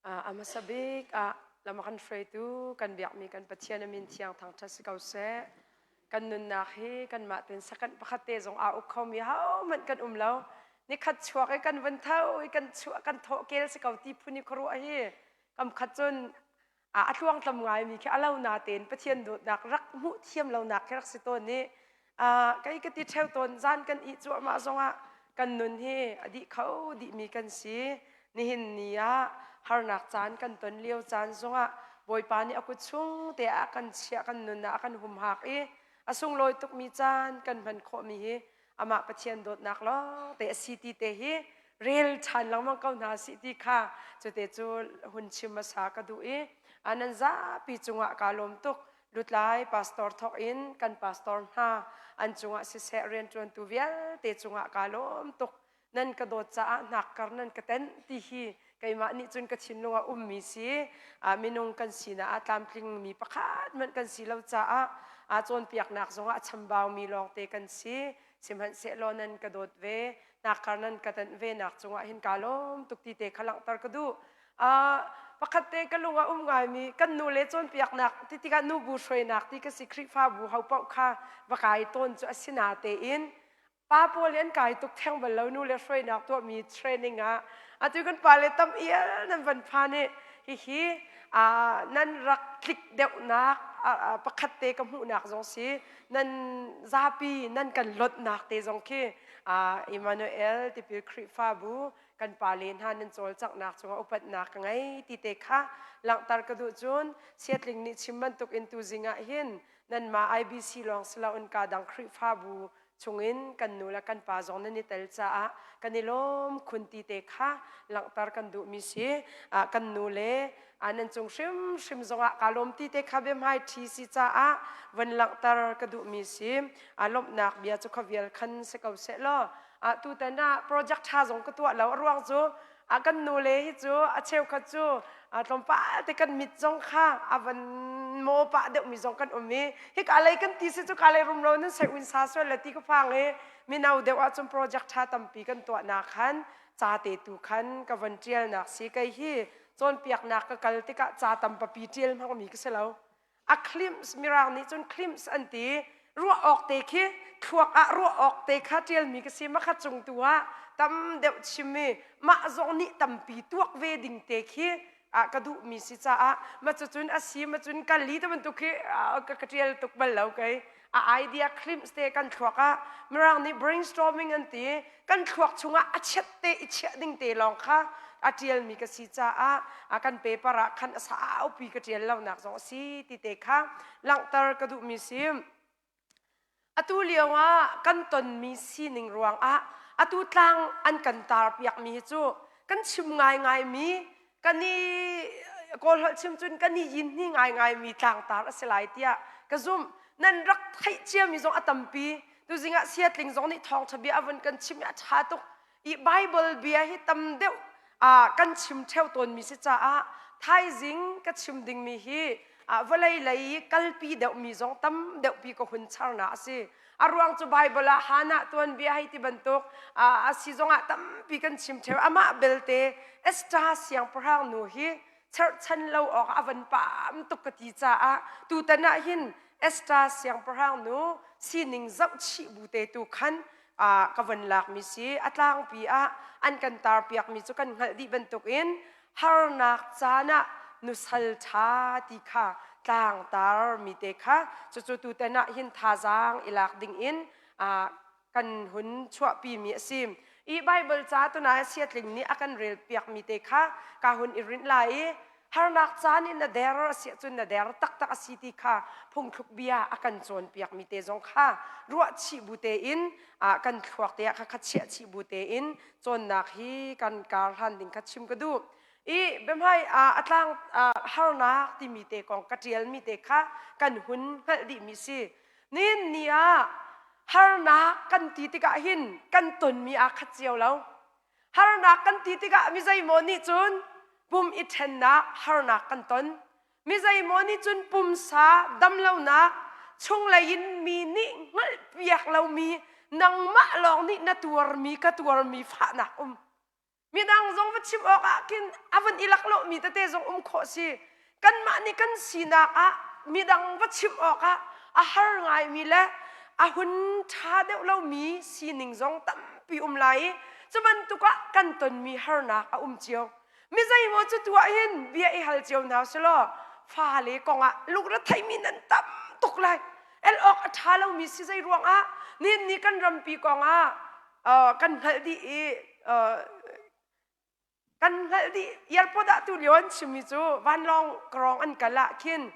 A hmasa bik ah lam a kan hruaitu kan biakmi kan Pathian a min thiang thangṭhat si ko seh. Kan nunnak hi kanmah tein second pakhat te zong aa uk khomi hohmanh kan um lo. Nikhat chuak i kan vun tho i kan chuah kan thawh kel si ko ti phun i khuaruah hi kam khat cun a tluangtlam ngaimi khi a lo natein Pathian dawtnak rak hmuh thiam lonak khi rak si tawn i kei ka ti ṭheo tawn zan kan ih cuahmah zongah kan nun hi a dih kho dihmi kan si. Nihin ni ah harnak caan kan ton lio caan zongah Bawipa nih a kut chung te ah a kan chiah kan nun ah a kan humhak i a sunglawi tukmi caan kan hman khawhmi hi amah Pathian dawtnak lawng te a si ti te hi rel ṭhan lengmang ko hna sih ti kha cute cu hun chim hmasa ka duh i nan zapi cungah kaa lawm tuk. Lutlai pastor thawk in kan pastor hna an cungah siseh rianṭuantu vialte cungah kaa lawm tuk. Nan ka dawt caah hnakkar nan ka tenh ti hi keimah nih cun ka thinlung ah ummi si. Minung kan sinak ah tlamtlingmi pakhat hmanh kan si lo caah cawnpiaknak zongah a chambaumi lawngte kan si. Sihmanhsehlaw nan ka dawt ve, hnakkar nan ka tenh ve nak cungah hin kaa lawm tuk ti te kha langhter ka duh. Pakhat te ka lung ah um ngaimi kan nu le cawnpiaknak ti tikah nubu hruainak ti ka si. Khrihfabu ho paoh kha va kai tawn cu a si natein pa pawl hi an kai tuk theng bal lo nu le hruainak tuahmi training ah. Atu kan pa le tam ial nan van phan i hihi nan rak tlik deuhnak pakhat te ka hmuhnak zong si, nan zapi nan kan lotnak te zong khi Emmanuel Tipil Khrihfabu kan pa le hna nan cawlcanghnak cungah upatnak ka ngei ti te kha langhter ka duh. Cun Siatling nih chim bantuk in tuzing ah hin nanmah IBC lawng si loin ka dang Khrihfabu chungin kan nu le kan pa zong nan i tel caah kan i lawm khun ti te kha langhter kan duhmi si. Kan nu le nan cung hrimhrim zongah kaa lawm ti te kha biahmai ṭhi si caah von langhter ka duhmi si. Lawmhnak bia cu khavial khan si ko seh law tutan ah project ṭha zong ka tuah lo. A ruang cu kan nu le hi cu a cheukhat cu tlawmpal te kan mit zong kha a van maw pah deuhmi zong kan um i hika lei kan ti si cu ka lei rumro nan sai un sa sual le ti ka phang i mino deuh ahcun project ṭha tampi kan tuahnak khan ca te tu khan ka von ṭialnak si. Kei hi cawnpiaknak ka kal tikah ca tampapi ṭial hmangmi ka si lo. A glimpse, mirang nih cun glimpse an ti, ruah awk te khi thluak ah ruah awk te kha ṭialmi ka si. Makhat cung tu ah tam deuh chim i mah zong nih tampi tuak ve ding te khi ka duhmi si caah ma cucun a si ma cun kal li te bantuk khi ka ṭial tuk bal lo. Kei a idea glimpse te kan thluak ah, mirang nih brainstorming an ti, kan thluak chungah a chiat te i chiah ding te lawng kha a ṭialmi ka si caah kan paper ah khan a saupi ka ṭial lonak zong a si ti te kha langhter ka duhmi si. Atu lio ah kan tonmi sining ruangah atu tlang an kan tar piakmi hi cu kan chim ngaingaimi, kan i Kawlholh chim cun kan i yin hni ngaingaimi tlangtar a si lai tiah ka zumh. Nan rak theih ciami zong a tampi. Tuzing ah Siatling zong nih thawngṭha bia a vun kan chim i a ṭha tuk i Bible bia hi tam deuh kan chim ṭheo tawnmi si caah thaizing ka chim dingmi hi vawlei lei kalpi deuhmi zong tam deuhpi ka hun charnak a si. A ruang cu Bible ah Hannah tuanbia hei ti bantuk a si zongah tampi kan chim ṭheo. Amah belte Esther siangpahrang nu hi cherhchan lo awk a van pam tuk ka ti caah tutan ah hin Esther siangpahrang nu sining zohchih bu te tu khan ka von lakmi si. A tlangpi ah an kan tarpiakmi cu kan hngalh dih bantukin harnak caan ah nusal ṭha ti kha tlangtar mi te kha cucu tutan ah hin thazaang i lak ding in kan hun chuahpi mi a si. I Bible ca tunai Siatling nih a kan rel piak mi te kha ka hun i rinh lai i harnak caan in na der a si ahcun na der taktak a si ti kha phungthluk bia a kan cawnpiak mi te zong kha ruah chih bu tein kan thluak te ah kha kha chiah chih bu tein cawnnak hi kan kar hlan ding kha chim ka duh. I biahmai a tlang harnak timi te kong ka ṭial mi te kha kan hun hngalh dih mi si. Nihin ni ah harnak kan ti tikah hin kan tonmi aa khat cio lo. Harnak kan ti tikah mi zeimaw nih cun pum i ṭhennak harnak kan ton. Mi zeimaw nih cun pumsa damlonak, chunglei in mi nih hngalhpiak lomi, nangmah lawng nih na tuarmi ka tuarmi fahnak um. Midang zong va chim awk ah khin a van i laklawhmi tete zong um khawh si. Kanmah nih kan sinak ah midang va chim awk ah a har ngaimi le a hun ṭha deuh lomi sining zong tampi um lai i cu bantuk ah kan tonmi harnak a um cio. Mi zeimaw cu tu ah hin bia i hal cio hna selaw fale kong ah lungre theimi nan tam tuk lai. El awk a ṭha lomi si zei ruangah nihin ni kan rampi kong ah kan hngalh dih i kan hngalh dih airport ah tu lio an chimmi cu vanlawng krawng an kal ah khin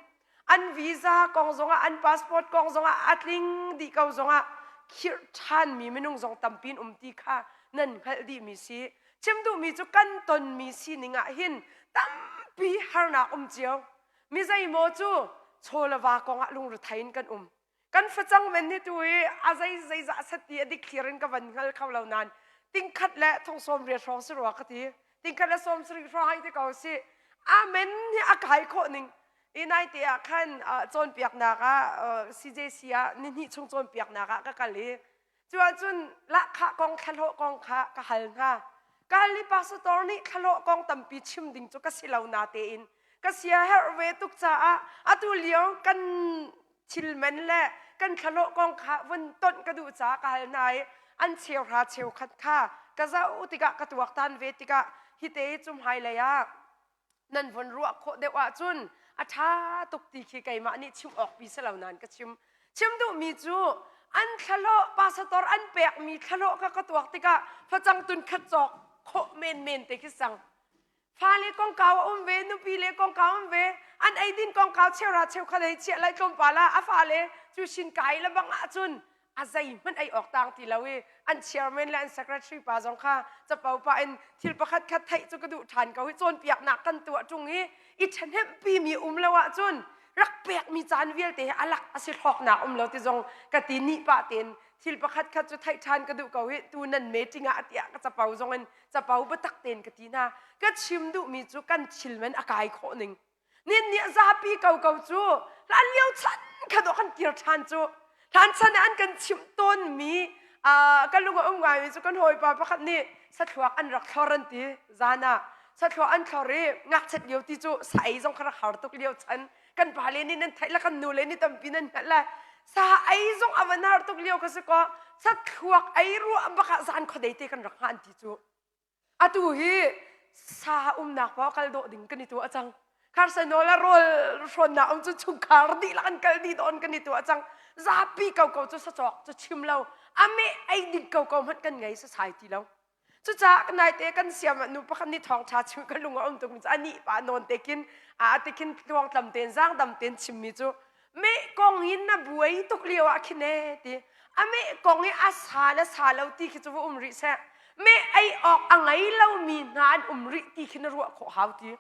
an visa kong zongah an passport kong zongah a tling dih ko zongah khirh ṭhanmi minung zong tampi in um ti kha nan hngalh dihmi si chim duhmi cu kan tonmi sining ah hin tampi harnak um cio mi zeimaw cu chaw le va kong ah lungrethei in kan um Kan facang men hi tu hi a zei zeizah set ti a dik thlir in ka van hngal kho lo nain tingkhat le thong sawm riat hrawng si rua ka ti. Tingkhat le sawm sarih hrawng hei ti ko si. Amen hi a kai khawh ning. I nai te ah khan cawnpiaknak ah CJC ah nihnih chung cawnpiaknak ah ka kal i Cu ahcun lahkhah kong thlahlawh kong kha ka hal hna. Ka hal i pastor nih thlahlawh kong tampi chim ding cu ka si lo natein ka sia herh ve tuk caah atu lio kan thil man le kan thlahlawh kong kha vun tonh ka duh caah ka hal hna i an cheuhra cheukhat kha ka zoh tikah ka tuaktan ve tikah hite cu hmailei ah nan von ruah khawh deuh ahcun a ṭha tuk ti khi keimah nih chim awk pi si lo nain ka chim. Chim duhmi cu an thlahlawh pastor an pekmi thlahlawh kha ka tuak tikah facang tun khat cawk khawh menmen te khi sang. Fale kongkau a um ve, nupi le kongkau um ve, an eidin kongkau cheura cheukhat hei chiah lai tlawmpal ah a fale cu shin kai le bang ahcun a zeihmanh ei awk tang ti lo i an chairman le an secretary pa zong kha capo pah in thil pakhat khat theih cu ka duh ṭhan ko hi cawnpiaknak kan tuah ṭung i i ṭhahnempi mi um lo ahcun rak pekmi caan vialte hi alak a si hlawknak um lo ti zong ka ti nih pah tein thil pakhat khat cu theih ṭhan ka duh ko hi tu nan meeting ah tiah ka capo zong in capo biatak tein ka ti hna ka chim duhmi cu kan thil man a kai khawh ning Nin nih zapi ko ko cu hlan lio chan kha dawh kan kir ṭhan cu hlan chan ah an kan chimh tawnmi ka lung a um ngaimi cu kan hawipa pakhat nih sathluak an rak thlor an ti zan ah sathluak an thlor i ngakchat lio ti cu sa ei zong kha rak har tuk lio chan kan pa le nih nan theih le kan nu le nih tampi nan hngalh le sa ei zong a van har tuk lio ka si kaw sathluak ei ruah bak ah zan khuadei te kan rak hngah an ti cu Atu hi sa umnak paoh kal dawh ding kan i tuah cang. Kharsano le rawl hrawnnak um cu chungkhar dihlak an kal dih dawn kan i tuah cang. Zapi ko ko cu sacawk cu chim lo. A meh ei ding ko ko hmanh kan ngei sasai ti lo. Cucaah naite kan siam ah nu pakhat nih thawngṭha chim ka lung a um tuk mi cu anih pa nawn te khin a te khin tluangtlam tein zaangdam tein chimmi cu meh kong in na buai tuk lio ah khin ee ti a meh kong i a sa le sa lo ti khi cu va um rih seh meh ei awk a ngei lomi hna an um rih ti khi na ruah khawh hau ti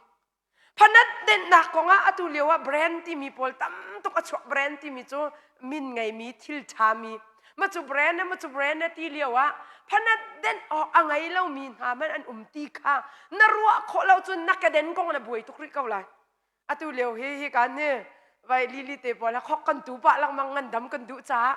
phanat dennak kong ah atu lio ah brand timi pawl tam tuk a chuak brand timi cu min ngeimi thil ṭhami ma cu brand ma cu brand ti lio ah phanat den awk a ngei lomi hna man an um ti kha na ruah khawh lo cun na keden kong na buai tuk rih ko lai Atu lio hi hi kan ni vai lili te pawl khok kan tu pah lengmang ngandam kan duh caah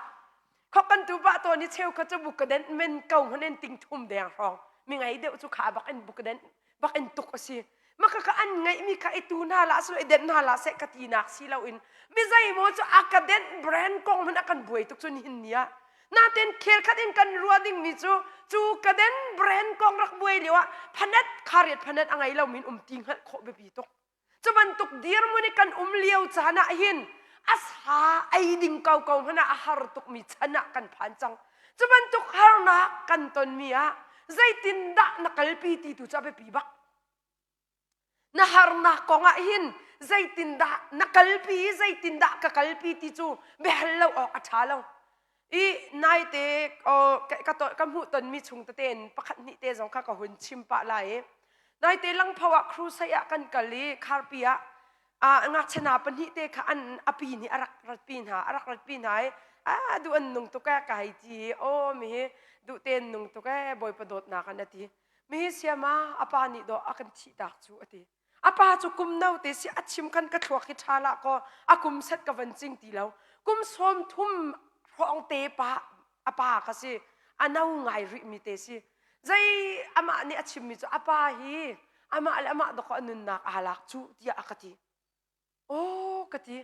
khok kan tu pah tawn i cheu kha cu bukaden men ko hman in ting thum deng hrawng mi ngei deuh cu kha bak in bukaden bak in tuk a si maka ka an ngeih mi kha i tu hna la silo i den hna la seh ka ti nak si lo in mi zei maw cu akaden brand kong hman a kan buai tuk cu nihin ni ah naten khel khat in kan rua ding mi cu cu kaden brand kong rak buai lio ah phanat khariat phanat a ngei lo min um ti hngalh khawh biapi tuk Cu bantuk dirhmun i kan um lio caan ah hin a sa ei ding ko ko hmanh ah a har tukmi chan ah kan phan cang. Cu bantuk harnak kan tonmi ah zeitindah na kalpi ti tu cu a biapi bak. Na harnak kong ah hin zeitindah na kalpi i zeitindah ka kalpi ti cu biahal lo awk a ṭha lo. I naite ka ka hmuh tonmi chung tete in pakhat hnih te zong kha ka hun chim pah lai i naite langpho ah crusade ah kan kal i kharpi ah a ngakchia hna pahnih te kha an api nih a rak ratpi hna a rak ratpi hna i a duh an nung tuk e ka hei ti i aw mi hi duh te an nung tuk e bawipa dawtnak an a ti mi hi siama a pa nih dawh a kan thih tak cu a ti A pa cu kum note si a chim khan ka thluak hi ṭha lah kaw a kum set ka van cing ti lo. Kum 30 hrawng te pa a pa ka si. A no ngai rih mi te si. Zei amah nih a chimmi cu a pa hi amah le amah dawkaw a nunnak aa lak cu tiah a ka ti. Aw ka ti.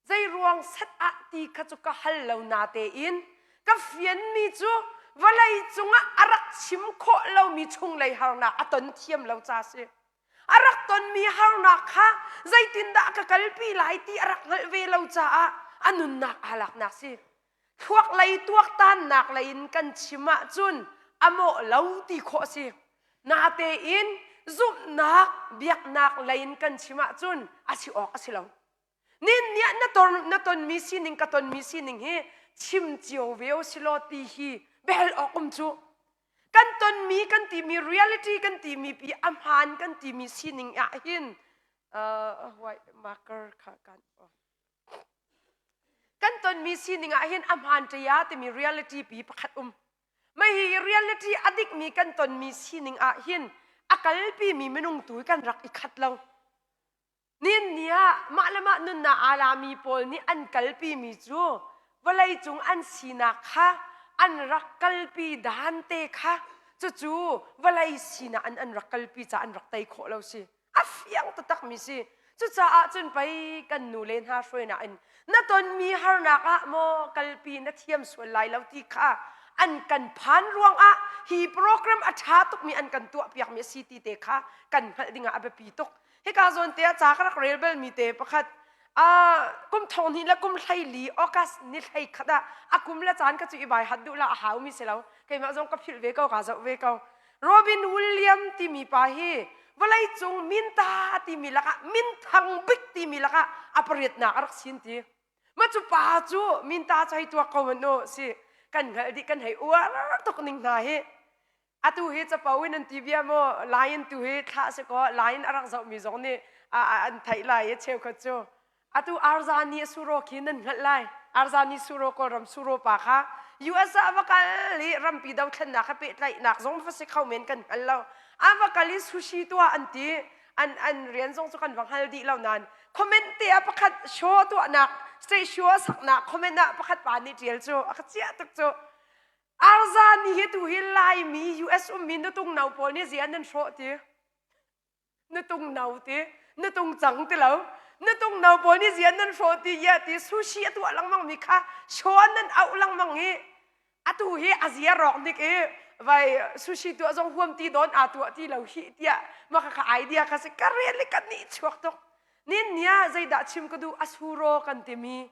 Zei ruang set ah ti kha cu ka hal lo na tein ka fianmi cu vawlei cungah a rak chim khawh lomi chunglei harnak a ton thiam lo ca si. A rak tonmi harnak kha zeitindah ka kalpi lai ti a rak hngalh ve lo caah a nunnak aa laknak si. Thluak lei tuaktannak lei in kan chim ahcun a mawh lo ti khawh a si. Natein zumhnak biaknak lei in kan chim ahcun a si awk a si lo. Nin nih na ton na tonmi sining ka tonmi sining hi chim cio ve u silaw ti hi biahal awk um cu. Kan tonmi kan timi reality kan timi pi a hmaan kan timi sining ah hin uh, white marker kha kan oh. Kan tonmi sining ah hin a hmaan ṭia timi reality pi pakhat um. Mah hi reality a dikmi kan tonmi sining ah hin a kalpimi minung tu kan rak i khat lo. Nin ni ah mah le mah nunnak aa lami pawl nih an kalpimi cu vawleicung an sinak kha an rak kalpi dan te kha cucu vawlei sinak an an rak kalpi caah an rak tei khawh lo si. A fiang taktakmi si. Cucaah cun pei kan nu le hna hruainak in na tonmi harnak ah maw kalpi na thiam sual lai lo ti kha an kan phan ruangah hi program a ṭha tukmi an kan tuahpiakmi a si ti te kha kan hngalh dingah a biapi tuk. Hika zawn te ah ca ka rak rel balmi te pakhat kum thong hnih le kum 14 August ni 11 ah a kum le caan ka cu i bai hat duh la a hau mi si lo keimah zong ka philh ve ko ka zoh ve ko Robin William timi pa hi vawleicung minta timi lakah minthang bik timi lakah a pariatnak a rak sin ti ma cu pa cu minta cu hei tuak ko man u si kan hngalh dih kan hei uar tuk ning hna hi atu hi capo in an ti bia maw lion tu hi thlah si kaw lion a rak zohmi zong nih an theih lai i cheukhat cu atu Arzani suro khi nan hngalh lai Arzani suro Kawlram suro pa kha US ah va kal i rampi dothlennak he pehtlaihnak zong va si kho men kan hngal lo a va kal i sushi tuah an ti an an rian zong cu kan va hngal dih lo nain comment te ah pakhat show tuahnak state show saknak comment ah pakhat pa nih tial cu a ka chiah tuk cu Arzani hi tu hi Laimi US ummi nutung no pawl nih zian nan hrawh ti. Nutung no ti, nutung cang ti lo. Nutung no pawl nih zian nan hrawh ti ya ti sushi a tuah lengmang mi kha show nan auh lengmang i atu hi a zia rawk dik i vai sushi tuah zong huam ti dawn aa tuah ti lo hi tiah maka kha idea kha si ka rel i ka nih chuak tuk. Nin nia zeidah chim ka duh asuro kan timi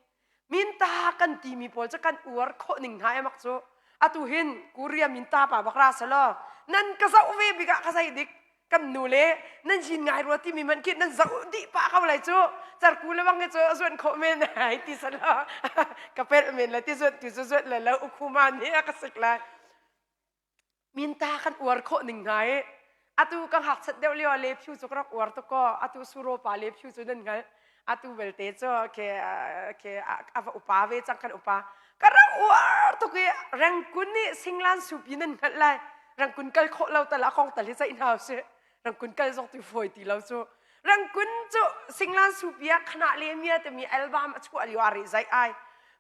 Minta kan timi pawl cu kan uar khawh ning hna emak cu atu hin Korea minta pa bak ra selaw nan ka zoh ve bik ah ka zei dik kan nu le nan yin ngai rua timi man khi nan zoh dih pah ko lai cu carku le bang hi cu zuan khawh men ai ti selaw ka pelh men le ti zuan tu cu zuan le lo ukhuma nih a ka sik lai Minta kan uar khawh ning hna i atu ka ngakchat deuh lio ah lephiu cu ka rak uar tuk kaw atu suro pa lephiu cu nan hngalh atu belte cu ke ke a va upa ve cang kan upa ka rak uar tuk i rengkun nih singlan supi nan hngalh lai rengkun kal khawh lo tal a kong tal hi ceih hna usih rangkun kal zong ti fawi ti lo cu rangkun cu singlan supi ah khana le mia timi album a chuah lio a ri zai ai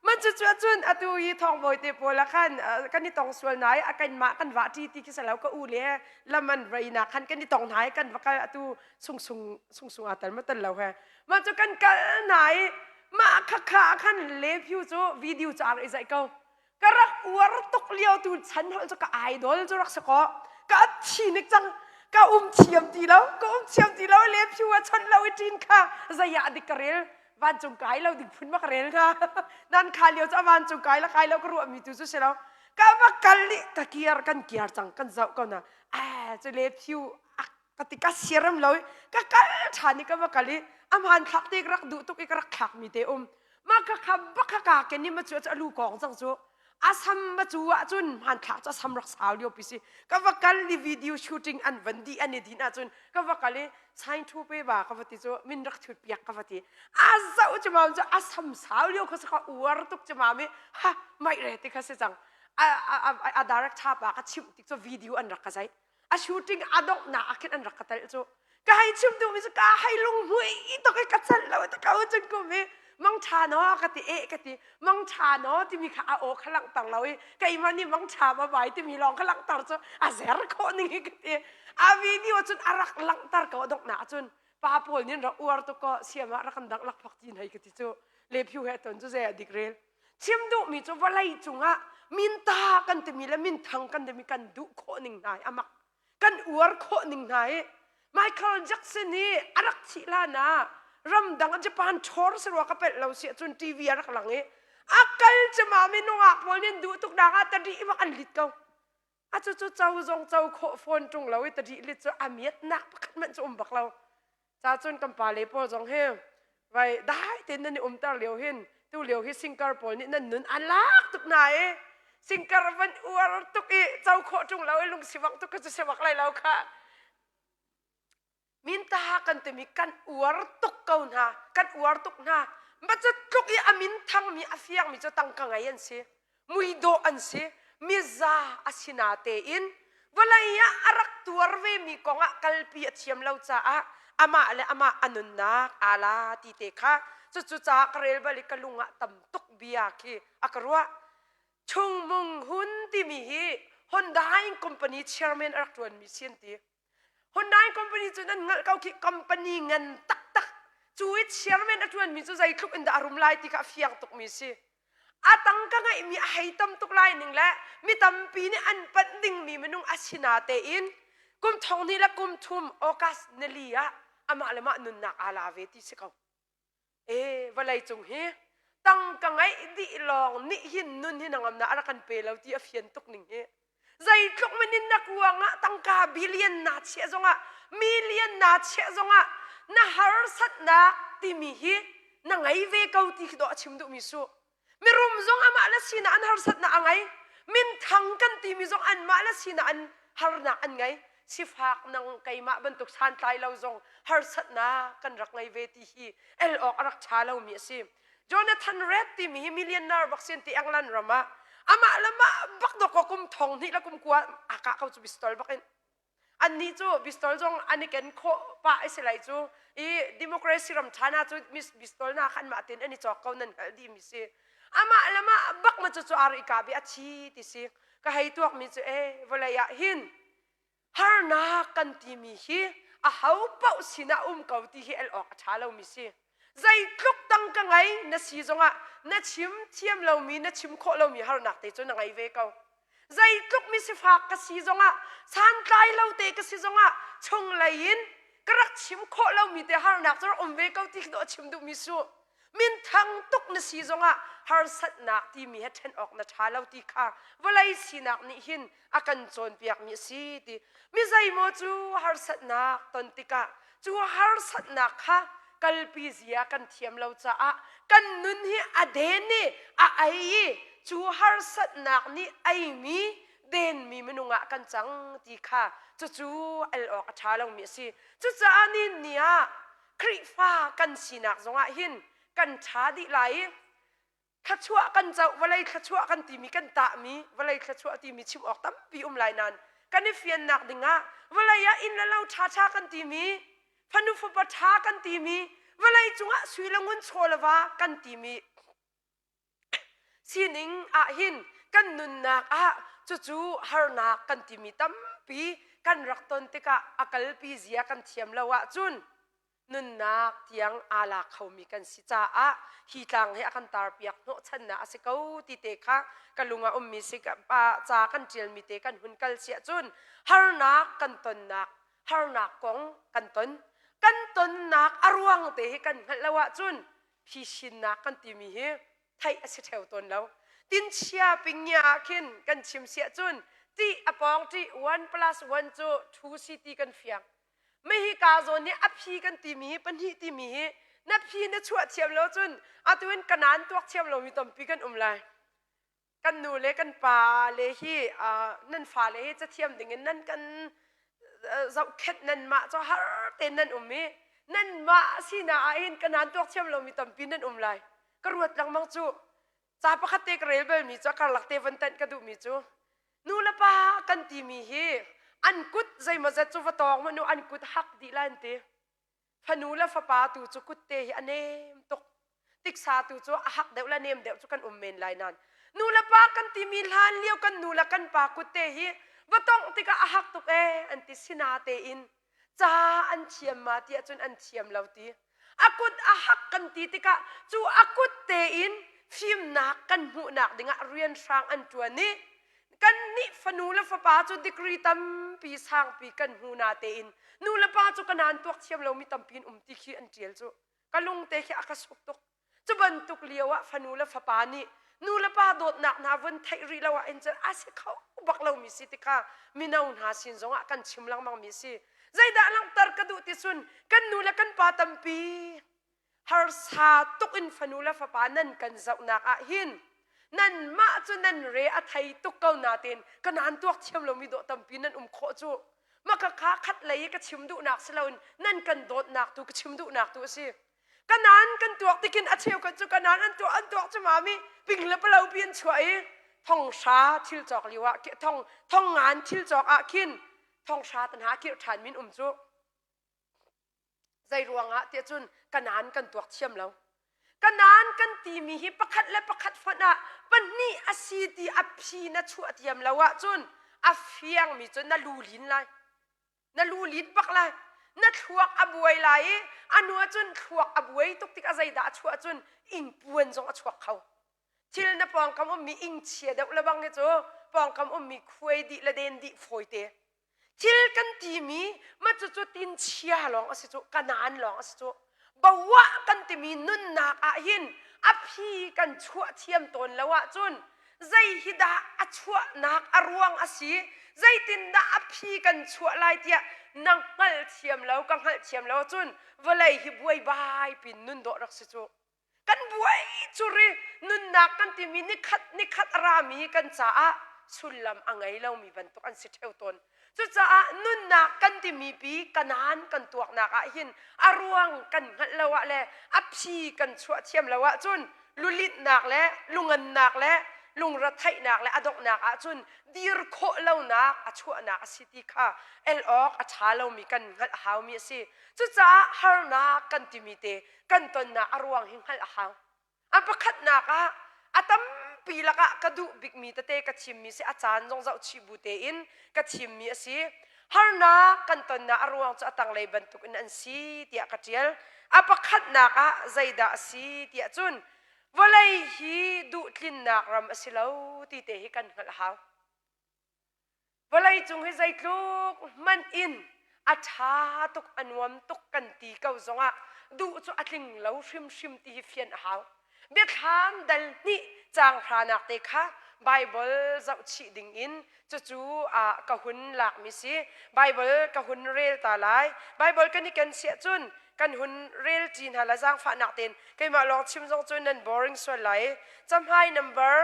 man cu cu cun atu hi thongbawi te pawl ah khan kan i tong sual nai a kan mah kan va ti ti khi salo ka u le laman rei na khan kan i tong nai kan va kal atu sung sung sung sung a tal ma tal lo he ma cu kan kal nai ma kha kha khan le phu cu video cu a ri zai ko ka rak uar tuk lio tu chan hol cu ka idol cu rak si ko ka thi nik cang ka um thiam ti lo ka um thiam ti lo le phu a chon lo i tin kha zaya dik ka rel vancung kai lo ding phun ma ka rel nga nan kha lio cu vancung kai la kai lo ka ruah mi tu cu si lo ka va kal i ka kiar kan kiar cang kan zoh ko na a cu le phu ka ti ka siaram lo i ka kal ṭhan i ka va kal i a hmanthlak te ka rak duh tuk i ka rak thlak mi te um ma ka kha bak kha ka ken i ma cu a lu kong cang cu a sam ma cu ah cun hmanthlak cu a sam rak sau lio pi si ka va kal i video shooting an van dih an i din ahcun ka va kal i sign thu pe ba ka va ti cu min rak thut piak ka va ti a zoh cu mam cu a sam sau lio kha ka uar tuk cu mam i ha mai re ti kha si cang a a a director pa ka chimh tik cu video an rak ka zai a shooting a donghnak ah khin an rak ka telh cu ka hei chim duhmi cu ka hei lunghmui tuk i ka celh lo ti ko cun kum hi. Mangṭha naw ka ti eh ka ti. Mangṭha naw timi kha a aw kha langhter lo i keimah nih mangṭha bye bye timi lawng kha langhter cu a zer khawh ning hi ka ti. A video cun a rak langhter ko a donghnak cun pa pawl nih rak uar tuk ko siam ah rak kan dangh lakphak ti hei ka ti cu le phu he ton cu zei a dik rel. Chim duhmi cu vawlei cungah minta kan timi le minthang kan timi kan duh khawh ning hna hi a mak. Kan uar khawh ning hna hi Michael Jackson hi a rak thih hlan ah ramdang Japan chor si rua ka pelh lo si ahcun TV a rak lang i a kal cema minung ah pawl nih duh tuk nak ah tadih bak an lit ko. A cu cu co zong co khawh fawn ṭung lo i tadih lit cu a miatnak pakhat hmanh cu um bak lo. Ca cun kan pale pawl zong hi vai dai tein nan i umter lio hin tu lio hi singkar pawl nih nan nun an lak tuk na i singkar van uar tuk i co khawh ṭung lo i lungsivang tuk ka cu sivak lai lo kha minta kan timi kan uar tuk ko hna kan uar tuk hna ma cu tluk i a min thangmi a fiangmi cu tangka ngei an si muidawh an si miza a si na tein vawlei ah a rak tuar vemi kong ah kalpi a thiam lo caah amah le amah a nunnak aa la ti te kha cucu caah ka rel bal i ka lung ah tam tuk bia khi a ka ruah Chung Mung Hun timi hi Honda company chairman a rak ṭuanmi si an ti. Honda company cu nan hngalh ko khi company ngan taktak cu i chairman a ṭuanmi cu zeitluk in dah a rum lai ti kha a fiang tukmi si. A tangka ngeihmi a hei tam tuk lai ning le mi tampi nih an panh dingmi minung a si na tein kum thong hnih le kum thum August nili ah amah le mah nunnak aa la ve ti si ko. E vawlei cung hi tangka ngeih dih lawng nih hin nun hi nangamnak a rak kan pe lo ti a fian tuk ning hi. Zeitluk minin na kuang ah tangka billion na chiah zongah million na chiah zongah na harsatnak timi hi na ngei ve ko ti khi dawh a chim duhmi su. Mirum zong amah le sinak an harsatnak a ngei. Minthang kan timi zong anmah le sinak an harnak an ngei. Sifak nang keimah bantuk santlai lo zong harsatnak kan rak ngei ve ti hi el awk a rak ṭha lomi a si. Jonathan Red timi hi millionaire bak sin ti England ram ah amah le mah bak dawk kum thong hnih le kum kua a kah ko cu pistol bak in annih cu pistol zong an i ken khawh pah i si lai cu i democracy ram ṭha na cu pistol na khan mah tin an i cawk ko nan hngalh dih mi si amah le mah bak ma cu cu ar i ka bi a thi ti si ka hei tuak mi cu e vawlei ah hin harnak kan timi hi a ho paoh sinah um ko ti hi el awk a ṭha lomi si. Zeitluk tangka ngei na si zongah na chim thiam lomi na chim khawh lomi harnak te cu na ngei ve ko. Zeitluk mi sifak ka si zongah santlai lo te ka si zongah chunglei in ka rak chim khawh lomi te harnak cu rak um ve ko ti khi dawh a chim duhmi su. Minthang tuk na si zongah harsatnak timi he ṭhen awk na ṭha lo ti kha vawlei sinak nih hin a kan cawnpiakmi a si ti. Mi zeimaw cu harsatnak ton tikah cu harsatnak kha kalpi zia kan thiam lo caah kan nun hi a den i a ei i cu harsatnak nih eimi denmi minung ah kan cang ti kha cucu el awk a ṭha lomi a si. Cucaah ni ni ah Khrihfa kan sinak zongah hin kan ṭha dih lai i thluachuah kan coh vawlei thluachuah kan timi kan tahmi vawlei thluachuah timi chim awk tampi um lai nain kan i fiannak dingah vawlei ah inn le lo ṭhaṭha kan timi fanu fapa ṭha kan timi vawlei cungah sui le ngun chaw le va kan timi sining ah hin kan nunnak ah cucu harnak kan timi tampi kan rak ton tikah a kalpi zia kan thiam lo ahcun nunnak tiang aa lak khomi kan si caah hi tlang hi a kan tarpiak hnawhchannak a si ko ti te kha ka lung ah ummi si ca kan ṭialmi te kan hun kal siah cun harnak kan tonnak harnak kong kan ton kan tonnak a ruang te hi kan hngalh lo ahcun phisinnak kan timi hi theih a si ṭheo tawn lo. Tinchia pingya ah khin kan chim siah cun ṭih a pawng ṭih 1 plus 1 cu 2 si ti kan fiang. Mihi ka zawn nih a phi kan timi hi pahnih timi hi na phi na chuah thiam lo cun atu in kanaan tuak thiam lomi tampi kan um lai. Kan nu le kan pa le hi nan fale hi cathiam dingin nan kan zohkhenh nanmah cu har tein nan um i nanmah sinak ah hin kanaan tuak thiam lomi tampi nan um lai. Ka ruat lengmang cu ca pakhat te ka rel balmi cu a karlak te von tanh ka duhmi cu nu le pa kan timi hi an kut zeimawzat cu va tawng hmanh u an kut hak dih lai an ti. Fanu le fapa tu cu kutte hi a nem tuk. Tiksa tu cu a hak deuh le nem deuh cu kan um men lai nain nu le pa kan timi hlan lio kan nu le kan pa kut te hi va tongh tikah a hak tuk ee an ti sina tein ca an thiam ma tiah cun an thiam lo ti. A kut a hak kan ti tikah cu a kut tein fimnak kan hmuhnak dingah rian hrang an ṭuan i kannih fanu le fapa cu degree tampi sangpi kan hmu na tein nu le pa cu kanan tuak thiam lomi tampi in um ti khi an ṭial cu ka lungte khi a ka suk tuk. Cu bantuk lio ah fanu le fapa nih nu le pa dawtnak hna vun theih rih lo ah in cun a si kho bak lomi si tikha mino hna sin zongah kan chim lengmang mi si. Zeidah langhter ka duh ti cun kan nu le kan pa tampi harsa tuk in fanu le fapa nan kan zohnak ah hin nanmah cu nan re a thei tuk ko nain ka nan tuak thiam lomi dawh tampi nan um khawh cu. Maka kha khat lei i ka chim duhnak si loin nan kan dawtnak tu ka chim duhnak tu a si. Kanan kan tuak tikin a cheukhat cu kanan an tuah an tuak cu mami ping le palo pi an chuah i thong hra thil cawk lio ah thong thong ngan thil cawk ah khin thong hra tan ha kirh ṭhan min um cu. Zei ruangah tiah cun kanan kan tuak thiam lo. Kanan kan timi hi pakhat le pakhat fonh ah pahnih a si ti a phi na chuah thiam lo ahcun a fiangmi cu na lu lin lai. Na lu lin bak lai. Na thluak a buai lai i a hnu ahcun thluak a buai tuk tik a zeidah a chuah cun ingpuan zong a chuak kho. Thil na pawngkam ummi ingchia deuh le bang hi cu pawngkam ummi khuai dih le den dih fawite. Thil kan timi ma cucu tinchia lawng a si cu kanaan lawng a si cu bawah kan timi nunnak ah hin a phi kan chuah thiam tawn lo ahcun zei hi dah a chuahnak a ruang a si zeitindah a phi kan chuah lai tiah na hngalh thiam lo ka hngalh thiam lo ahcun vawlei hi buaibai pin nun dawh rak si cu. Kan buai cur i nunnak kan timi nikhat nikhat a rami kan caah sullam a ngei lomi bantuk an si ṭheo tawn. Cucaah nunnak kan timi pi kanaan kan tuaknak ah hin a ruang kan hngalh lo ah le a phi kan chuah thiam lo ahcun lulinhnak le lungannak le lungretheihnak le a donghnak ahcun dir khawh lonak a chuahnak a si ti kha el awk a ṭha lomi kan hngalh a haumi a si. Cucaah harnak kan timi te kan tonnak a ruang hi hngalh a hau. A pakhatnak ah a tampi lakah ka duh bikmi tete ka thimmi si a caan zong zohchih bu tein ka thimmi a si. Harnak kan tonnak a ruang cu a tanglei bantukin an si tiah ka ṭial. A pakhatnak ah zeidah a si tiah cun vawlei hi duhtlinnak ram a si lo ti te hi kan hngalh a hau. Vawleicung hi zeitluk hmanh in a ṭha tuk a nuam tuk kan ti ko zongah duh cu a tling lo hrimhrim ti hi fian a hau. Biathlam dal hnih caang hranak te kha Baibal zohchih dingin cucu ah ka hun lakmi si. Baibal ka hun rel ta lai. Baibal kan i ken siah cun kan hun rel ṭi hna lai zaangfahnak tein keimah lawng chim zong cu nan boring sual lai. Cahmai number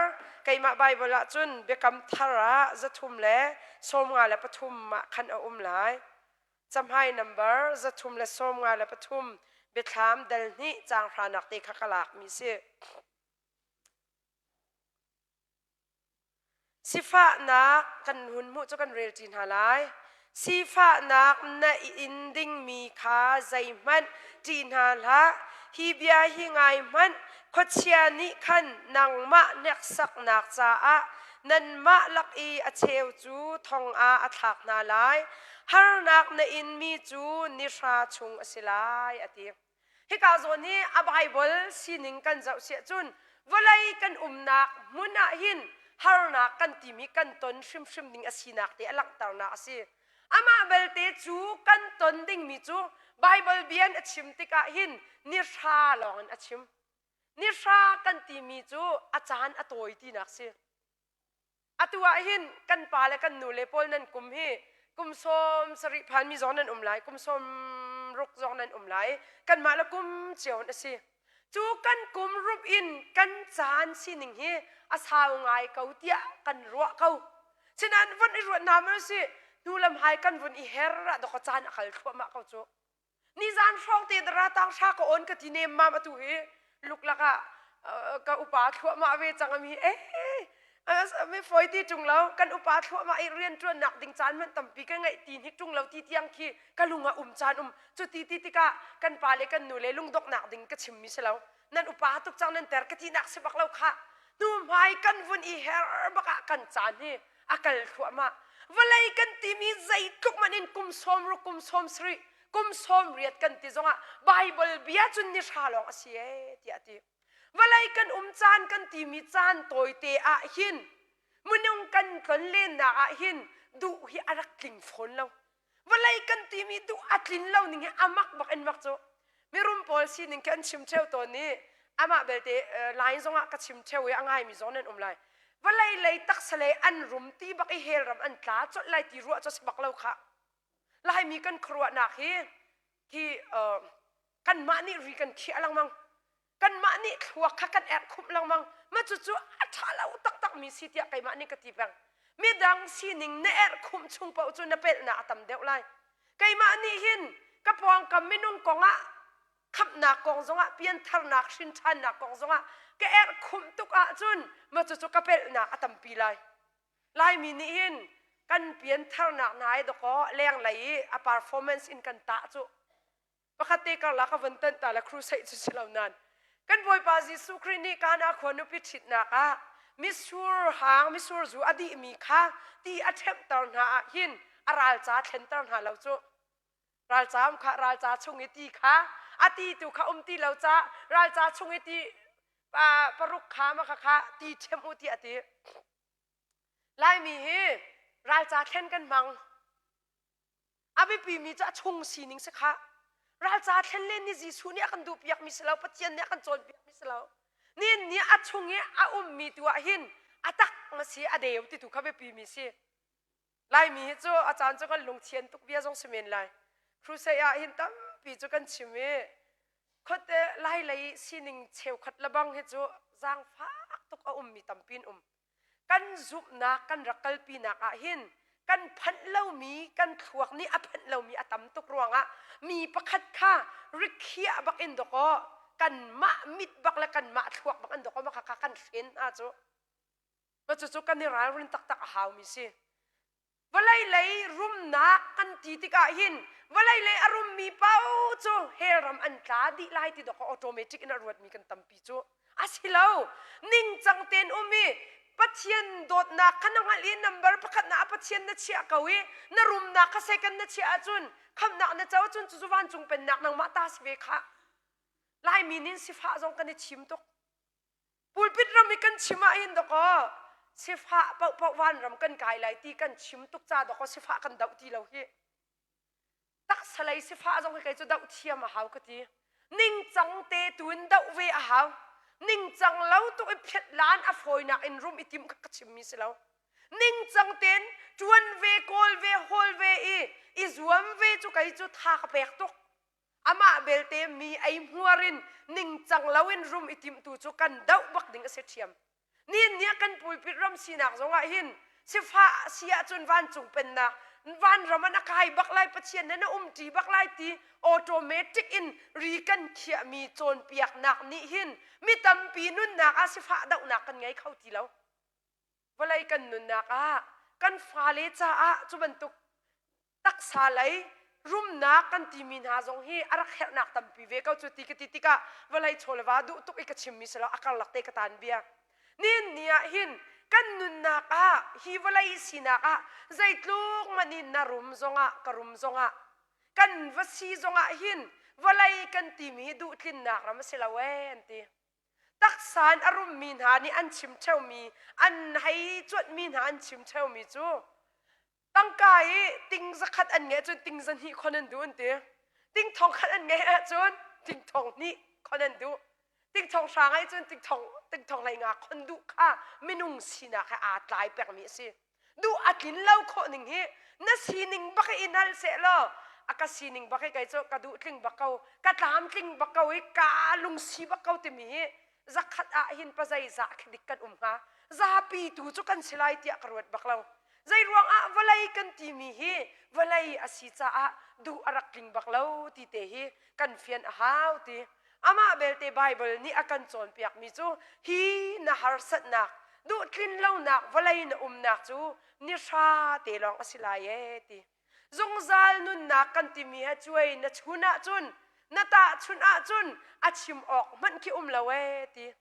keimah Bible ah cun biakam thar ah 353 ah khan a um lai. Cahmai number 353 biathlam dal hnih caang hranak te kha ka lakmi si. Sifahnak kan hun hmuh cu kan rel ṭi hna lai. Sifahnak na in dingmi kha zeihmanh ṭih hna hlah. Hi bia hi ngai hmanh, khuachia nih khan nangmah hneksaknak caah nanmah lak i a cheu cu thong ah a thlak hna lai. Harnak na inmi cu ni hra chung a si lai, a ti. Hika zawn hi a Baibal sining kan zoh siah cun vawlei kan umnak hmun ah hin harnak kan timi kan ton hrimhrim ding a sinak te a langhternak a si. Amah belte cu kan ton dingmi cu Baibal bia in a chim tikah hin ni hra lawng in a chim. Ni hra kan timi cu a caan a tawi tinak si. Atu ah hin kan pa le kan nu le pawl nan kum hi kum 70 phanmi zong nan um lai, kum 60 zong nan um lai. Kanmah le kum cio in a si. Cu kan kum rup in kan caan sining hi a sau ngai ko tiah kan ruah ko. Sinain vun i ruat hna maw si, hnu lam hai kan vun i her ah dawk caan a kal thluahmah ko cu. Nizan hrawng te dara tang hra ka on ka ti nem mam atu hi luklak ah ka upa thluahmah ve cang ami eh mi foi ti ṭung lo kan upa thluahmah i rian ṭuannak ding caan hmanh tampi ka ngeih ti hnik ṭung lo ti tiang khi ka lung ah um caan um cu ti ti tikah kan pa le kan nu le lungdongnak ding ka chimmi si lo. Nan upa tuk cang nan ter ka tinak si bak lo khah. Hnu hmai kan vun i her bak ah kan caan hi a kal thluahmah. Vawlei kan timi zeitluk man in kum 60 kum 70 kum 80 kan ti zongah Bible bia cun ni hra lawng a si ee tiah a ti. Vawlei kan um caan kan timi caan tawite ah hin minung kan tlonlennak ah hin duh hi a rak tling fawn lo. Vawlei kan timi duh a tlin lo ning hi a mak bak in mak cu. Mirum pawl sining khi an chim ṭheo tawn i amah belte line zongah ka chim ṭheo i a ngaimi zong nan um lai. Vawlei lei taksa lei an rum ti bak i hell ram an tla colh lai ti ruah cu a si bak lo khah. Laimi kan khuaruahnak hi hi kanmah nih ri kan khiah lengmang. Kanmah nih thluak kha kan erh khumh lengmang. Mah cucu a ṭha lo taktakmi si tiah keimah nih ka ti peng. Midang sining na erh khumh chung paoh cu na pelhnak a tam deuh lai. Keimah nih hin ka pawngkam minung kongah khamhnak kong zongah piantharnak hrinṭhannak kong zongah ka erh khumh tuk ahcun mah cucu ka pelhnak a tampi lai. Laimi nih hin kan piantharnak hna hi dawkaw lenglei i a performance in kan tah cu pakhat te karlak ka vun tanh ta le crusade cu si lo nan kan Bawipa Jesuh Khrih nih Kana khua nupi ṭhitnak ah mitsur hang mitsur zu a dihmi kha ti a ṭhemhter hna ah hin a ralca thlenter hna lo cu ralca um kha ralca chung i ti kha a ti tu kha um ti lo ca ralca chung i ti paruk kha ma kha kha ti ṭhem u ti a ti Laimi hi ralca thlen kan hmang A biapimi cu a chung sining si kha. Ralca thlen len ni Jesuh nih a kan duhpiakmi si lo, Pathian nih a kan cawnpiakmi si lo. Nihin ni a chung i a ummi tu ah hin a tak ma si a deu ti tu kha biapimi si. Laimi hi cu a caan cu kan lungthian tuk bia zong si men lai. Crusade ah hin tampi cu kan chim i khuate lai lei sining cheukhat lebang hi cu zaangfak tuk a ummi tampi an um. Kan zumhnak kan rak kalpinak ah hin kan phanh lomi kan thluak nih a phanh lomi a tam tuk ruangah mi pakhat kha rikhiah bak in dawkaw kanmah mit bak le kanmah thluak bak in dawkaw mah kha kan hren hna cu cucu kan i ralrin taktak a haumi si. Vawlei lei rumnak kan ti tikah hin vawlei lei a rummi paoh cu hell ram an tla dih lai ti dawk automatic in a ruatmi kan tampi cu a si lo. Ningcang tein um i Pathian dawtnak kha na hngalh i number pakhat na ah Pathian na chiah ko i na rumnak kha second na chiah ahcun khamhnak na co ahcun cucu vancung pennak nangmah ta si ve khah. Laimi nin sifah zong kan i thim tuk. Pulpit ram i kan chim ah hin dawkaw sifah paohpaoh vanram kan kai lai ti kan chim tuk ca dawkaw sifah kan doh ti lo hi. Taksa lei sifah zong hi kei cu doh thiam a hau ka ti. Ningcang te tu in doh ve a hau. Ningcang lo tuk i phiat lan a fawinak in rum i tim kha ka chimmi si lo. Ningcang tein ṭuan ve, kawl ve, hawl ve i i zuam ve cu kei cu tha ka pek tuk. Amah belte mi ei hmuar in ningcang loin rum i timtu cu kan doh bak ding a si ṭhiam. Nihin ni ah kan pulpit ram sinak zongah hin sifah si ahcun vancung pennak vanram ah na kai bak lai Pathian he na umṭi bak lai ti automatic in ri kan khiahmi cawnpiaknak nih hin mi tampi nunnak ah sifah dohnak kan ngei kho ti lo. Vawlei kan nunnak ah kan fale caah cu bantuk taksa lei rumnak kan timi hna zong hi a rak herhnak tampi ve ko cu ti ka ti tikah vawlei chawleva duh tuk i ka chimmi si lo a karlak te ka tan bia nihin ni ah hin kan nunnak ah hi vawlei sinak ah zeitluk man in na rum zongah ka rum zongah kan va si zongah hin vawlei kan timi hi duhtlinnak ram a si lo ee an ti taksa in a rummi hna nih an chim ṭheumi an hei cuanhmi hna an chim ṭheumi cu Tangka i ting zakhat an ngeih cun ting zahnih khon an duh an ti. Ting thong khat an ngeih ahcun ting thong hnih khon an duh. Ting thong hra ngeih cun ting thong ting thong hlei nga khon duh kha minung sinak he aa tlai pekmi a si. Duh a tlin lo khawh ning hi na sining bak i nal seh law a ka sining bak i kei cu ka duh tling bak ko ka tlam tling bak ko i ka lungsi bak ko timi hi zakhat ah hin pazeizah khi dik kan um hnga zapi tu cu kan si lai tiah ka ruat bak lo zei ruang ah vawlei kan timi hi vawlei a si caah duh a rak tling bak lo ti te hi kan fian a hau ti amah belte Bible nih a kan cawnpiakmi cu hi na harsatnak duh tlin lonak vawlei na umnak cu ni hra te lawng a si lai ee ti zungzal nunnak kan timi he cuai na chun ahcun. Na tahchunh ahcun a chim awk hmanh khi um lo ee ti.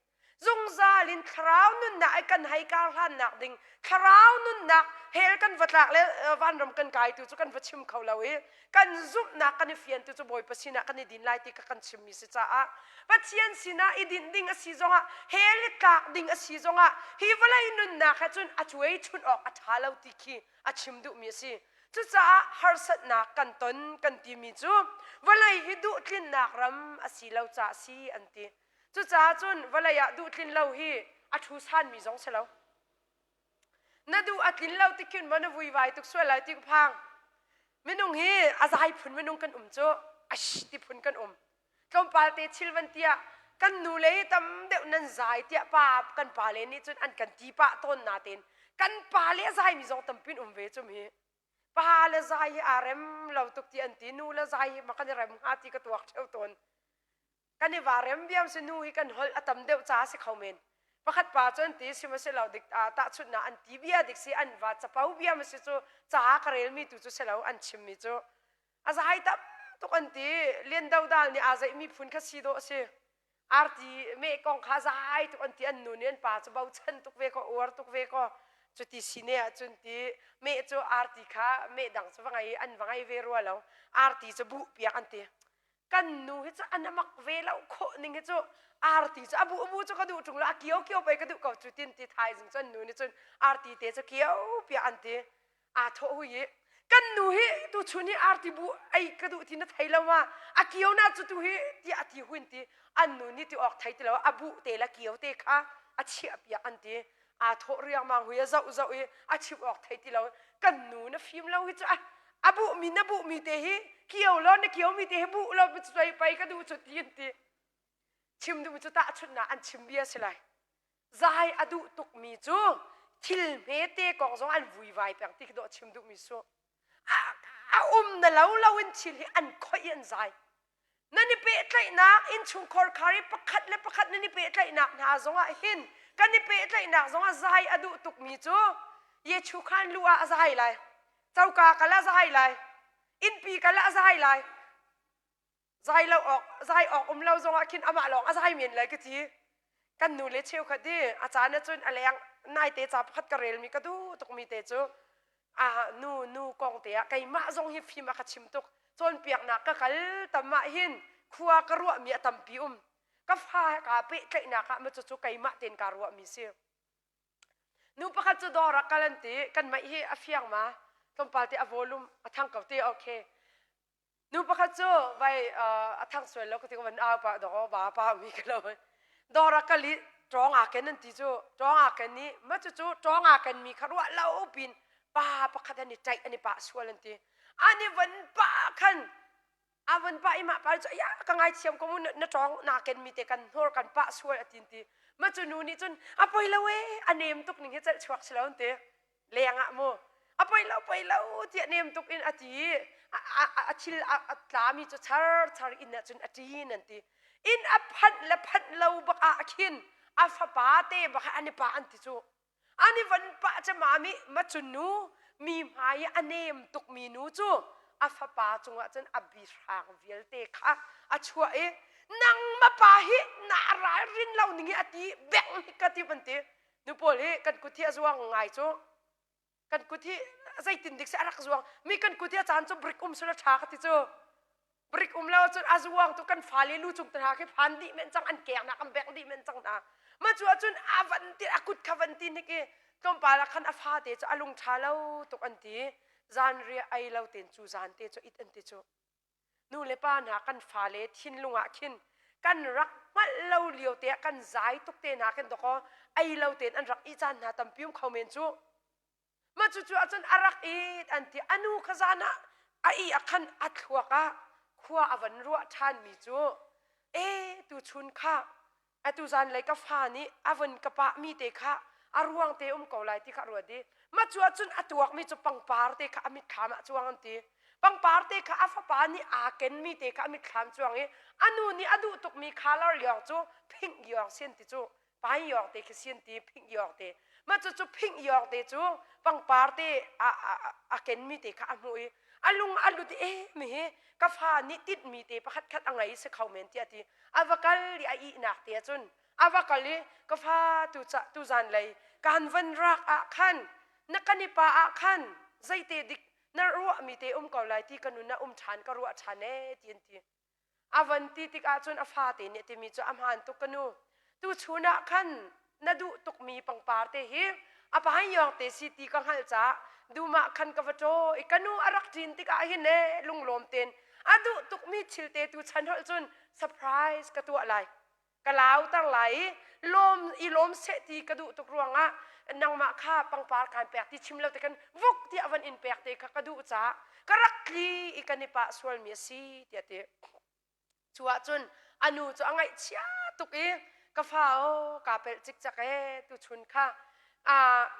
Zungzal in thlarau nunnak ai kan hei kar hlannak ding thlarau nunnak hell kan va tlak le vanram kan kai tu cu kan va chim kho lo i kan zumhnak kan i fian tu cu Bawipa sinah kan i din lai ti kha kan chimmi si caah Pathian sinah i dinh ding a si zongah hell i tlak ding a si zongah hi vawlei nunnak he cun a cuai chun awk a ṭha lo ti khi a chim duhmi a si. Cucaah harsatnak kan ton kan timi cu vawlei hi duhtlinnak ram a si lo caah si an ti. Cucaah cun vawlei ah duhtlin lo hi a ṭhu sanmi zong si lo. Na duh a tlin lo ti khin maw na vuivai tuk sual lai ti ka phang. Minung hi a zai phun minung kan um cu ash ti phun kan um. Tlawmpal te thil van tiah kan nu le hi tam deuh nan zai tiah pa kan pa le nih cun an kan ti pah tawn natein kan pa le a zaimi zong tampin um ve cum hi. Pa le zai hi aa rem lo tuk ti an ti nu le zai hi ma kan i rem hnga ti ka tuak ṭheo tawn. Kan i va rem biam si nu hi kan holh a tam deuh ca si kho men. Pakhat pa cu an ti sihmanhsehlaw dik tahchunhnak an ti bia dik si an va capo bia ma si cu ca ka relmi tu cu si lo an chimmi cu a zai tam tuk an ti. Lian Do Dal nih aa zeihmi phun kha si dawh a si. Arti meh kong kha zai tuk an ti. An nu nih an pa cu bochan tuk ve kaw uar tuk ve kaw cuti si ne ahcun ti meh cu arti kha meh dang cu va ngei an va ngei ve rua lo. Arti cu buh piak an ti. Kan nu hi cu an mak ve lo khawh ning hi cu arti cu a bu a bu cu ka duh ṭung lo a kio kio pei ka duh ko cu tin ti thaizing cu an nu nih cun arti te cu kio piah an ti. Aa thawh hui i kan nu hi tuchun hi arti bu ei ka duh ti na thei lo ma a kio na cu tu hi tiah a ti huin ti. An nu nih ti awk thei ti lo a bu te le kio te kha a chiah piak an ti. Aa thawh riangmang hui a zoh zoh i a chim awk thei ti lo kan nu na fim lo hi cu a a buh mi na buh mi te hi kio lo na kio mi te hi buh lo pei pei ka duh cu ti an ti. Chim duh cu tahchunhnak an chim bia si lai. Zai a duh tuk mi cu thil hmete kong zong an vuivai peng ti khi dawh chim duh mi su. A um na lo lo in thil hi an khoih i an zai. Nan i pehtlaihnak innchungkhar khar i pakhat le pakhat nan i pehtlaihnak hna zongah hin kan i pehtlaihnak zongah zai a duh tukmi cu Yechu khan lu ah a zai lai coka kal ah zai lai innpi kal ah zai lai zai lo awk zai awk um lo zongah khin amah lawng a zai men lai ka ti. Kan nu le cheukhat i a caan ahcun a leng naite ca pakhat ka relmi ka duh tukmi te cu a nu nu kong te ah keimah zong hi fim a ka chim tuk. Cawnpiaknak ka kal tam ah hin khua ka ruahmi a tampi um. Ka fa he kaa pehtlaihnak ah ma cucu keimah tein kaa ruahmi si. Nu pakhat cu dawr ah kal an ti kan mei hi a fiang ma tlawmpal te a volume a thang ko ti okay. Nu pakhat cu vai a thang sual lo ka ti van au pa dawk ba pa mi ka lo. Dawr ah kal i ṭawng aa ken an ti cu ṭawng aa ken i ma cucu ṭawng aa ken mi kha ruah lo pin pa pakhat an i ṭaih an i pah sual an ti. An i van pah khan a van pah i mah pa cu ya ka ngaithiam ko mu na ṭawng naa ken mi te kan hnor kan pah sual a tin ti. Ma cu nu nih cun a poi lo ee a nem tuk ning hi celh chuak si lo an ti. Leng ah mu a poi lo poi lo tiah nem tuk in a ti i a thil a tlami cu char char inn ah cun a ṭin an ti. Inn a phanh le phanh lo bak ah khin a fapa te bak an i pah an ti cu. An i van pah cu mami macun nu mi hmai i a nem tukmi nu cu a fapa cungah cun a bihrang vialte kha a chuah i nangma pa hi na ralrin lo ning hi a ti beng hi ka ti an ti. Nu pawl hi kan kut hi a zuang ngai cu kan kut hi zeitin dik si a rak zuang mi kan kut hi a caan cu brik um sula ṭha ka ti cu brik um lo cun a zuang tu kan fale lu cung te hna khi phan dih men cang an keng nak an bek dih men cang hna ma cu ahcun a van ti a kut kha van ti hnik i tlawmpal ah khan a fate cu a lung ṭha lo tuk an ti zan riah ei lo ten cu zan te cu it an ti cu nu le pa hna kan fale thinlung ah khin kan rak hngalh lo lio te ah kan zai tuk te hna khin dawkaw ei lo tein an rak i caan hna tampi um kho men cu mah cu cu ahcun a rak it an ti. A nu kha zan ah a i ah khan a thluak ah khua a van ruah ṭhan mi cu e tuchun kha atu zan lei ka fa nih a vun ka pah mi te kha a ruang te um ko lai ti kha ruat i mah cu ahcun a tuak mi cu pangpar te kha a mitthlam ah cuang an ti. Pangpar te kha a fapa nih aa ken mi te kha a mitthlam cuang i a nu nih a duh tuk mi color yawng cu pink yawng si an ti cu pai yawng te khi si an ti pink yawng te. Mah cu cu pink yawng te cu pangpar te a, a, a ken mi te kha a hmuh i. A lung a lut e mi hi ka fa nih tinhmi te pakhat khat a ngei si kho men tiah ti. A va kal i a ihnak te ahcun a va kal i ka fa tu ca tu zan lei kan van rak ah khan na kan i pa ah khan zeite dik na ruahmi te um ko lai ti ka nun ah um ṭhan ka ruah ṭhan ee ti an ti. A van ti tikah cun a fate nih a timi cu a hmaan tuk ka nu. Tuchun ah khan na duh tukmi pangpar te hi a paiyawng te si ti ka hngalh caah dum ah khan ka va ṭaw i ka nu a rak ṭin tikah hin ee lunglawm tein a duh tukmi thil te tu chan holh cun surprise ka tuah lai. Ka lauter lai i lawm i lawm seh ti ka duh tuk ruangah nangmah kha pangpar kaan pek ti chim lo te kan vuk tiah van in pek te kha ka duh caah ka rak tli i kan i pah sualmi a si tiah ti. Cu ahcun a nu cu a ngaihchia tuk i ka fa aw kaa pelh cikcek ee tuchun kha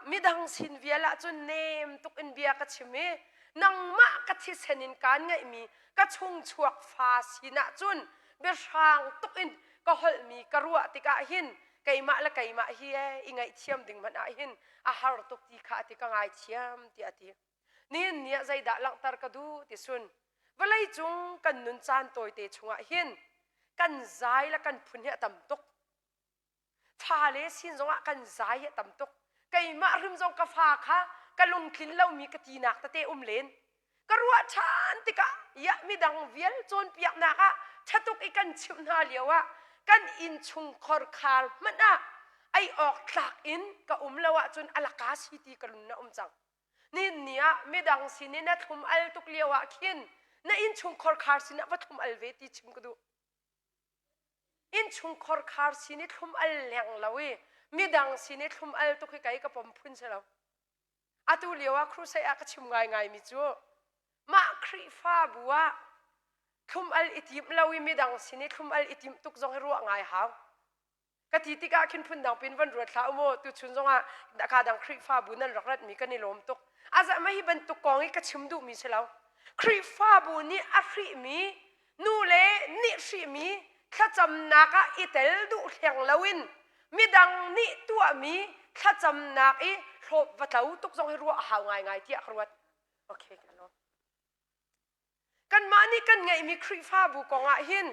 midang sin vial ahcun nem tuk in bia ka chim i nangmah ka thisen in kaan ngeihmi ka chungchuak fa sinah cun biahrang tuk in ka holhmi ka ruah tikah hin keimah le keimah hi ee i ngaihthiam ding hmanh ah hin a har tuk ti kha a ti ka ngaithiam tiah a ti. Nihin ni ah zeidah langhter ka duh ti sun vawlei cung kan nun caan tawite chungah hin kan zai le kan phun hi a tam tuk. Fale sin zongah kan zai hi a tam tuk. Keimah hrim zong ka fa kha ka lungtlin lomi ka tinak tete um len. Ka ruah ṭhan tikah ya midang vial cawnpiaknak ah ṭhatuk i kan chimh hna lio ah kan innchung khorkhar hmanh ah ei awk tlak in ka um lo ahcun a laka si ti ka lun na um cang. Nin ni ah midang sin i na thlum al tuk lio ah khin na innchung khorkhar sinah va thlum al ve ti chim ka duh. Innchung khorkhar sin i thlum al leng lo i midang sin i thlum al tuk hi kei ka pom phun si lo. Atu lio ah crusade ah ka chim ngaingai mi cu mah Khrihfabu ah thlum al i tim lo i midang sin i thlum al i timh tuk zong hi ruah ngai hau. Ka ti tikah khin phundang pin van ruat hlah u mu tuchun zongah ka dang Khrihfabu nan rak ratmi kan i lawm tuk. Azah mah hi bantuk kong i ka chim duhmi si lo. Khrihfabu nih a hrihmi nu le nih hrihmi thlacamnak ah i tel duh hleng loin midang nih tuahmi thlacamnak i hlawp va tlo tuk zong hi ruah a hau ngaingai tiah ka ruat. Okay, ka lawm. Kanmah nih kan ngeihmi Khrihfabu kong ah hin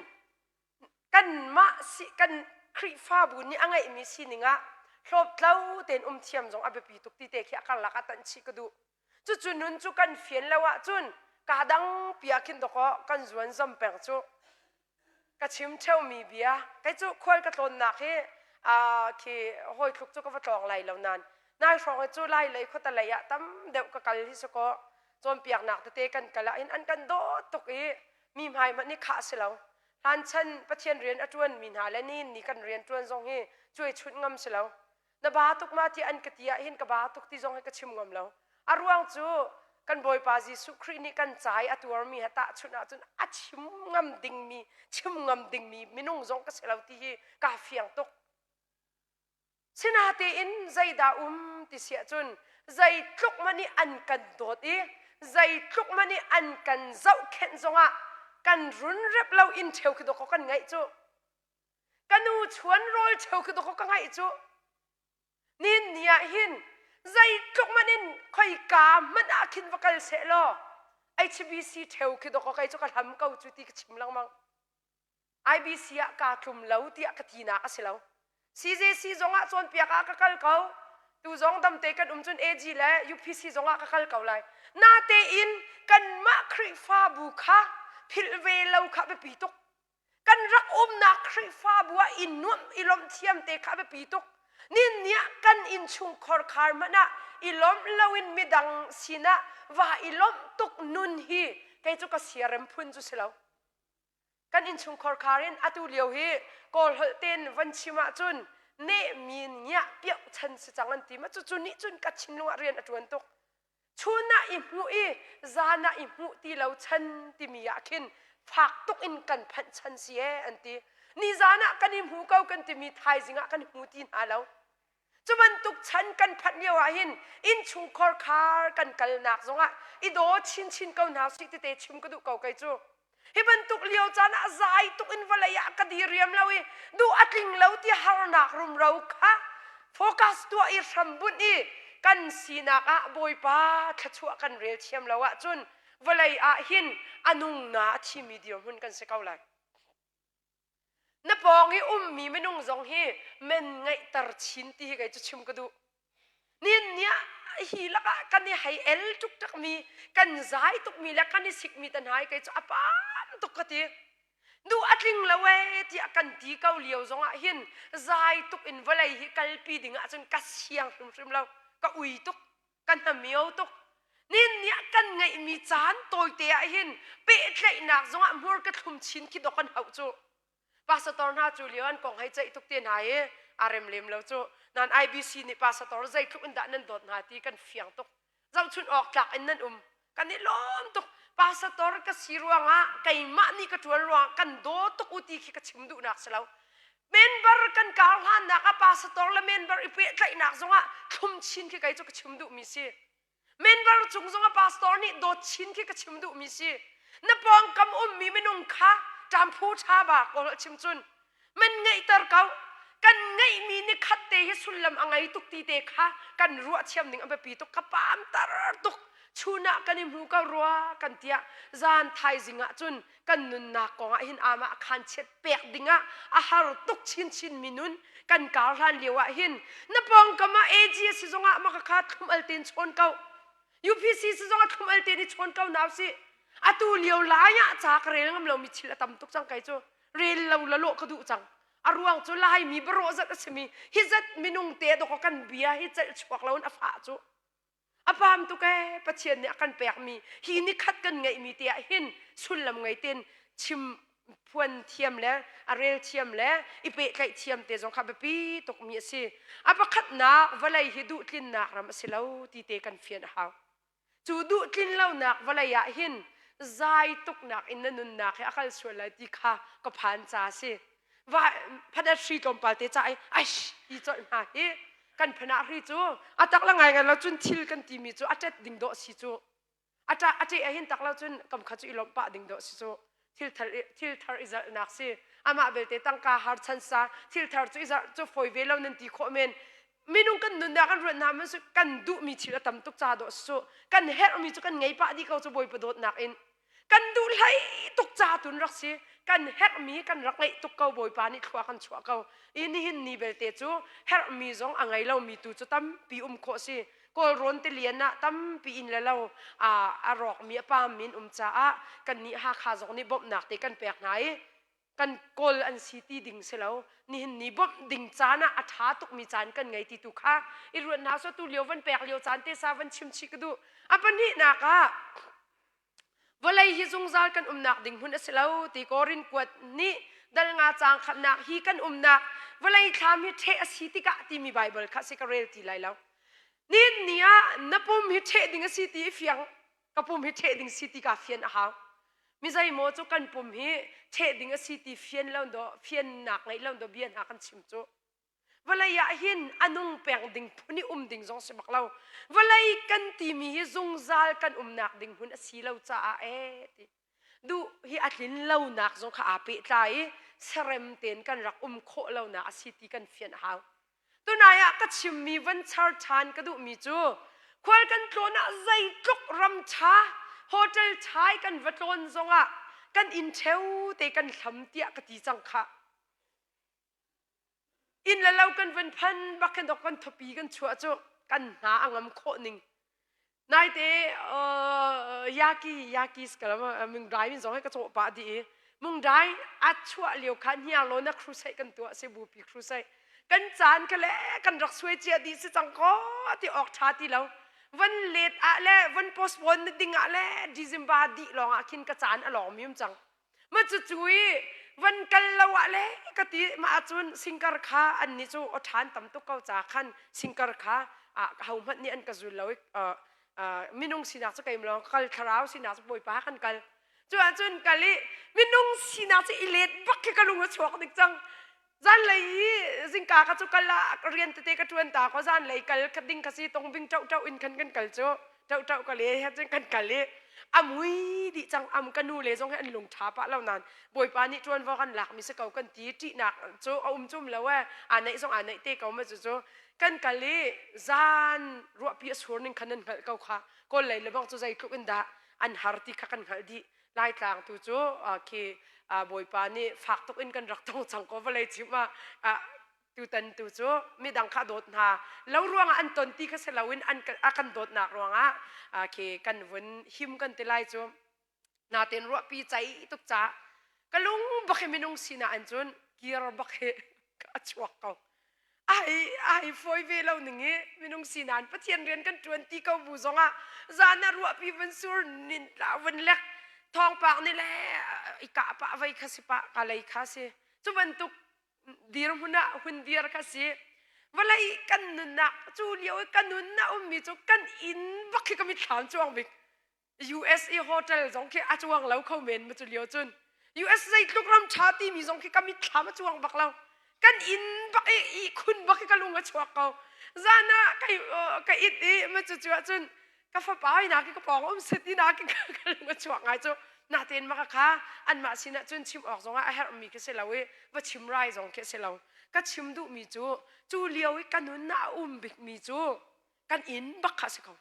kanmah si kan Khrihfabu nih a ngeihmi sining ah hlawptlo tein um thiam zong a biapi tuk ti te khi a karlak ah tanh chih ka duh. Cucu nun cu kan fian lo ahcun kaa dang pi ah khin dawkaw kan zuan zom peng cu. Ka chim ṭheumi bia kei cu khual ka tlawnnak hi khi hawi tluk cu ka va tlawng lai lo nain nai hrawng hi cu lai lei khuata lei ah tam deuh ka kal hi si kaw cawnpiaknak tete kan kal ah hin an kan dawt tuk i mi hmai hmanh nih khah si lo. Hlanchan Pathian rian a ṭuanmi hna le nihin ni kan rian ṭuan zong hi cuai chunh ngam si lo. Na ba tuk ma ti an ka ti ah hin ka ba tuk ti zong hi ka chim ngam lo. A ruang cu kan Bawipa Jesuh Khrih nih kan ca i a tuarmi he tahchunh ahcun a chim ngam dingmi chim ngam dingmi minung zong ka si lo ti hi kaa fiang tuk. Sinatein zeidah um ti si ahcun zeitluk man i an kan dawt i zeitluk man i an kan zohkhenh zongah kan runrep lo in ṭheu khi dawkaw kan ngaih cu. Ka nu chuan rawl cheu khi dawkaw ka ngaih cu. Nin ni ah hin zeitluk man in khoika hmanh ah khin va kal seh law HBC ṭheu khi dawkaw kei cu ka hlam ko cu ti ka chim lengmang. IBC ah kaa tlum lo tiah ka tinak a si lo. CJC zongah cawnpiak ah ka kal ko. Tu zong damte kan um cun AG le UPC zongah ka kal ko lai. Natein kanmah Khrihfabu kha philh ve lo kha biapi tuk. Kan rak umnak Khrihfabu ah i nuamh i lawmh thiam te kha biapi tuk. Nin ni ah kan innchungkhar khar hmanh ah i lawmh loin midang sinah va i lawmh tuk nun hi kei cu ka siarem phun cu si lo. Kan innchungkhar khar in atu lio hi Kawl holh tein van chim ahcun nehmin ngiah piah chan si cang an ti ma cucu nih cun ka thinlung ah rian a ṭuan tuk. Chun ah i hmuh i zan ah i hmuh ti lo chan timi ah khin fak tuk in kan phanh chan si ee an ti. Nizan ah kan i hmu ko kan timi thaizing ah kan hmu ti hna lo. Cu bantuk chan kan phanh lio ah hin innchungkhar khar kan kalnak zongah i daw chinchin ko hna sih tete chim ka duh ko kei cu. Hi bantuk lio caan ah zai tuk in vawlei ah ka diriam lo i duh a tling lo ti harnak rumro kha focus tuah i hrambunh i kan sinak ah Bawipa thluachuah kan rel thiam lo ahcun. Vawlei ah hin a nung na a thimi dirhmun kan si ko lai. Na pawng i ummi minung zong hi men ngeihter chin ti hi kei cu chim ka duh. Nin ni ah hi lakah kan i hei el ṭukṭakmi, kan zai tukmi le kan i sikmi te hna hi kei cu a pam tuk ka ti. Duh a tling lo ee tiah kan ti ko lio zongah hin zai tuk in vawlei hi kalpi ding ahcun ka siang hrimhrim lo. Ka ui tuk. Ka hnamio tuk. Nin ni ah kan ngeihmi caan tawite ah hin pehtlaihnak zongah hmur ka thlum chin khi dok kan hauh cu. Pastor hna cu lio an kong hei ceih tuk te hna i a rem lem lo cu. Nan IBC nih pastor zeitluk in dah nan dawt hna ti kan fiang tuk. Zohchunh awk tlak in nan um. Kan i lawm tuk. Pastor ka si ruangah keimah nih ka ṭuan ruangah kan daw tuk u ti khi ka chim duhnak si lo. Member kan kar hlannak ah pastor le member i pehtlaihnak zongah thlum chin khi kei cu ka chim duhmi si. Member cung zongah pastor nih dawt chin khi ka chim duhmi si. Na pawngkam ummi minung kha ṭamphu ṭha ba kawl chim cun man ngeihter ko. Kan ngeihmi ni khat te hi sullam a ngei tuk ti te kha kan ruah thiam ning a biapi tuk. Ka pam tar tuk. Chun ah kan i hmu ko rua kan tiah zan thaizing ah cun kan nunnak kong ah hin amah khan chiat pek dingah a har tuk chinchin mi nun kan kar hlan lio ah hin na pawngkam ah AG a si zongah maka kha thlum al ten chawn ko UPC si zongah thlum al ten i chawn ko nau si atu lio lai ah ca ka rel ngam lo mi thil a tam tuk cang kai cu rel lo la lawh ka duh cang a ruang cu laimi barawh zat a simi hi zat minung te dok kan bia hi celh chuak lo in a fah cu A pam tuk ee Pathian nih a kan pekmi hi nikhat kan ngeihmi te ah hin sullam ngei tein chim phuan thiam le a rel thiam le i pehtlaih thiam te zong kha biapi tukmi a si. A pakhatnak vawlei hi duhtlinnak ram a si lo ti te kan fian a hau. Cu duhtlin lonak vawlei ah hin zai tuknak in na nunnak hi a kal sual lai ti kha ka phan ca a si. Va phanat hri tlawmpal te ca i aish ti colh hna hi kan phanah hri cu a tak la ngai ngai lo cun thil kan timi cu a ṭet ding dawh si cu a ṭah a ṭeh ahin tak lo cun kam kha cu i lawmh pah ding dawh si cu thil thar thil thar i zalhnak si amah belte tangka har chan sa thil thar cu i zarh cu fawi ve lo nan ti khawh men minung kan nunnak kan ruat hna man su kan duhmi thil a tam tuk ca dawh si cu kan herhmi cu kan ngei pah dih ko cu bawipa dawtnak in kan duh hlei tuk ca tun rak si kan herhmi kan rak ngeih tuk ko bawipa nih thlua kan chuah ko i nihin ni belte cu herhmi zong a ngei lomi tu cu tampi um khawh si kawlrawn tilian ah tampi inn le lo a rawkmi a pammi an um caah kannih Hakha zong nih bawmhnak te kan pek hna i kan kawl an si ti ding si lo nihin ni bawmh ding caan ah a ṭha tukmi caan kan ngei ti tu kha i ruat hna so tu lio van pek lio caan te sa van chim chih ka duh a pahnihnak ah Vawlei hi zungzal kan umnak ding hmun a si lo ti Korin kuat nih dal nga caang khatnak hi kan umnak vawlei thlam hi ṭheh a si tikah timi Baibal kha si ka rel ti lai lo. Nin ni ah na pum hi ṭheh ding a si ti i fiang ka pum hi ṭheh ding si ti ka fian a hau. Mi zeimaw cu kan pum hi ṭheh ding a si ti fian lo do fiannak ngeih lo do bia hna kan chim cu. Vawlei ah hin a nung peng ding phun i um ding zong si bak lo. Vawlei kan timi hi zungzal kan umnak ding hmun a si lo caah ee ti. Duh hi a tlin lonak zong kha aa pehtlai i serem tein kan rak um khawh lonak a si ti kan fian a hau. Tunai ah ka chimmi van char ṭhan ka duhmi cu khual kan tlawn ah zeitluk ram ṭha hotel ṭha i kan va tlawn zongah kan inn ṭheu te kan hlam tiah ka ti cang khah. Inn le lo kan van phan bak khin dok kan thupi kan chuah cu kan hna a ngam khawh ning. Naite yaki yaki skalam mungdai min zong he ka cawh pah dih i mungdai a chuah lio kha hniarlawn na crusade kan tuah si bupi crusade kan caan kha le kan rak suai cia dih si cang ko ti awk ṭha ti lo van let ah le van postpone ding ah le December dih lawng ah khin ka caan a lawng mi um cang Ma cucu i van kal lo ah le ka ti ma ahcun singkar kha an nih cu aw ṭhan tam tuk ko ca khan singkar kha ho hmanh nih an ka zul lo i minung sinak cu keimah lawng kal thlarau sinak cu bawipa kan kal cu ahcun kal i minung sinak cu i let bak khi ka lung a chuak dik cang Zanlei i zingka ka cu kal ah rian tete ka ṭuan ta ko zanlei kal ka ding ka si tongbing ṭoh ṭoh in khan kan kal cu ṭoh ṭoh ka le he cun kan kal i a mui dih cang am ka nu le zong hi an lung ṭha pah lo nain bawipa nih ṭuanvo kan lakmi si ko kan ti ṭihnak cu a um cum lo e aa neih zong aa neih te ko ma cu cu kan kal i zan ruahpi a sur ning khan nan hngalh ko kha kawl lei le bang cu zeitluk in dah An har ti kha kan hngalh dih. Laitlang tu cu khi Bawipa nih fak tuk in kan rak tong cang ko vawlei cim ah. Tutan tu cu midang kha dawt hna lo ruangah an ton ti kha si loin an a kan dawtnak ruangah khi kan vun him kan ti lai cu. Natein ruahpi cai tuk ca ka lung bak hi minung sinak an cun kir bak hi a chuak ko. Ai ai fawi ve lo ning i minung sinan Pathian rian kan ṭuan ti ko bu zongah zan ah ruahpi vun sur nin tla vun lek thawngpang nih le i kah pah vei kha si pah ka lei kha si. Cu bantuk dirhmun ah hun dir kha si. Vawlei kan nunnak cu lio i ka nun a ummi cu kan inn bak khi ka mitthlam cuang bik. US i hotel zong khi a cuang lo kho men ma cu lio cun. US zeitluk ram ṭha timi zong khi ka mitthlam a cuang bak lo. Kan inn bak i ihkhun bak i ka lung a chuak ko. Zan ah ka it i ma cu cu ahcun ka fapa ina ki ka pawng um sit ina ki ka lung a chuak ngai cu. Natein maka kha anmah sinah cun chim awk zongah a herhmi khi si lo i va chim rai zong khi si lo. Ka chim duhmi cu cu lio i ka nun ah a um bikmi cu kan inn bak kha si ko.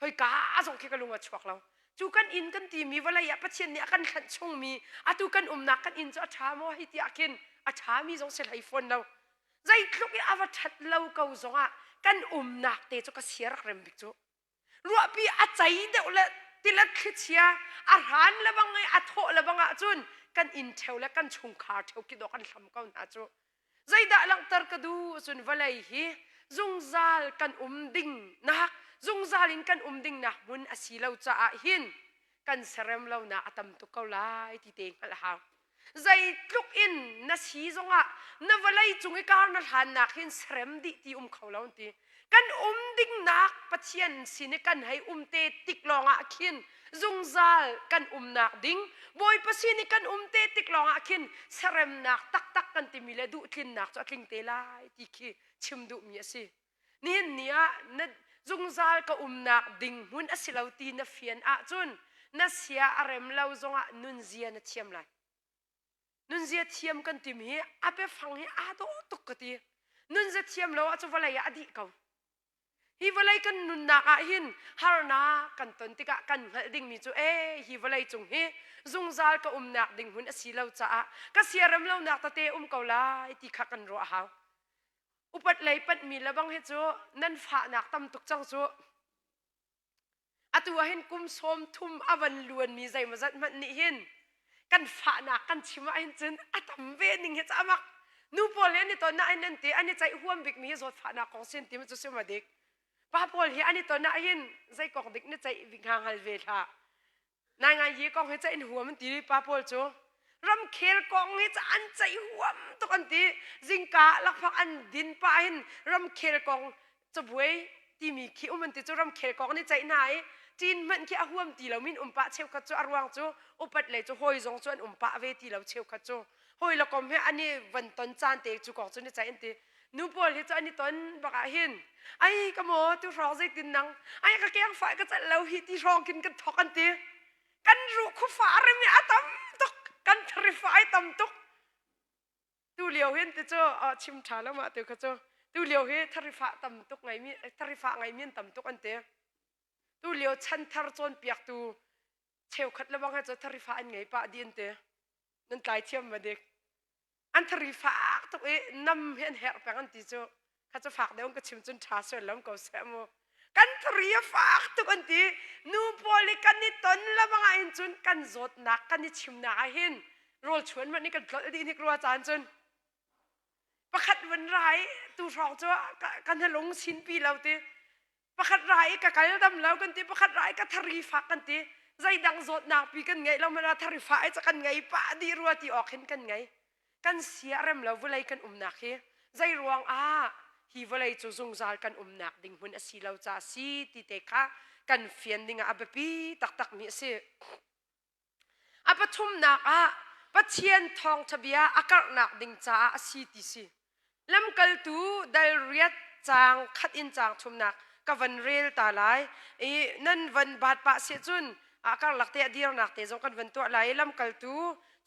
Khoika zong khi ka lung a chuak lo. Cu kan inn kan timi vawlei ah Pathian nih a kan thlanh chungmi atu kan umnak kan inn cu a ṭha maw hei ti ah khin a ṭhami zong si hlei fawn lo. Zeitluk i a va ṭhat lo ko zongah kan umnak te cu ka sia rak rem bik cu. Ruahpi a cei deuh le tilet thlichia a hran le bang i a thawh le bang ahcun kan inn ṭheo le kan chungkhar ṭheo ki dawh kan hlam ko hna cu. Zeidah langhter ka duh cun vawlei hi zungzal kan um ding nak zungzal in kan um ding nak hmun a si lo caah hin kan serem lonak a tam tuk ko lai ti te hngalh a hau. Zeitluk in na si zongah na vawlei cung i kar na hlannak hin serem dih ti um kho lo an ti. Kan um dingnak Pathian sin i kan hei um te tik lawngah khin zungzal kan umnak ding Bawipa sin i kan um te tik lawngah khin seremnak taktak kan timi le duhtlinnak cu a tling te lai ti khi chim duhmi a si. Nihin ni ah na zungzal ka umnak ding hmun a si lo ti na fian ahcun na sia a rem lo zongah nunzia na thiam lai. Nunzia thiam kan timi hi a biafang hi aa dawh tuk ka ti. Nunzia thiam lo ahcun vawlei ah a dih ko. Hi vawlei kan nunnak ah hin harnak kan ton tikah kan hngalh dingmi cu ee hi vawlei cung hi zungzal ka umnak ding hmun a si lo caah ka siarem lonak tete um ko lai ti kha kan ruah a hau. Upat lei panhmi le bang hi cu nan fahnak tam tuk cang cu. Atu ah hin kum 30 a van luanmi zeimawzat hmanh nih hin kan fahnak kan chim ah hin cun a tam ve ning hi ca mak. Nu pawl hi an i ton ah hin an ti an i ceih huam bikmi hi zawtfahnak kong sin ti cu sim a dik. Pa pawl hi an i ton ah hin zei kong dik na ceih bik hnga hngal ve hlah. Nai ngai hi kong hi ceih in huam an ti pa pawl cu. Ramkhel kong hi ca an ceih huam tuk an ti. Zingka lakphak an din pah hin ramkhel kong cabuai timi khi um an ti cu ramkhel kong an i ceih hna i ṭin hmanh khi a huam ti lo min um pah cheukhat cu a ruang cu upat lei cu hawi zong cu an um pah ve ti lo cheukhat cu hawi le kom he an i van ton caan te cu kong cu ni ceih an ti. Nu pawl hi cu an i ton bak ah hin ai ka maw tu hrawng zeitin nang ai ka keng fai ka celh lo hi ti hrawng kin kan thok an ti. Kan ruh khufa rem i a tam tuk, kan thari fai tam tuk. Tu lio hin ti cu chim ṭha lo mah tu kha cu tu lio hi tharifa tam tuk ngaimi tharifa ngaimi an tam tuk an ti. Tu lio chanthar cawnpiaktu cheukhat le bang he cu tharifa an ngei pah dih an ti. Nan tlai thiam ma dik? An thari fak tuk i nam hi an herh peng an ti cu. Kha cu fak deuh ka chim cun ṭha sual lo ko seh mu. Kan thari a fak tuk an ti. Nu pawl i kan i ton le bang ah hin cun kan zawtnak kan i chimnak ah hin rawl chuan hmanh nih kan tlolh dih hnik rua caan cun. Pakhat vun rai tu hrawng cu kan hnalung sinpi lo ti. Pakhat rai i ka kal dam lo kan ti, pakhat rai ka thari fak kan ti. Zeidang zawtnak pi kan ngeih lo hmanh ah thari fah ai ca kan ngei pah dih rua ti awk hin kan ngei. Kan sia rem lo vawlei kan umnak hi zei ruang ah hi vawlei cu zungzal kan umnak ding hmun a si lo ca si ti te kha kan fian ding ah a biapi taktak mi a si. A pathumnak ah Pathian thawngṭha bia a karhnak ding caah a si ti si. Lamkaltu dal riat caang khat in caang thumnak ka van rel ta lai i nan van baat pah si cun a karlak te a dirnak te zong kan van tuah lai i lamkaltu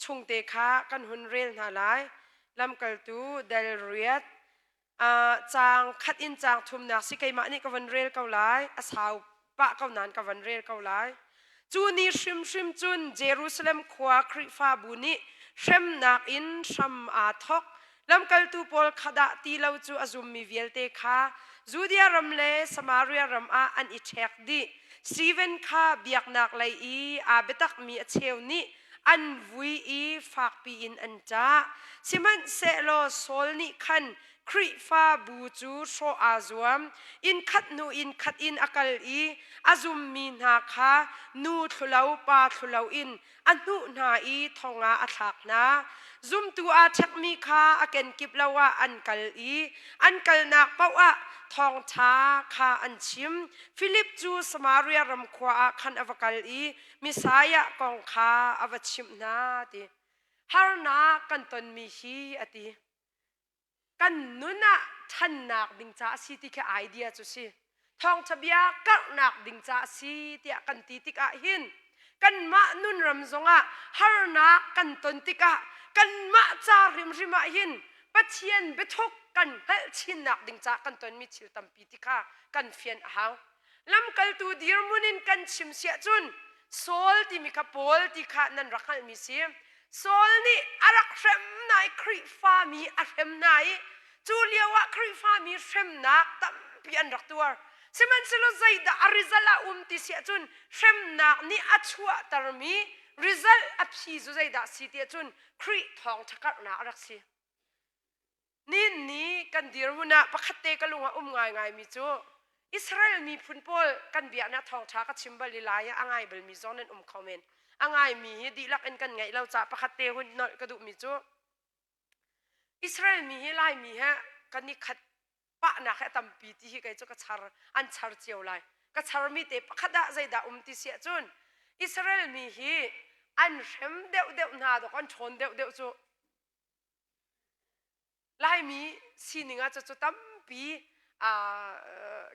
chungte kha kan hun rel hna lai. Lamkaltu dal riat caang khat in caang thumnak si keimah nih ka van rel ko lai. A sau pah ko nain ka van rel ko lai. Cu ni hrimhrim cun Jerusalem khua Khrihfabu nih hremnak in hram aa thawk. Lamkaltu pawl kha dah ti lo cu a zummi vialte kha Judea ram le Samaria ram ah an i ṭhek dih. Steven kha biaknak lei i aa biatakmi a cheu nih an vui i fakpi in an ṭah. Sihmanhsehlaw Saul nih khan Khrihfabu cu hrawh aa zuam. Innkhat hnu innkhat in a kal i a zummi hna kha nu thlulo pa thlulo in a hnuh hna i thong ah a thlak hna. Zumtu aa ṭhekmi kha a kenkip lo ah an kal i an kalnak paoh ah thawngṭha kha an chim. Filip cu Samaria ram khua ah khan a va kal i Messiah kong kha a va chimh hna ti. Harnak kan tonmi hi a ti. Kan nun ah ṭhannak ding ca a si ti khi idea cu si. Thawngṭha bia karhnak ding ca a si tiah kan ti tikah hin kanmah nunram zongah harnak kan ton tikah kanmah ca hrimhrim ah hin Pathian biathuk kan hngalh chinnak ding ca kan tonmi thil tampi ti kha kan fian a hau. Lamkaltu dirhmun in kan chim siah cun Saul timi kha Paul ti kha nan rak hngalhmi si. Saul nih a rak hrem hna i Khrihfami a hrem hna i cu lio ah Khrihfami hremnak tampi an rak tuar. Sihmanhsehlaw zeidah a result a um ti siah cun hremnak nih a chuahtermi result a phi cu zeidah si tiah cun Khrih thawngṭha karhnak a rak si. Nin ni kan dirhmun ah pakhat te ka lung ah um ngaingaimi cu Israel miphun pawl kan biaknak thawngṭha ka chim bal i lai ah a ngai balmi zong nan um kho men. A ngaimi hi dihlak in kan ngeih lo caah pakhat te hun nolh ka duhmi cu Israel mi hi Laimi he kan i khat pahnak he a tampi ti hi kei cu ka char an char cio lai. Ka charmi te pakhat ah zeidah um ti si ahcun Israel mi hi an hrem deuhdeuh hna dawk an ṭhawn deuhdeuh cu Laimi sining ah cucu tampi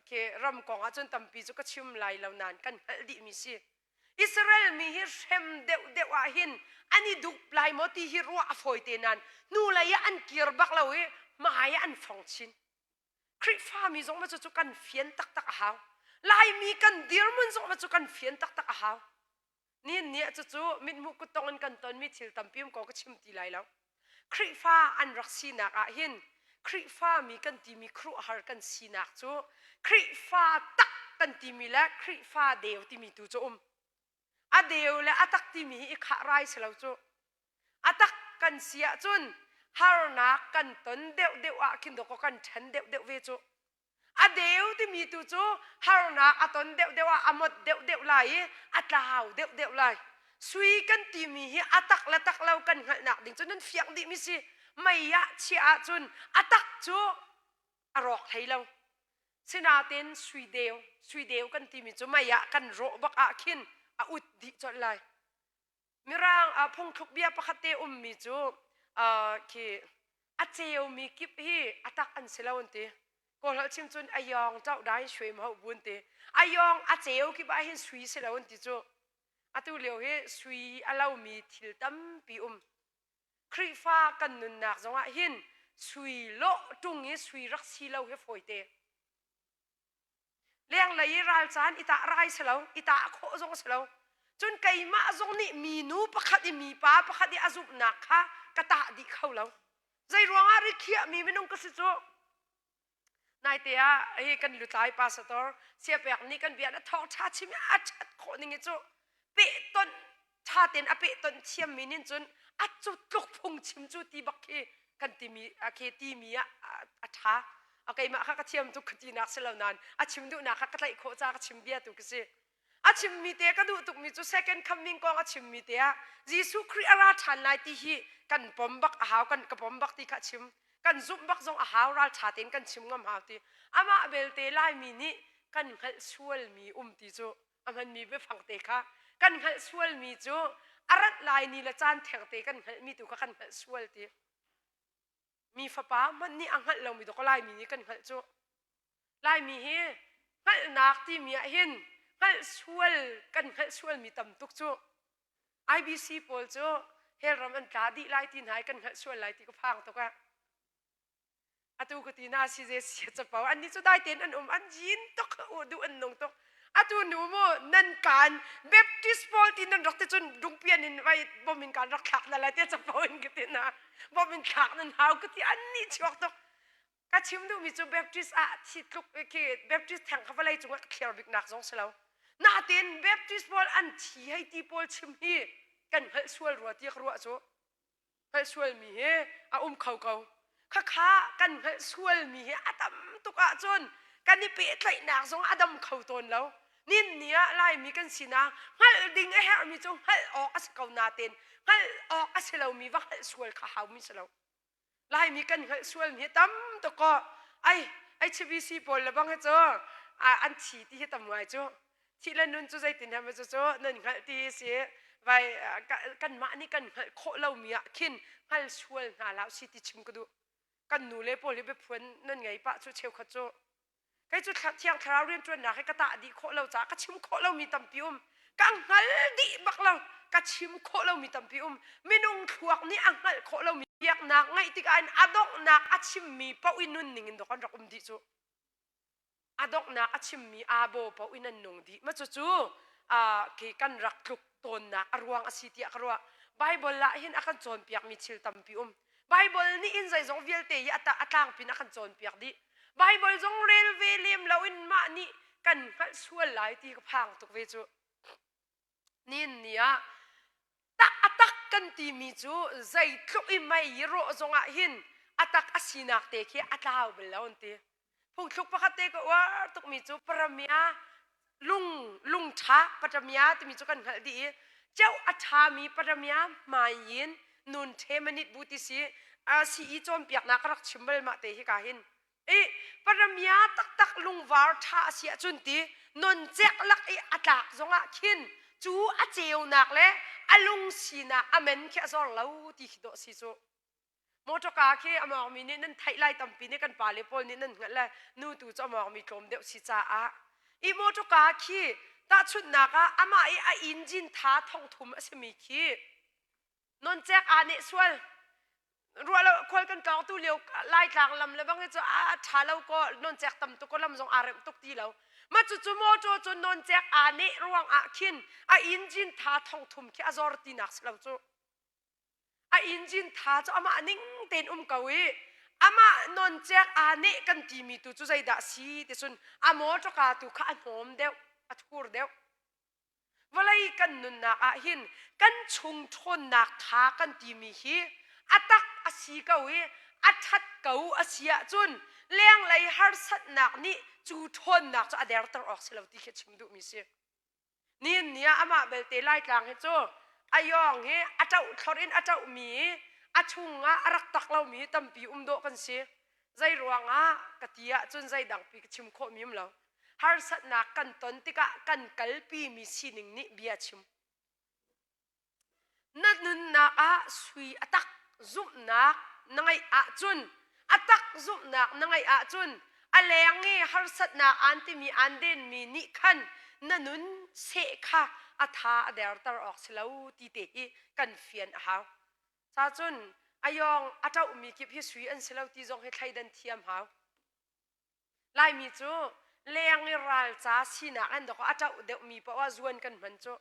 ke ram kong ah cun tampi cu ka chim lai lo nain kan hngalh dihmi si. Israel mi hi hrem deuhdeuh ah hin an i dup lai maw ti hi ruah a fawi te nain hnulei ah an kir bak lo i hmai ah an fong chin. Khrihfami zong ma cucu kan fian taktak a hau. Laimi kan dirhmun zong ma cu kan fian taktak a hau. Nihin ni ah cucu mithmuh kuttong in kan tonmi thil tampi um ko ka chim ti lai lo. Khrihfa an rak sinak ah hin Khrihfami kan timi khuaruahhar kan sinak cu Khrihfa tak kan timi le Khrihfa deu timi tu cu um. A deu le a tak timi hi i khah rai si lo cu. A tak kan si ahcun harnak kan ton deuhdeuh ah khin dawkaw kan ṭhen deuhdeuh ve cu. A deu timi tu cu harnak a ton deuhdeuh ah a mot deuhdeuh lai i a tlau deuhdeuh lai. Sui kan timi hi a tak le tak lo kan hngalhnak ding cu nan fiang dihmi si. Mei ah chiah ahcun a tak cu a rawk hlei lo. Sinain sui deu, sui deu kan timi cu mei ah kan rawh bak ah khin a ut dih colh lai. Mirang ah phungthluk bia pakhat te ummi cu khi a ceumi kip hi a tak an si lo an ti. Kawlholh chim cun a yawng ṭauh dai shui ma bu an ti. A yawng a ceu kip ah hin sui si lo an ti cu. Atu lio hi sui a lomi thil tampi um. Khrihfa kan nunnak zongah hin sui lawh ṭung i sui rak si lo hi fawite. Lenglei i ralcaan i tah rai si lo, i tah khawh zong si lo. Cun keimah zong nih minu pakhat i mipa pakhat i a zumhnak kha ka tah dih kho lo. Zei ruangah rikhiahmi minung ka si cu? Naite ah hi kan lutlai pastor siapek nih kan bia na thawngṭha chim i a ṭhat khawh ning hi cu pehtonh ṭha tein a pehtonh thiammi nin cun a cu tluk phung chim cu ti bak khi kan timi khi timi ah a ṭha. A keimah kha ka thiam tuk ka tinak si lo nain a chim duhnak kha ka tlaih khawh ca ka chim bia tu ka si. A chimmi te ka duh tukmi cu second coming kong a chimmi te ah Jesuh Khrih a ra ṭhan lai ti hi kan pom bak a hau kan ka pom bak ti kha a chim. Kan zumh bak zong a hau ral ṭha tein kan chim ngam hau ti. Amah belte Laimi nih kan hngalh sualmi um ti cu a hmanmi biafang te kha kan hngalh sualmi cu a rat lai ni le caan thengte kan hngalhmi tu kha kan hngalh sual ti. Mi fapa hmanh nih a hngalh lomi dawk Laimi nih kan hngalh cu. Laimi hi hngalhnak timi ah hin hngalh sual kan hngalh sualmi tam tuk cu. IBC pawl cu hell ram an tla dih lai ti hna i kan hngalh sual lai ti ka phang tuk ah. Atu ka ti na si ze sia capo annih cu dai tein an um an yin tuk duh an nung tuk. Atu nu mu nan kaan Baptist pawl ti nan rak ti cun dungpian in vai bom in kaan rak thlak na lai te capo in ka ti na bom in thlak nan hau ka ti an nih chuak tuk. Ka chim duhmi cu Baptist ah thi tluk khi Baptist theng kha vawlei cungah ka thliar bik nak zong si lo. Natin Baptist pawl an thi hei ti pawl chim hi kan hngalh sual rua ti ka ruah cu. Hngalh sualmi hi a um kho ko. Khakha kan hngalh sualmi hi a tam tuk ahcun kan i pehtlaihnak zong a dam kho tawn lo. Nin ni ah Laimi kan sinak hngalh ding a herhmi cu hngalh awk a si ko nain hngalh awk a si lomi va hngalh sual kha haumi si lo. Laimi kan hngalh sualmi hi tam tuk kaw ai HBC pawl le bang hi cu an thi ti hi tam ngai cu. Thih le nun cu zeitin hem cu cu nan hngalh ti si vai kanmah nih kan hngalh khawh lomi ah khin hngal sual hna hlah si ti chim ka duh. Kan nu le pawl hi biaphuan nan ngei pah cu cheukhat cu kei cu thiang thlarau rianṭuannak hi ka tah dih khawh lo caah ka chim khawh lomi tampi um. Ka hngal dih bak lo ka chim khawh lomi tampi um. Minung thluak nih a hngalh khawh lomi biaknak ngaih tikah in a donghnak a chimmi paoh i nunning in dawk an rak um dih cu. A donghnak a chimmi aa baw paoh in an nung dih. Ma cucu khi kan rak tluk tawnnak a ruang a si tiah ka ruah. Bible ah hin a kan cawnpiakmi thil tampi um. Bible nih in zeizong vialte hi a tlangpin a kan cawnpiak dih. Bible zong rel ve lem loin mah nih kan hngalh sual lai ti ka phang tuk ve cu. Nin ni ah tak a tak kan timi cu zeitluk i mei i rawh zongah hin a tak a sinak te khi a tlau bal lo an ti. Phungthluk pakhat te ka uar tukmi cu paramia lung lung ṭha paramia timi cu kan hngalh dih i ceuh a ṭhami paramia hmai in nun ṭhe manit bu ti si CE cawnpiaknak ka rak chim bal mah te hi ka hin i paramia taktak lungvar ṭha a si ahcun ti noncek lak i a tlak zongah khin cu a ceunak le a lung sinak a men khi a zor lo ti khi dawh si cu. Motorka khi a mawngmi nih nan theih lai tampi nih kan pale pawl nih nan hngalh le nu tu cu a mawngmi tlawm deuh si caah i motorka khi tahchunhnak ah amah i a engine tha thongthum a simi khi noncek aa neh sual ruah lo khual kan tlawng tu lio laitlang lam le bang hi cu a ṭha lo ko noncek tam tuk ko lam zong aa remh tuk ti lo ma cu cu motor cu noncek aa neh ruang ah khin a engine tha thongthum khi a zor tinak si lo cu A engine tha cu amah ning tein um ko i amah noncek aa neh kan timi tu cu zeidah si ti cun a mawṭawka tu kha a hnawm deuh, a thur deuh. Vawlei kan nunnak ah hin kan chung ṭhawnnak tha kan timi hi a tak a si ko i a ṭhat ko a si ahcun lenglei harsatnak nih cu ṭhawnnak cu a derter awk si lo ti khi chim duhmi si. Nihin ni ah amah belte Laitlang hi cu a yawng hi a ṭoh thlor in a ṭohmi i a chungah a rak tak lomi hi tampi um dawh kan si. Zei ruangah ka ti ahcun zeidangpi ka chim khawhmi um lo. Harsatnak kan ton tikah kan kalpimi sining nih bia chim. Na nunnak ah sui a tak zumhnak na ngeih ahcun a tak zumhnak na ngeih ahcun a leng i harsatnak aan timi aan denmi nih khan na nun seh kha a tha a derter awk si lo ti te hi kan fian a hau. Ca cun a yawng a ṭohmi kip hi sui an si lo ti zong hi thleidan thiam hau. Laimi cu leng i ralca sinak an dawk a ṭoh deuhmi paoh ah zuan kan hman cu.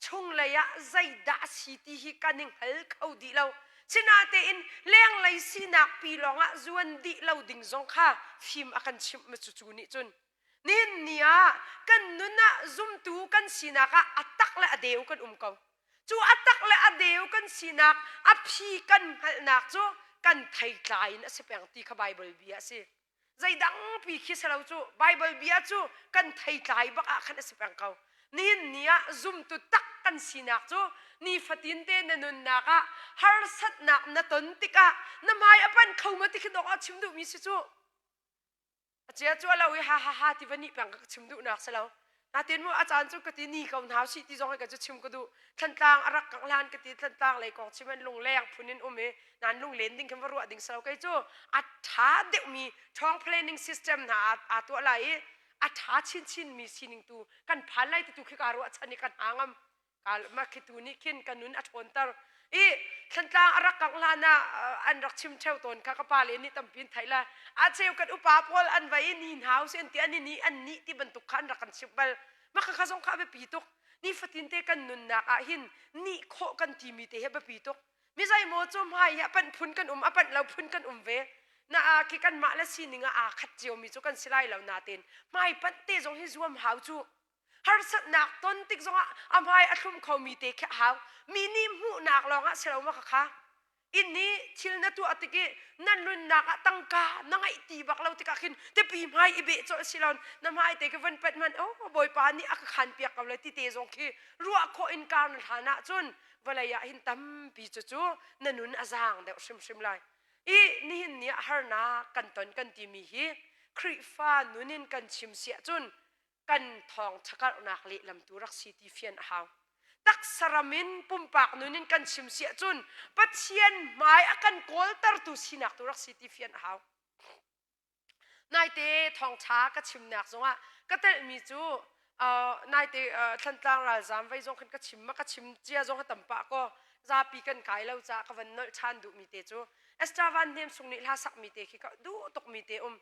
Chunglei ah zeidah a si ti hi kan i hngal kho dih lo. Sinatein lenglei sinak pi lawngah zuan dih lo ding zong kha fim a kan chimh ma cucu nih cun. Nihin ni ah kan nun ah zumtu kan sinak ah a tak le a deu kan um ko. Cu a tak le a deu kan sinak a phi kan hngalhnak cu kan theitlai in a si peng ti kha Baibal bia a si. Zeidang pi khi si lo cu Baibal bia cu kan theitlai bak ah khan a si peng ko. Nihin ni ah zumtu tak kan sinak cu nifatin te na nunnak ah harsatnak na ton tikah na hmai a panh kho ma ti khi dawk ah chim duhmi si cu. A cia cu a lo i ha ha ha ti va nih peng ka chim duhnak si lo. Natin mu a caan cu ka ti ni ko hna sih ti zong hi ka cu chim ka duh. Thlantlang a rak kangh hlan ka ti Thlantlang lei kong chim an lungleng phun in um i nan lunglen ding khin va ruah ding si lo. Kei cu a ṭha deuhmi ṭhawng planning system hna aa tuah lai i a ṭha chinchin mi sining tu kan phan lai ti tu khi kaa ruahchan i ka hna ngam. Mah khi tu nih khin ka nun a ṭhawnter. I Thlantlang a rak kangh hlan ah an rak chim ṭheo tawn kha ka pa le nih tampi in theih la. A cheu kan upa pawl an va i ni hna usih an ti an i ni an nih ti bantuk kha an rak kan chimh bal. Mah kha zong kha a biapi tuk. Nifatin te kan nunnak ah hin nih khawh kan timi te hi a biapi tuk. Mi zeimaw cu hmai hi a panh phun kan um, a panh lo phun kan um ve. Na a khi kanmah le sining ah aa khat ciomi cu kan si lai lo natein hmai panh te zong hi zuam hau cu. Harsatnak ton tik zongah a hmai a thlum khomi te khi a hau. Mi nih hmuhnak lawngah si lo ma khakha. Inn i thil na tuah tik i na nunnak ah tangka na ngeih ti bak lo tikah khin tipi hmai i beh colh si lo na hmai te khi van panh hmanh oh Bawipa nih a ka khan piak ko lai ti te zong khi ruah khawh in kar na hlan ahcun vawlei ah hin tampi cu cu na nun a zaang deuh hrimhrim lai. I nihin ni ah harnak kan ton kan timi hi Khrihfa nun in kan chim si ahcun kan thawngṭha karhnak lehlam tu rak si ti fian a hau. Taksa ram in pumpak nun in kan chim si ahcun Pathian hmai a kan kawltertu sinak tu rak si ti fian a hau. Naite thawngṭha ka chimnak zongah ka telhmi cu uh, naite uh, Thlantlang ralzaam vei zong khan ka chim ma ka chim cia zong a tam pah kaw zapi kan kai lo caah ka van nolh ṭhan duhmi te cu Esther Van Hnem Sung nih hla sakmi te khi ka duh tukmi te um.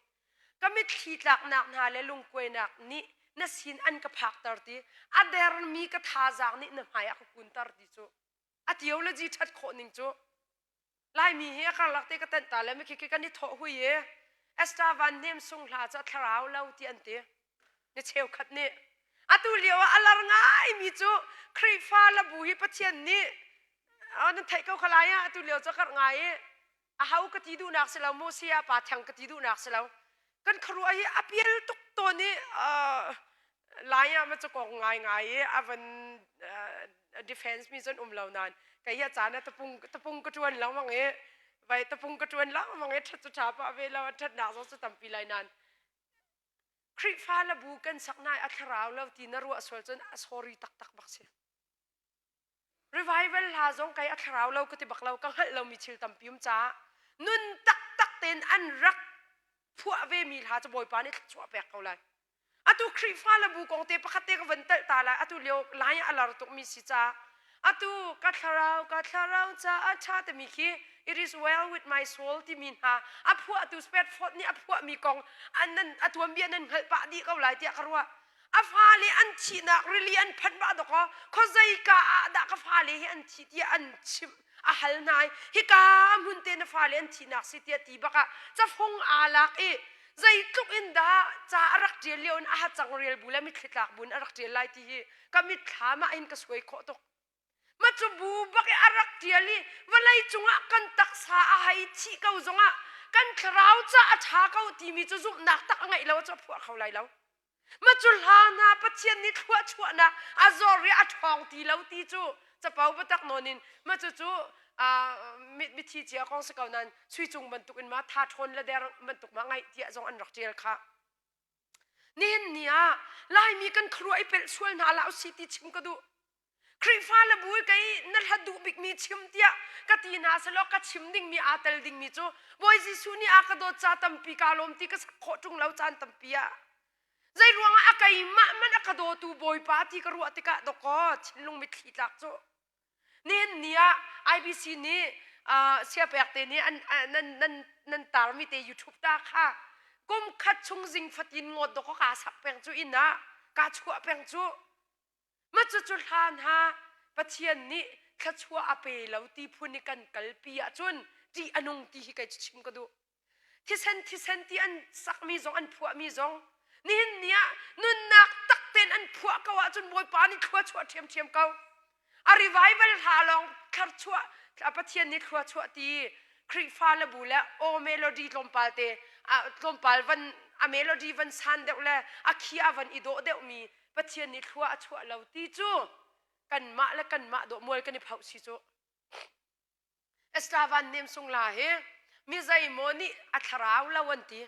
Ka mitthli tlaknak hna le lungkuainak nih na sin an ka phakter ti a dermi ka thazaang nih na hmai ah ka kunter ti cu a theology ṭhat khawh ning cu Laimi hi a karlak te ka tenh ta le mikhi khi kan i thawh hui i Esther Van Hnem Sung hla cu a thlarau lo ti an ti ni cheukhat nih atu lio ah a lar ngaimi cu Khrihfa labu hi Pathian nih nan theih ko kha lai ah atu lio cu a karh ngai i a ho ka ti duhnak si lo mu saya pa theng ka ti duhnak si lo kan khuaruah hi a pial tuk tawn i lai ah ma cu kong ngai ngai i a van defense mi cun um lo nain kei hi a caan ah tapung tapung ka tuan lengmang i vai tapung ka tuan lengmang i that cu tha pah ve lo a thatnak zong cu tampi lai nain Khrihfa le bu kan sak nai a thlarau lo ti na ruah sual cun a sorry taktak bak si Revival hla zong kei a thlarau lo ka ti bak lo ka hngalh lomi thil tampi um caah nun taktak tein an rak phuah ve mi hla cu Bawipa nih thluachuah pek ko lai. Atu Khrihfa le bu kong te pakhat te ka van telh ta lai. Atu lio lai a lar tuk mi si ca. Atu ka thlarau ka thlarau ca a tha timi khi it is well with my soul timi hna a phuahtu Spafford nih a phuahmi kong an nan a tuanbia nan hngalh pah dih ko lai tiah ka ruah. A fale an thihnak rili an phanh bah dawkaw khuazeika ah dah ka fale hi an thi tiah an chimh a hal hna i hika hmun te na fale an thihnak si tiah ti bak ah cafung aa lak i zeitluk in dah ca a rak ṭial lio in a hacang rel bu le mitthli tlak bu in a rak ṭial lai ti hi ka mitthlam ah hin ka suai khawh tuk. Ma cu bu bak i a rak ṭial i vawlei cungah kan taksa a hei thih ko zongah kan thlarau ca a ṭha ko timi cu zumhnak tak a ngeih lo cu a phuah kho lai lo. Ma cu hla hna Pathian nih thluachuahnak a zor i a ṭhawng ti lo ti cu capo biatak nawn in ma cu cu mithi cia kong si ko nain sui cung bantuk in ma tha ṭhawn le der bantuk ma ngaih tiah zong an rak ṭial kha. Nihin ni ah Laimi kan khuaruah i pelh sual hna hlah usih ti chim ka duh. Khrihfa le bu kei na hlat duh bikmi chim tiah ka ti hna selaw ka chim dingmi aa tel dingmi cu Bawi Jesuh nih a ka dawt ca tampi kaa lawm ti ka sak khawh ṭung lo caan tampi ah zei ruangah a keimah man a ka dawtu Bawipa ti ka ruah tikah dawkaw thinlung mitthli tlak cu nihin ni ah IBC nih siapek te nih an nan nan nan tarmi te YouTube ta kha kum khat chung zing fatin ngawt dawkaw kaa sak peng cu inn ah kaa chuah peng cu Ma cucu hlan ha Pathian nih thluachuah a pe lo ti phun i kan kalpi ahcun ṭih a nung ti hi kei cu chim ka duh. Thisen thisen ti an sakmi zong an phuahmi zong nihin ni ah nunnak tak tein an phuah ko ahcun Bawipa nih thluachuah ṭhiamṭhiam ko. A revival hla lawng thlarchuah Pathian nih thluachuah ti Khrihfa le bu le aw melody tlawmpal te tlawmpal van a melody van san deuh le a khia van i dawh deuhmi Pathian nih thlua a chuah lo ti cu kanmah le kanmah dawh mual kan i phoh si cu. Esther Van Hnem Sung la hi mi zeimaw nih a thlarau lo an ti.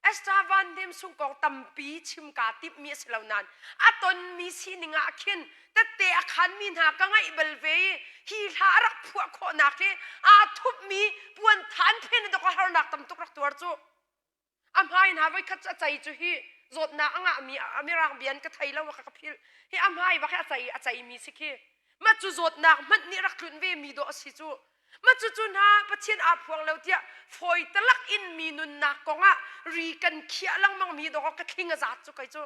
Esther Van Hnem Sung kong tampi chim kaa timhmi a si lo nain a tonmi sining ah khin tette a khanmi hna ka ngaih bal ve i hi hla a rak phuah khawhnak hi aa thupmi puan than phen dok a harnak tam tuk rak tuar cu. A hmai hna voikhat cu a cei cu hi zawtnak a ngahmi a mirang bia in ka thei lo ka ka philh. Hi a hmai bak hi a cei a ceimi si khi. Mah cu zawtnak hmanh nih rak tlunh ve mi dawh a si cu. Mah cucu hna Pathian aa phuang lo tiah fawi talak in mi nunnak kongah ri kan khiah lengmang mi dawh ka thling a zat cu kai cu.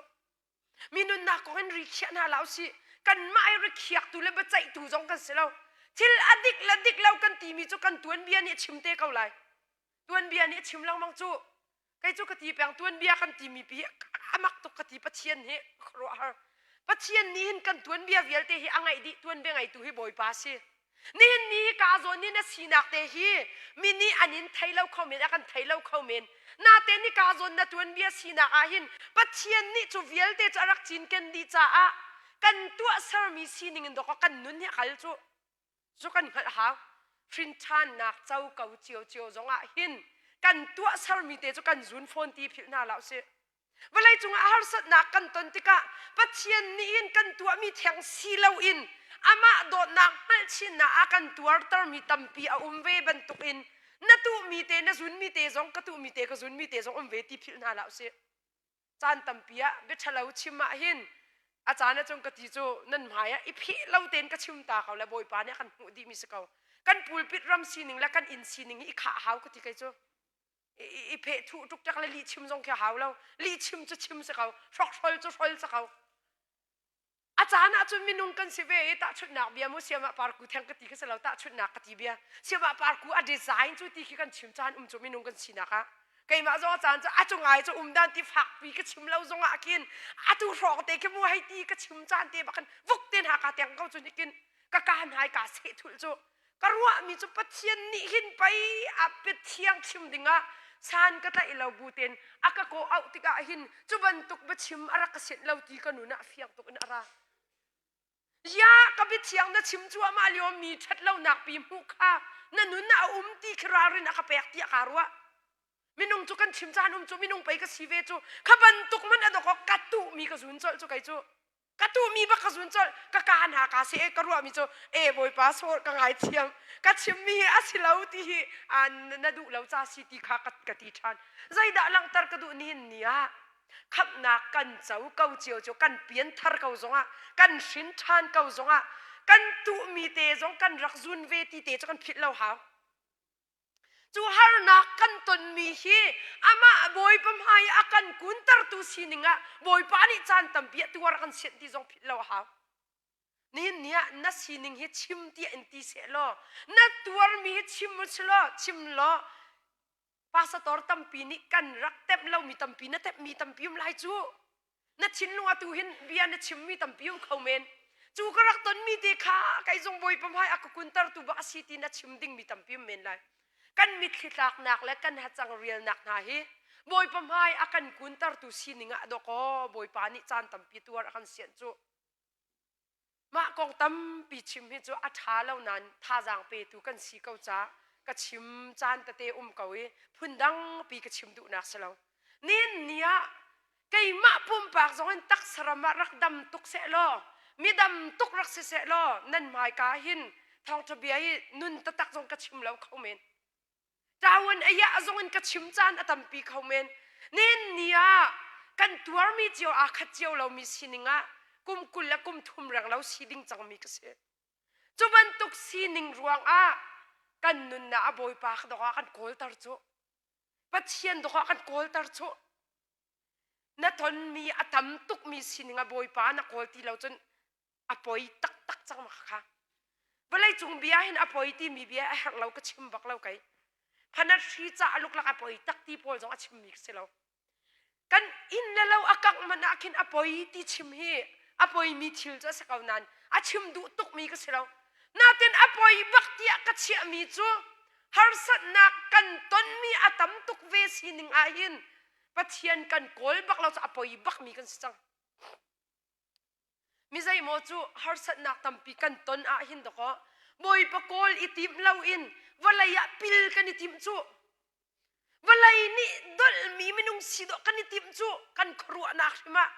Mi nunnak kong in ri khiah hna la usih. Kanmah i rikhiaktu le biaceihtu zong kan si lo. Thil a dik le dik lo kan timi cu kan tuanbia nih a chim te ko lai. Tuanbia nih a chim lengmang cu. Kei cu ka ti peng tuanbia kan timi pi a mak tuk ka ti Pathian hi khuaruahhar. Pathian nih hin kan tuanbia vialte hi a ngaih dih tuanbia ngeitu hi Bawipa si. Nihin ni hi ka zawn i na sinak te hi mi nih an in thei lo kho men a kan thei lo kho men. Natein ni ka zawn na tuanbia sinak ah hin Pathian nih cu vialte cu a rak cinken dih caah kan tuahsermi sining in dawk kan nun hi a kal cu. Cu kan hngalh hau. Hrinṭhannak co ko ciocio zongah hin kan tuahsermi te cu kan zun fawn ti philh hna hlah usih. Vawleicung ah harsatnak kan ton tikah Pathian nih hin kan tuahmi theng si loin amah dawtnak hngalhchinnak ah kan tuartermi tampi a um ve bantukin na tuhmi te na zunmi te zong ka tuhmi te ka zunmi te zong um ve ti philh hna hlah usih. Caan tampi ah bia ṭhalo chim ah hin a caan ahcun ka ti cu nan hmai ah i pheh lo tein ka chim ta ko le Bawipa nih a kan hmuh dihmi si ko. Kan pulpit ram sining le kan inn sining hi i khah hau ka ti kei cu. I pheh thuh ṭukṭek le lihchim zong khi a hau lo. Lihchim cu chim si ko. Hrokhrol cu hrol si ko. A caan ahcun minung kan si ve i tahchunhnak bia mu siamah parku theng ka ti khi si lo tahchunhnak ka ti bia. Siamah parku a design cu ti khi kan chim caan um cu minung kan sinak ah. Keimah zong a caan cu a cungai cu um dan ti fakpi ka chim lo zong ah khin atu hrawng te khi mu hei ti ka chim caan te bak khin vuk ten ha ka teng ko cu nikin ka ka hnai ka seh thul cu ka ruahmi cu Pathian nih hin pei a biathiang chim dingah san ka tlaih lo bu tein a ka kawh auh tikah hin cu bantuk biachim a rak ka sianh lo ti ka nun ah fiang tuk in a ra. Ya ka biathiang na chim cuahmah lio mi ṭhat lonak pi hmuh kha na nun ah a um ti khi ralrin a ka pek tiah kaa ruah. Minung cu kan chim caan um cu minung pei ka si ve cu kha bantuk man a dok ka tuhmi ka zun colh cu kei cu. Ka tuhmi bak ka zun colh ka ka hna ka si e ka ruahmi cu e bawipa sawr ka ngaithiam ka chimmi hi a si lo ti hi na duh lo ca si ti kha ka ti ṭhan zeidah langhter ka duh nihin ni ah khamhnak kan co ko cio cu kan pianthar ko zongah kan hrin ṭhan ko zongah kan tuhmi te zong kan rak zun ve ti te cu kan philh lo hau Cu harnak kan tonmi hi amah Bawipa hmai a kan kuntertu sining ah Bawipa nih caan tampi a tuar a kan sianh ti zong philh lo a hau. Nihin ni ah na sining hi chim tiah in ti seh law na tuarmi hi chim law chim law pastor tampi nih kan rak temh lomi tampi na temhmi tampi um lai cu. Na thinlung atu hin bia na chimmi tampi um kho men. Cu ka rak tonmi te kha kei zong Bawipa hmai a ka kuntertu bak a si ti na chim dingmi tampi um men lai. Kan mitthli tlaknak le kan hacang rialnak hna hi Bawipa hmai a kan kuntertu sining ah dawkaw Bawipa nih caan tampi tuar a kan sianh cu. Mah kong tampi chim hi cu a ṭha lo nain thazaang petu kan si ko caah ka chim caan tete um ko i phundangpi ka chim duhnak si lo. Nin ni ah keimah pumpak zong in taksaram ah rak dam tuk seh law midam tuk rak si seh law nan hmaika hin thawngṭha bia hi nun taktak zong ka chim lo kho men. Ṭawan ayah zong in ka chim caan a tampi kho men. Nihin ni ah kan tuarmi cio aa khat cio lomi sining ah kum 20 le kum thum reng lo si ding cangmi ka si. Cu bantuk sining ruangah kan nunnak a Bawipa dawk ah kan kawlter cu. Pathian dawk ah kan kawlter cu. Na tonmi a tam tukmi sining ah Bawipa na kawl ti lo cun a poi taktak cang ma kha vawleicung bia hin a poi timi bia a herh lo ka chim bak lo kei phanat hri ca a luklak a poi tak ti pawl zong a chimmi ka si lo kan inn le lo a kangh man ah khin a poi ti chim hi a poimi thil cu a si ko nain a chim duh tukmi ka si lo natin a poi bak tiah ka chiahmi cu harsatnak kan tonmi a tam tuk ve sining ah hin Pathian kan kawl bak lo cu a poi bakmi kan si cang Mi zeimaw cu harsatnak tampi kan ton ah hin dakaw Bawipa kawl i tim loin vawlei ah pil kan i tim cu. Vawlei nih dolhmi minung si dawh kan i tim cu kan khuaruahnak hrim ah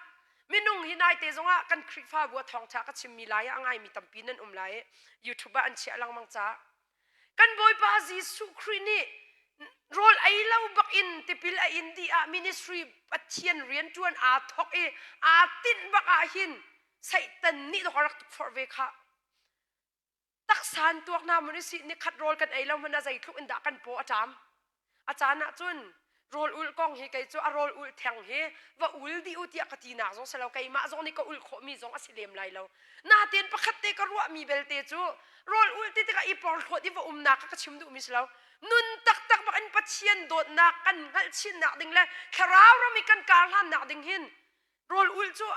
minung hi naite zongah kan Khrihfabu ah thawngṭha ka chimmi lai ah a ngaimi tampi nan um lai i YouTube ah an chiah lengmang caah kan Bawipa Jesuh Khrih nih rawl ei lo bak in tipil a in dih ah ministry Pathian rianṭuan aa thawk i aa tinh bak ah hin Satan nih dawk a rak tukforh ve khah. Taksa in tuak hna mun usih nikhat rawl kan ei lo hmanh ah zeitluk in dah kan paw a ṭam. A caan ah cun rawl ulh kong hi kei cu a rawl ulh theng hi va ul dih u tiah ka tinak zong si lo keimah zong nih ka ulh khawhmi zong a si lem lai lo. Natein pakhat te ka ruahmi belte cu rawl ulh ti tikah i porhlawt i va umnak kha ka chim duhmi si lo. Nun taktak bak in Pathian dawtnak kan hngalh chinnak ding le thlarau ram i kan kar hlannak ding hin rawl ulh cu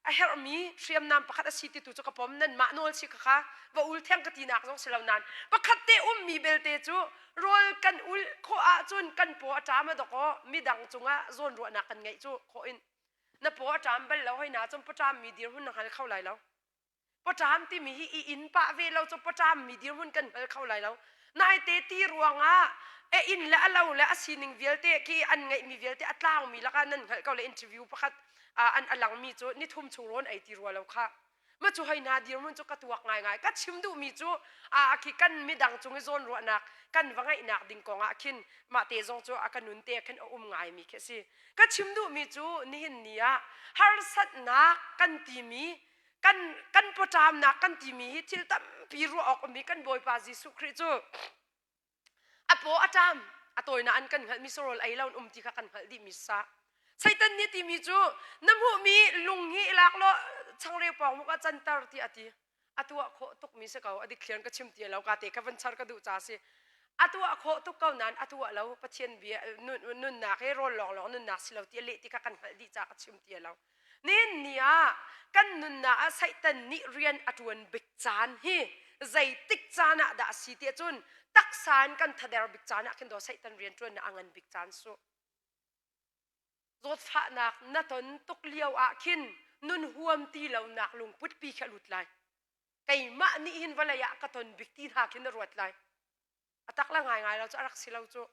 a herhmi hriamnam pakhat a si ti tu cu ka pom nanmah nawl si kha kha va ul theng ka tinak zong si lo nain pakhat te ummi belte cu rawl kan ul khawh ahcun kan paw a ṭam a dok aw midang cungah zawnruahnak kan ngeih cu khawh in na paw a ṭam bal lo hoi na cun pawṭammi dirhmun na hngal kho lai lo. Pawṭam timi hi i inn pah ve lo cu pawṭam mi dirhmun kan hngal kho lai lo. Naite ti ruangah e inn le a lo le a sining vialte khi an ngeihmi vialte a tlangmi lakah nan hngalh ko le interview pakhat an a langmi cu nithum chung rawn ei ti rua lo kha. Ma cu hoi hna dirhmun cu ka tuak ngaingai. Ka chim duhmi cu a khi kan midang cung i zawnruahnak kan va ngeihnak ding kong ah khin mah te zong cu a ka nun te khin a um ngaimi khi a si. Ka chim duhmi cu nihin ni ah harsatnak kan timi kan kan pawṭamnak kan timi hi thil tampi ruah awk ummi kan Bawipa Jesuh Khrih cu a paw a ṭam a tawinak an kan hngalhmi sarawl ei lo um ti kha kan hngalh dihmi sa Satan nih timi cu na hmuhmi lung hi i lak law changreu pawng muk ah canter ti a ti a tuah khawh tukmi si ko a dikthlian ka chim ti lo ka te ka van char ka duh ca si a tuah khawh tuk ko nain a tuah lo Pathian bia nunnak hi rawl lawnglawng nunnak si lo ti a leh ti kha kan hngalh dih ca ka chim ti lo Nihin ni ah kan nunnak ah Satan nih rian a ṭuan bik caan hi zeitik caan ah dah a si tiah cun taksa in kan thader bik caan ah khin daw Satan rian ṭuannak a ngan bik caan su. Zawtfahnak na ton tuk lio ah khin nun huam ti lonak lungput pi khi a lut lai. Keimah nih hin vawlei ah ka ton bik ti hna khin na ruat lai. A tak la ngaingai lo cu a rak si lo cu.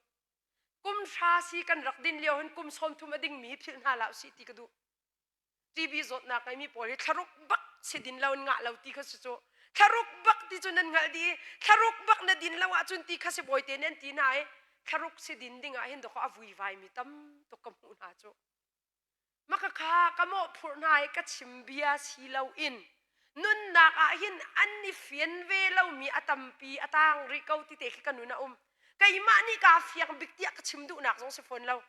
Kum hra si kan rak din lio hin kum 30 a dingmi hi philh hna hlah usih ti ka duh. TB zawtnak ngeimi pawl hi thlaruk bak si din lo in ngah lo ti kha si cu. Thlaruk bak ti cu nan hngalh dih i thlaruk bak na din lo ahcun ti kha si bawite nih an ti hna i thlaruk si din ding ah hin dawkaw a vuivai mi tam tuk ka hmuh hna cu. Makakha ka mawhphurh hna i ka chim bia si loin nunnak ah hin an i fian ve lomi a tampi a tang rih ko ti te khi ka nun a um. Keimah nih kaa fiang bik tiah ka chim duhnak zong si fawn lo.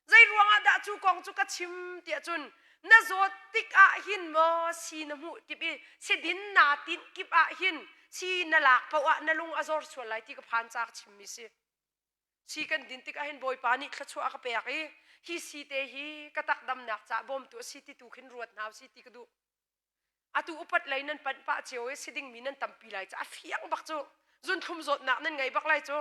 Zei ruangah dah cu kong cu ka chim tiah cun na zawt tik ah hin maw si na hmuh kip i sidin naa tinh kip ah hin si na lak paoh ah na lung a zor sual lai ti ka phan ca ka chimmi si. Si kan din tikah hin Bawipa nih thluachuah a ka pek i hi si te hi ka takdamnak caah bawmtu a si ti tu khin ruat hna usih ti ka duh. Atu upat lei nan panh pah cio i si dingmi nan tampi lai cu a fiang bak cu. Zunthlum zawtnak nan ngei bak lai cu.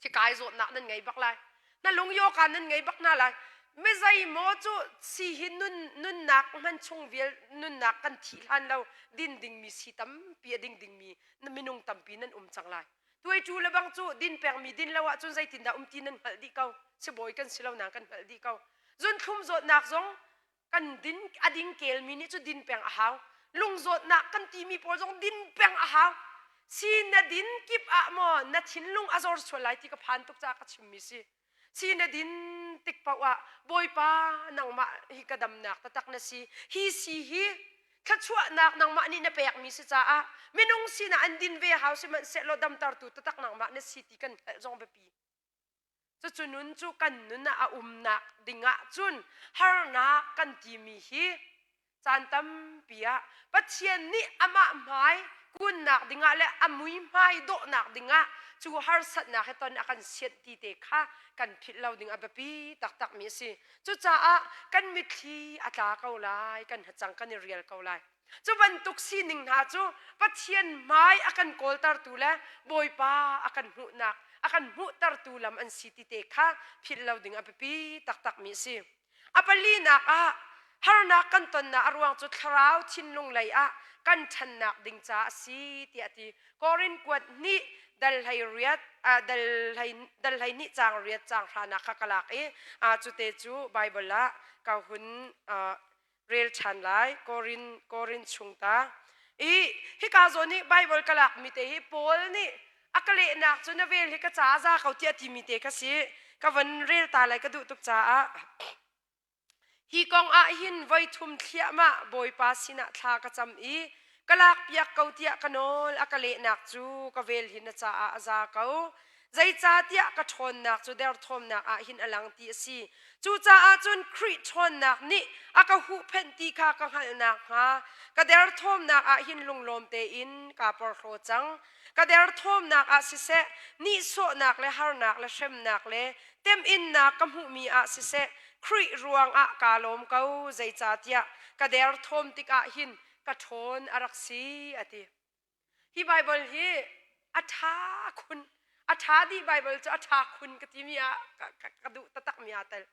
Thikai zawtnak nan ngei bak lai. Na lung yoka nan ngei bak hna lai. Mi zeimaw cu si hi nun nunnak hman chung vial nunnak kan thih hlan lo din dingmi si tampi a ding dingmi minung tampi nan um cang lai. Tuaitu le bang cu din pengmi din lo ahcun zeitindah um ti nan hngalh dih ko. Sibawi kan si lo nain kan hngalh dih ko. Zunthlum zawtnak zong kan din a ding kelmi nih cu din peng a hau. Lung zawtnak kan timi pawl zong din peng a hau. Si na din kip ah maw na thinlung a zor sual lai ti ka phan tuk caah ka chimmi si. Si na din tik paoh ah Bawipa nangmah hi ka damnak taktak na si. Hi si hi thluachuahnak nangmah nih na pekmi si caah minung sinah an din ve hau sihmanhsehlaw damtertu taktak nangmah na si ti kan hngalh zong biapi. Cucu nun cu kan nun ah a umnak dingah cun harnak kan timi hi caan tampi ah Pathian nih amah hmai kunnak dingah le a mui hmai dawhnak dingah cu harsatnak he ton a kan sianh ti te kha kan philh lo ding a biapi taktakmi a si. Cucaah kan mitthli a tla ko lai, kan hacang kan i rial ko lai. Cu bantuk sining hna cu Pathian hmai a kan kawltertu le Bawipa a kan hmuhnak, a kan hmuhtertu lam an si ti te kha philh lo ding a biapi taktakmi a si. A palinak ah harnak kan tonnak a ruang cu thlarau thinlung lei ah kan ṭhannak ding caah a si tiah a ti. Korin kuat hnih dal hlei riat dal hlei dal hlei hnih caang riat caang hranak kha ka lak i cute cu Bible ah ka hun rel ṭhan lai. Korin Korin chung ta i hika zawn hi Bible ka lakmi te hi Paul nih a ka lehnak cu na vel hi ka ca za ko tiah timi te kha si ka van rel ta lai ka duh tuk caah hi kong ah hin voi thum thliahmah Bawipa sinah thla ka cam i. Ka lakpiak ko tiah ka nawl, a ka lehnak cu ka vel hi na caah a za ko. Zeicahtiah ka ṭhawnnak cu derthawmnak ah hin a lang ti a si. Cucaah cun Khrih ṭhawnnak nih a ka huhphenh ti kha ka hngalh nakhnga ka derthawmnak ah hin lunglawm tein kaa porhlaw cang. Ka derthawmnak ah siseh, nihsawhnak le harnak le hremnak le temhinnak ka hmuhmi ah siseh, Khrih ruangah kaa lawm ko. Zeicahtiah ka derthawm tikah hin ka ṭhawn a rak si, a ti. Hi Baibal hi a ṭha khun. A ṭha dih Baibal cu a ṭha khun ka timi ah ka duh taktakmi aa tel.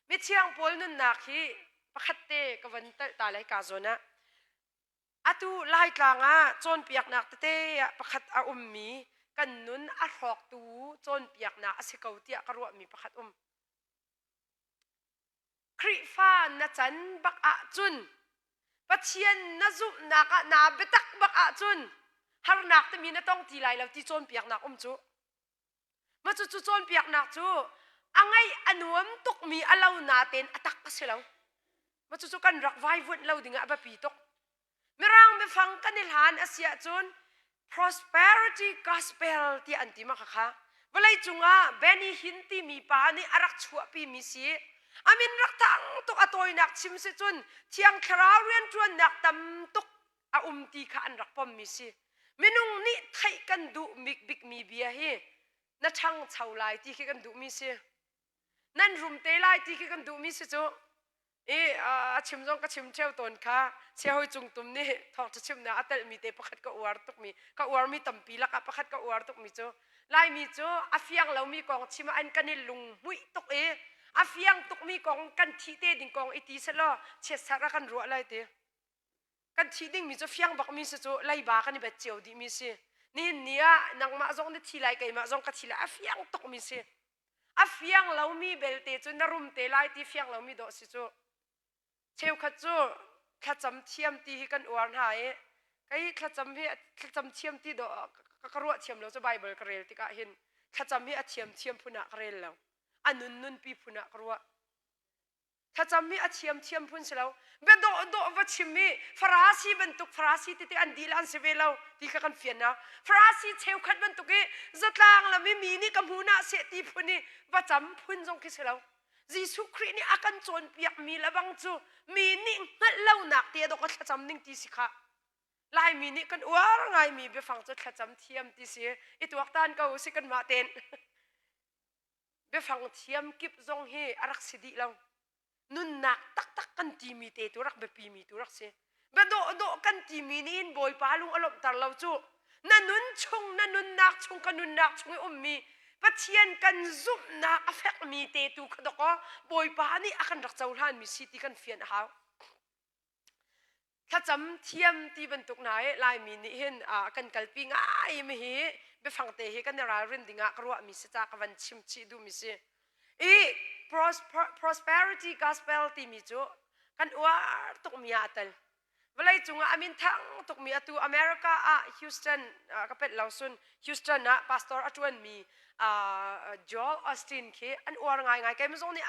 Mithiang Paul nunnak hi pakhat te ka van telh ta lai ka zawn ah. Atu Laitlang ah cawnpiaknak tete ah pakhat a ummi kan nun a hrawktu cawnpiaknak a si ko tiah ka ruahmi pakhat um. Khrihfa na can bak ahcun Pathian na zumhnak ah naa biatak bak ahcun harnak timi na tong ti lai lo ti cawnpiaknak um cu. Ma cucu cawnpiaknak cu a ngaih a nuam tukmi a lo natein a tak a si lo. Ma cucu kan rak vaivuanh lo dingah a biapi tuk. Mirang biafang kan i hlan a si ahcun prosperity gospel tiah an ti ma khakha. Vawlei cungah Benny Hinn timi pa nih a rak chuahpimi si. A min rak thang tuk a tawinak chim si cun Thiang Thlarau rianṭuannak tam tuk a um ti kha an rak pommi si. Minung nih theih kan duh bikmi bia hi na ṭhangcho lai ti khi kan duhmi si. Nan rum te lai ti khi kan duhmi si cu. I a chim zong ka chim ṭheo tawn kha Siahoi Cungtum nih thawngṭha chimnak a telhmi te pakhat ka uar tukmi ka uarmi tampi lakah pakhat ka uar tukmi cu Laimi cu a fiang lomi kong chim ah an kan i lunghmuih tuk i a fiang tukmi kong kan thih te ding kong i ti selaw chiatserh ah kan ruah lai ti. Kan thih dingmi cu fiang bakmi si cu leiba kan i bet cio dihmi si. Nihin ni ah nangmah zong na thi lai keimah zong ka thi lai a fiang tukmi si. A fiang lomi belte cu na rum te lai ti fiang lomi dawh si cu. Cheukhat cu thlacam thiam ti hi kan uar hna i kei thlacam hi thlacam thiam ti dawh ka ruah thiam lo cu Bible ka rel tikah hin thlacam hi a thiam thiam phun ah ka rel lo. A nun nunpi phun ah ka ruah. Thlacam hi a thiam thiam phun si lo. Bia dawh dawh va chim i Farasi bantuk Farasi tete an dih le an si ve lo ti kha kan fian na. Farasi cheukhat bantuk i zatlang lam i mi nih ka hmu na seh ti phun i va cam phun zong khi si lo. Jesuh Khrih nih a kan cawnpiak mi lebang cu mi nih hngalh lonak te dawk a thlacam ning ti si kha. Laimi nih kan uar ngaimi biafang cu thlacam thiam ti si i tuaktan ko si kanmah ten. Biafang thiam kip zong hi a rak si dih lo. Nunnak taktak kan timi te tu rak biapimi tu rak si. Bia dawhdawh kan timi nih hin Bawipa lung a lawmhter lo cu. Na nun chung, na nunnak chung, ka nunnak chung i ummi Pathian kan zumhnak a fekmi te tu kha dawkaw Bawipa nih a kan rak cohlanmi si ti kan fian a hau. Thlacam thiam ti bantuk hna hi Laimi nih hin kan kalpi ngai mi hi biafang te hi kan i ralrin dingah ka ruahmi si ca ka van chim chih duhmi si. I prosperity gospel timi cu kan uar tukmi ah a tel. Vawlei cungah a min thang tukmi atu America ah Houston ka pet lo sun Houston ah pastor a ṭuanmi Joel Austin khi an uar ngaingai. Keimah zong nih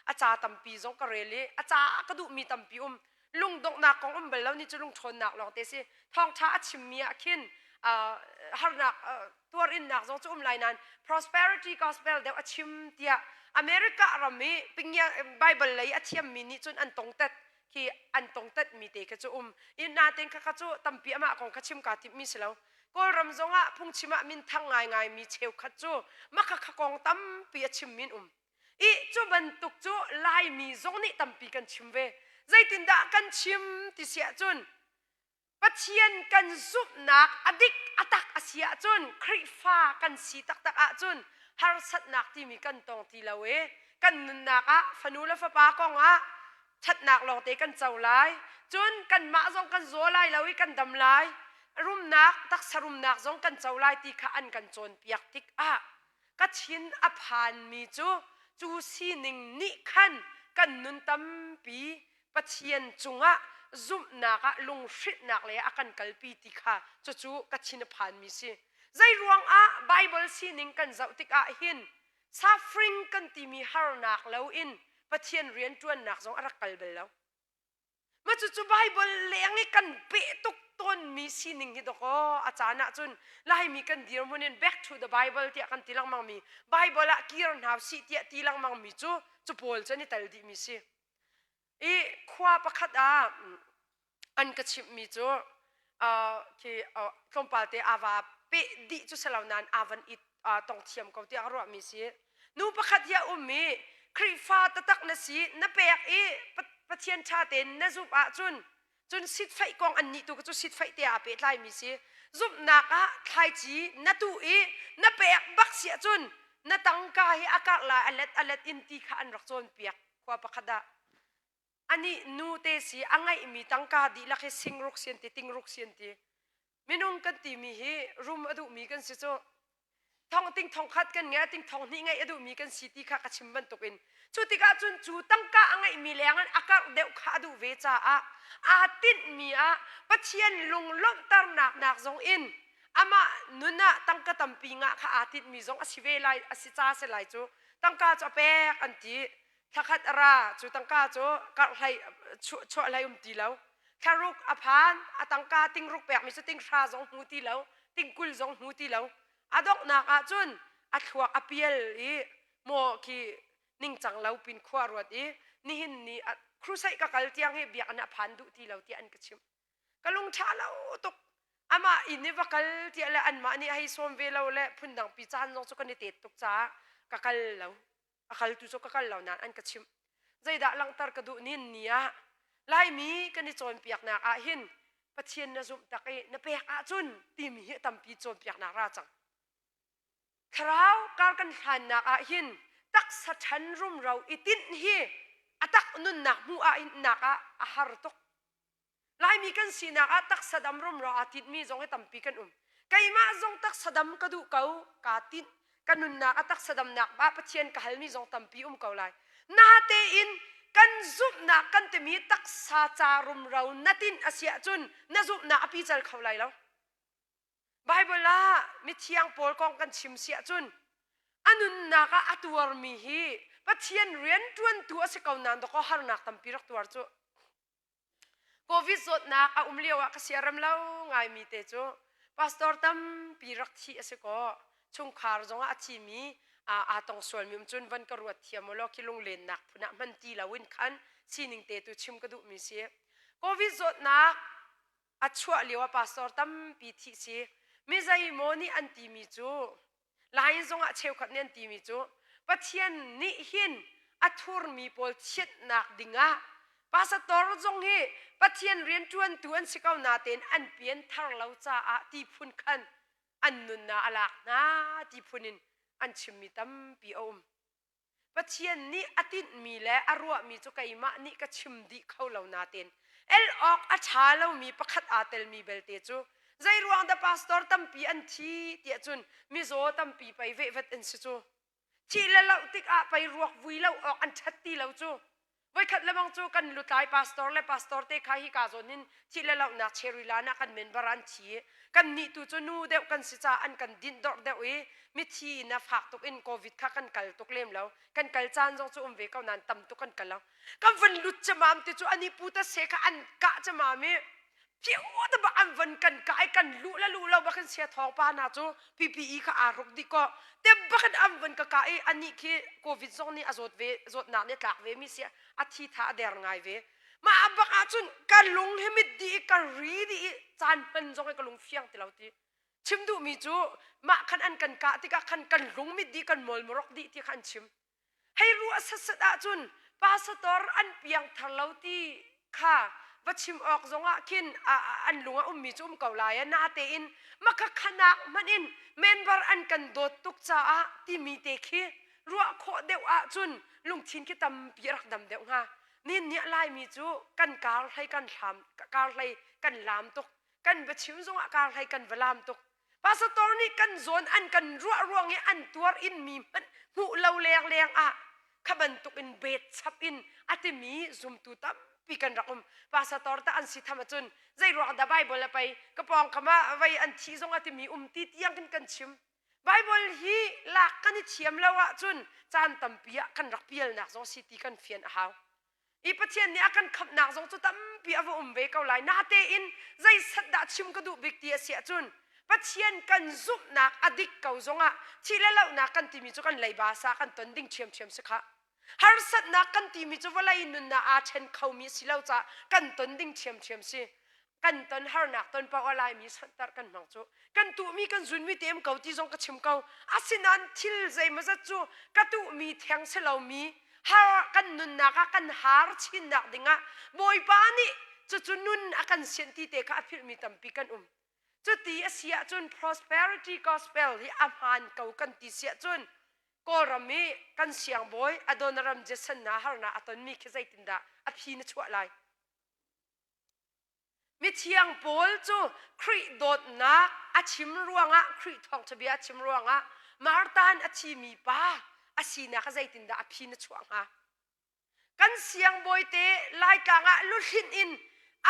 a ca tampi zong ka rel i a ca ka duhmi tampi um. Lungdonghnak kong um bal lo ni cu lungṭhawnnak lawng te si. Thawngṭha a chimmi ah khin harnak tuarinnak zong cu um lai nain prosperity gospel deuh a chim tiah America ram i Bible lei a thiammi nih cun an tongtet khi an tongtet mi te kha cu um. I natein kha kha cu tampi amah kong kha chim kaa timhmi si lo. Kawlram zong ah phungchim ah minthang ngaingai mi cheukhat cu makha kha kong tampi a chimmi an um. I cu bantuk cu Laimi zong nih tampi kan chim ve. Zeitindah kan chim ti si ahcun Pathian kan zumhnak a dik a tak a si ahcun Khrihfa kan si taktak ahcun harsatnak timi kan tong ti lo i kan nunnak ah fanu le fapa kong ah ṭhatnak lawngte kan co lai. Cun kanmah zong kan zaw lai lo i kan dam lai. Rumnak, taksa rumnak zong kan co lai ti kha an kan cawnpiak tikah ka thin a phanmi cu cu sining nih khan kan nun tampi Pathian cungah zumhnak ah lunghrinhnak lei ah a kan kalpi ti kha cucu ka thin a phanmi si. Zei ruangah Bible sining kan zoh tikah hin suffering kan timi harnak loin Pathian rianṭuannak zong a rak kal bal lo. Mah cucu Bible leng i kan peh tuk. tawnmi sining hi dawkaw a caan ahcun Laimi kan dirhmun in back to the Bible tiah kan ti lengmangmi Bible ah kir hna usih tiah ti lengmangmi cu cu pawl cu an i tel dihmi si. I khua pakhat ah an ka chimhmi cu khi tlawmpal te ava peh dih cu si lo nain aa van i tong thiam ko tiah ka ruahmi si. Nu pakhat hi a um i Khrihfa taktak na si na pek i Pathian ṭha tein na zumh ahcun cun sitfaih kong an nih tu cu sitfaih te aa pehtlaimi si. Zumhnak ah thlaici na tuh i na pek bak si ahcun na tangka hi a karh lai a let a let in ti kha an rak cawnpiak khua pakhat ah. Anih nu te si a ngeihmi tangka dihlak hi singruk si an ti tingruk si an ti. Minung kan timi hi rum a duhmi kan si cu. Thong ting thong khat kan ngeih ting thong hnih ngeih a duhmi kan si ti kha ka chim bantukin. Cu tikah cun cu tangka a ngeihmi leng in a karh deuh kha a duh ve caah aa tinhmi ah Pathian lunglawmhternak nak zong in amah nun ah tangka tampi ngah kha aa tinhmi zong a si ve lai a si ca si lai cu tangka cu a pek an ti. Thlakhat a ra cu tangka cu karhhlei chuahlei um ti lo. Thlaruk a phan a tangka tingruk pekmi cu tinghra zong hmu ti lo, tingkul zong hmu ti lo. A donghnak ah cun a thluak a pial i maw khi ningcang lo pin khua ruat i nihin ni crusade ka kal tiang hi biakinn ah phan duh ti lo tiah an ka chimh. Ka lung ṭha lo tuk. Amah inn i va kal tiah le anmah nih hei sawm ve lo le phundang pi caan zong cu kan i tet tuk caah ka kal lo. A kaltu cu ka kal lo nain an ka chimh. Zeidah langhter ka duh nin ni ah Laimi kan i cawnpiaknak ah hin Pathian na zumh tak i na pek ahcun timi hi tampi cawnpiaknak ra cang. Thlarau kar kan hlannak ah hin taksa ṭhan rumro i tinh hi a tak nunnak hmuh ah nak ah a har tuk. Laimi kan sinak ah taksa dam rumro aa tinhmi zong hi tampi kan um. Keimah zong taksa dam ka duh ko, kaa tinh. Ka nunnak a taksa damnak ah Pathian ka halmi zong tampi um ko lai. Natein kan zumhnak kan timi taksa ca rumro na tinh a si ahcun na zumhnak a pical kho lai lo. Baibal ah mithiang pawl kong kan chim si ahcun a nunnak ah a tuarmi hi Pathian rian ṭuantu a si ko nain dawkaw harnak tampi rak tuar cu. Covid zawtnak a um lio ah ka siarem lo ngaimi te cu pastor tampi rak thih a si kaw chungkhar zongah a thimi aa tong sualmi um cun van ka ruat thiam ulaw khi lunglennak phun ah hman ti loin khan sining te tu chim ka duhmi si. Covid zawtnak a chuah lio ah pastor tampi thih si. Mi zeimaw nih an timi cu Lain zongah cheukhat nih an timi cu Pathian nih hin a thurmi pawl chiatnak dingah pastor zong hi Pathian rianṭuantu an si ko natein an pian thar lo caah ti phun khan an nunnak a lak hna ti phun in an chimmi tampi a um. Pathian nih a tinhmi le a ruahmi cu keimah nih ka chim dih kho lo nain el awk a ṭha lomi pakhat aa telmi belte cu zeiruang dah pastor tampi an thi tiah cun mizaw tampi pei vehvet an si cu. Thih le loh tikah pei ruak vui lo awk an ṭhat ti lo cu. Voikhat lemang cu kan lutlai pastor le pastor te kha hi ka zawn hin thih le lohnak cherry lan ah kan member an thi. Kan nih tu cu nu deuh kan si caah an kan dinh dorh deuh i mithi in a fak tuk in covid kha kan kal tuk lem lo. Kan kal caan zong cu um ve ko nain tam tuk kan kal lo. Kan van lut camam ti cu ani pu ta se kha an kah camam i Phiu te bak an van kan kai kan luh le luh lo bak in sia thawng pa hna cu PPE kha aa ruk dih ko te bak in an van ka ka i anih khi covid zong nih a zawt ve zawtnak nih a tlak ve mi si a thi tha a der ngai ve mah a bak ahcun ka lung hi mit dih i ka ri dih i caan hman zong hi ka lung fiang ti lo ti chim duhmi cu mah khan an kan kah tikah khan kan lung mit dih kan molmorok dih ti kha an chim Hei ruah setsat ahcun pastor an piangthar lo ti kha va chim awk zongah khin an lung a ummi cu um ko lai. Natein makhakhanak hmanh in member an kan dawt tuk caah timi te khi ruah khawh deuh ahcun lungthin khi tampi a rak dam deuh hnga. Nin nih Laimi cu kan kar hlei kan hlam kar hlei kan lam tuk. Kan va chim zongah kar hlei kan va lam tuk. Pastor nih kan zawn an kan ruah ruang i an tuar in mi hmanh hmuh lo leng leng ah kha bantuk in bet chap in a timi zumtu tampi kan rak um. Pastor ta an si tham ahcun zei ruang dah Bible a pei ka pawng kam ah vei an thi zong a timi um ti tiang khin kan chim. Bible hi lak kan i thiam lo ahcun caan tampi ah kan rak pialnak zong si ti kan fian a hau. I Pathian nih a kan khamhnak zong cu tampi a va um ve ko lai. Natein zeisat dah chim ka duh bik ti a si ahcun Pathian kan zumhnak a dik ko zongah thih le lohnak kan timi cu kan leiba sa kan ton ding ṭhiamṭhiam si khah. Harsatnak kan timi cu vawlei nunnak aa ṭhen khomi a si lo caah kan ton ding ṭhiamṭhiam si. Kan ton harnak ton paoh ah Laimi sanhter kan hmang cu. Kan tuhmi kan zunmi te um ko ti zong ka chim ko. Asinain thil zeimawzat cu ka tuhmi theng si lomi har kan nunnak ah kan har chinnak dingah Bawipa nih cucu nun a kan sianh ti te kha a philhmi tampi kan um. Cuti a si ahcun prosperity gospel hi a hmaan ko kan ti si ahcun Kawlram i kan siangbawi Adoniram Judson hna harnak a tonmi khi zeitindah a phi na chuah lai? Mithiang Paul cu Khrih dawtnak a chim ruangah Khrih thawngṭha bia a chim ruangah Martha in a thimi pa a sinak ah zeitindah a phi na chuah hnga? Kan siangbawi te Laitlang ah luhlinh in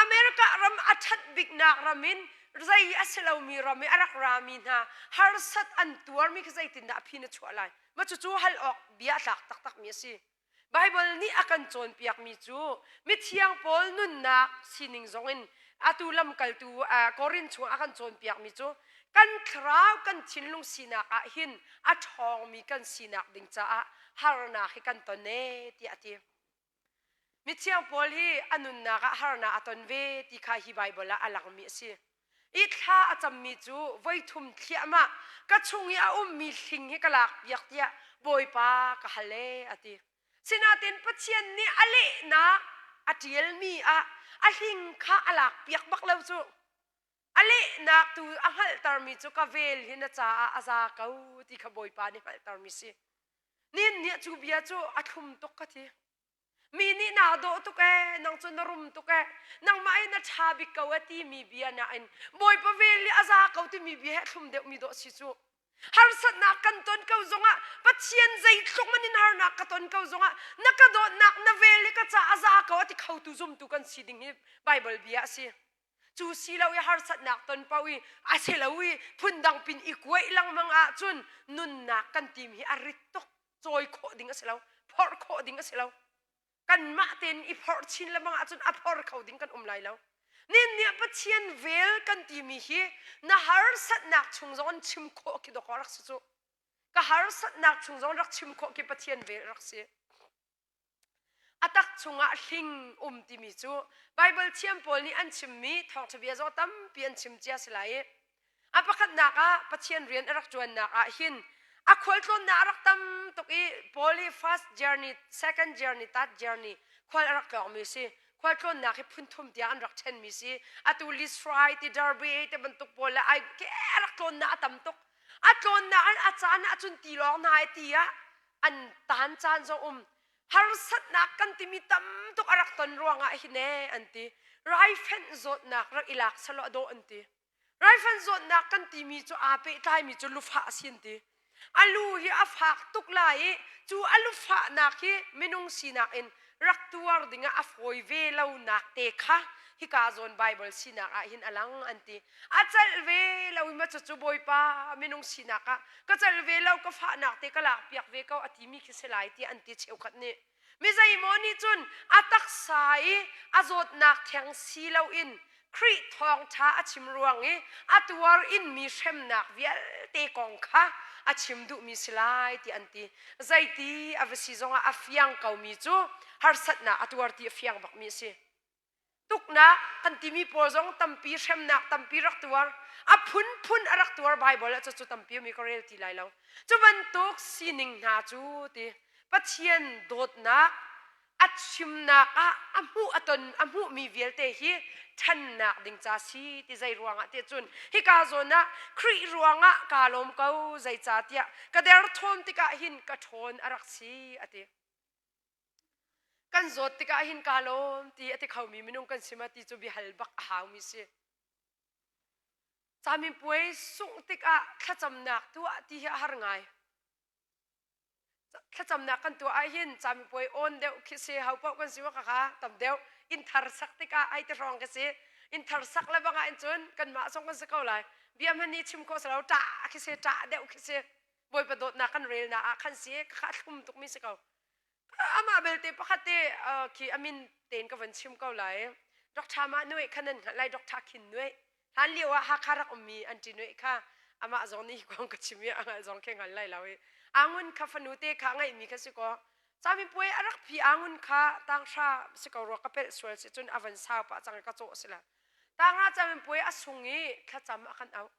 America ram a ṭhat biknak ram in zei a si lomi ram i a rak rami hna harsat an tuarmi kha zeitindah a phi na chuah lai? Mah cucu hal awk bia a tlak taktakmi a si. Baibal nih a kan cawnpiakmi cu mithiang pawl nunnak sining zongin atu lamkaltu Korin chung a kan cawnpiakmi cu kan thlarau kan thinlung sinak ah hin a ṭhawngmi kan sinak ding caah harnak hi kan ton ee tiah a ti. Mithiang Paul hi a nunnak ah harnak a ton ve ti kha hi Baibal ah a langmi a si. I thla a cammi cu voithum thliahmah ka chung i a ummi hling hi ka lak piak tiah Bawipa ka hal ee a ti. Sinain Pathian nih a lehnak a ṭialmi ah a hling kha a lak piak bak lo cu. A lehnak tu a hngalhtermi cu ka vel hi na caah a za ko ti kha Bawipa nih hngalhtermi si. Nin nih cu bia cu a thlum tuk ka ti. Mi nih naa dawh tuk ee, nang cu na rum tuk ee, nangmah hi na ṭha bik ko ee timi bia nain Bawipa vel nih a za ko timi bia he a thlum deuhmi dawh si cu. Harsatnak kan ton ko zongah Pathian zeitluk man in harnak ka ton ko zongah na ka dawtnak na vel hi ka ca a za ko a ti khotu zumtu kan si ding hi Baibal bia a si. Cu si lo i harsatnak ton paoh i a si lo i phundang pin i kuaih lengmang ahcun nunnak kan tim hi a rit tuk cawi khawh ding a si lo phorh khawh ding a si lo kanmah tein i phorh chin lengmang ahcun a phor kho ding kan um lai lo nin nih Pathian vel kan timi hi na harsatnak chung zong in chim khawh khi dawk rak si cu ka harsatnak chung zong rak chim khawh khi Pathian vel rak si A tak chungah hling um timi cu Baibal thiam pawl nih an chimmi thawngṭha bia zong tampi an chim cia si lai i a pakhatnak ah Pathian rian a rak ṭuannak ah hin a khualtlawnnak a rak tam tuk i Paul hi first journey, second journey, third journey khual a rak tlawngmi si. Khualtlawnnak hi phunthum tiang an rak ṭhenmi si. Atu Lisrai ti Derby te bantuk pawl le ai ke a rak tlawnnak a tam tuk. A tlawnnak a caan ahcun tilawng hna ai ti ah an taan caan zong um harsatnak kan timi tam tuk a rak ton ruangah hin ee an ti raifenh zawtnak rak i lak selaw a dawh an ti raifenh zawtnak kan timi cu aa pehtlaimi cu lufah a si an ti a lu hi a fak tuk lai i cu a lufahnak hi minung sinak in rak tuar dingah a fawi ve lonak te kha hika zawn Bible sinak ah hin a lang an ti a celh ve lo i ma cucu Bawipa minung sinak ah ka celh ve lo ka fahnak te ka lak piak ve ko a timi khi si lai tiah an ti cheukhat nih mi zeimaw nih cun a taksa i a zawtnak theng si loin Khrih thawngṭha a chim ruang i a tuar inmi hremnak vialte kong kha a chim duhmi si lai ti an ti. Zeiti a va si zongah a fiang komi cu harsatnak a tuar ti a fiang bakmi a si. Tuknak kan timi pawl zong tampi hremnak tampi rak tuar a phunphun a rak tuar Baibal ah cucu tampi mi ka rel ti lai lo. Cu bantuk sining hna cu ti Pathian dawtnak a chimnak ah a hmuh a ton a hmuhmi vialte hi ṭhannak ding ca si ti zei ruangah ti cun hika zawn ah Khrih ruangah kaa lawm ko zeicahtiah ka derthawm tikah hin ka ṭhawn a rak si a ti kan zawt tikah hin kaa lawm ti a ti khomi minung kan si ma ti cu biahal bak a haumi si caminpuai sungh tikah thlacamnak tuah ti hi a har ngai Thlacamnak kan tuah ahhin camipuai awn deuh khi si ho paoh kan si wa kha tam deuh inn thar sak tikah ai te hrawng ka si inn thar sak le bangah in cun kanmah zong kan si ko lai bia hman nih chim khawh si lo ṭah khi si ṭah deuh khi si bawipa dawtnak kan relnak ah khan si kha thlum tukmi si ko. Amah belte pakhat te khi a min tein ka van chim ko lai. Dr. Mah Nuai kha nan hngalh lai Dr. Khin Nuai. Hlan lio ah Hakha rak ummi an ṭi Nuai kha amah zong nih kong ka chim i a hngalh zong khi hngal lai lo i Angun kha fanu te kha ngeihmi kha si kaw camipuai a rak phi Angun kha tanghra si ko rua ka pelh sual si cun a van sau pah cang ka cawh si la tanghra camipuai a sung i thlacam a kan auh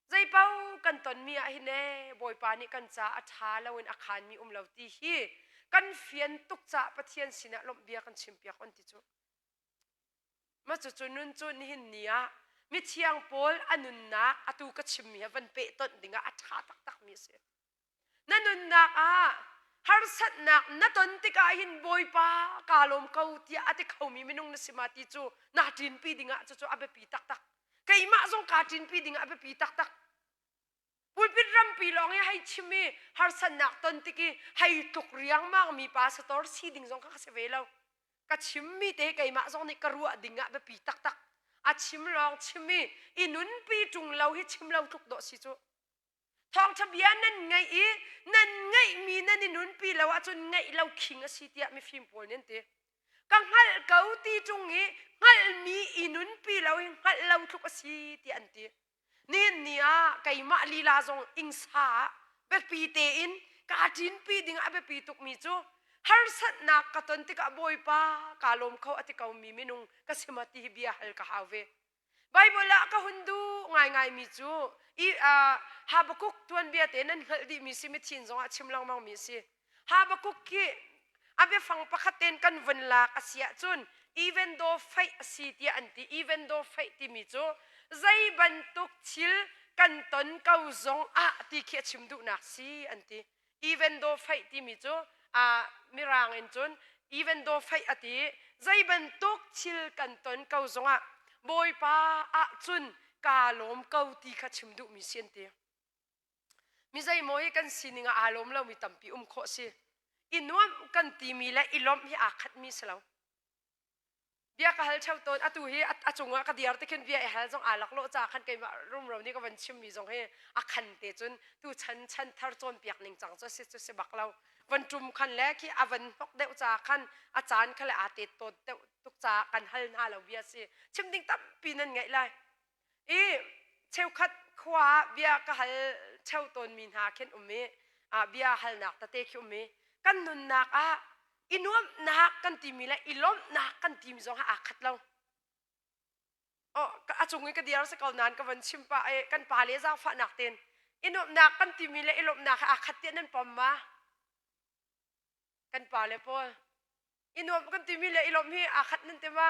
Zeipaoh kan tonmi ah hin ee Bawipa nih kan ca a ṭha loin a khaanmi um lo ti hi kan fian tuk caah Pathian sinah lawmh bia kan chimpiak on ti cu. Ma cucu nun cu nihin ni ah mithiang pawl a nunnak atu ka chimmi he van pehtonh dingah a ṭha taktakmi a si. Na nunnak ah harsatnak na ton tikah hin Bawipa kaa lawm ko tiah a ti khomi minung na si ma ti cu naa ṭinpi dingah cucu a biapi taktak. Keimah zong kaa ṭinpi dingah a biapi taktak. Pulpit rampi lawng i hei chim i harsatnak ton tik i hei tluk riangmang mi pastor si ding zong kha ka si ve lo. Ka chimmi te keimah zong nih ka ruah ding ah biapi taktak. A chim lawng chim i i nunpi ṭung lo hi chim lo tluk dawh si cu. Thawngṭha bia nan ngaih i nan ngaihmi nan i nunpi lo ahcun ngaih lo khing a si tiah mifim pawl nih an ti. Ka hngalh ko ti ṭung i hngalhmi i nunpi lo hi hngalh lo tluk a si tiah an ti. Nihin ni ah keimah lila zong ingsa ah biapi tein kaa ṭinpi ding a biapi tukmi cu harsatnak ka ton tikah Bawipa kaa lawm kho a ti komi minung ka si ma ti hi bia hal ka hau ve. Baibal ah ka hun duh ngaingaimi cu i Habakkuk tuanbia te nan hngalh dihmi si mithin zongah chim lengmangmi a si. Habakkuk khi a biafang pakhat tein kan vun lak a si ahcun even though faith a si tiah an ti. Even though faith timi cu zei bantuk thil kan ton ko zong ah ti khi a chim duhnak si an ti. Even though faith timi cu uh, mirang in cun even though faith a ti zei bantuk thil kan ton ko zongah Bawipa ah cun kaa lawm ko ti kha chim duhmi si an ti. Mi zeimaw hi kan sining ah aa lawm lomi tampi um khawh si. I nuamh kan timi le i lawmh hi aa khatmi si lo. Bia ka hal theo tawn atu hi a cungah ka diar te khin bia i hal zong aa laklawh caah khan keimah rumro nih ka van chimmi zong hi a khan te cun tu chan chan thar cawnpiak ning cang cu si cu si bak lo van ṭum khan le khi a van hnok deuh caah khan a caan kha le aa tet tawt deuh tuk caah kan hal hna lo bia si chim ding tampi nan ngeih lai I cheukhat khua ah bia ka hal cheu tawnmi hna khin um i bia halnak tete khi um i kan nunnak ah i nuamhnak kan timi le i lawmhnak kan timi zong aa khat lo. Oh, a cung i ka diar si ko nain ka van chim pah i kan pa le zaangfahnak tein i nuamhnak kan timi le i lawmhnak aa khat tiah nan pom ma? Kan pa le pawl i nuamh kan timi le i lawmh hi aa khat nan ti ma?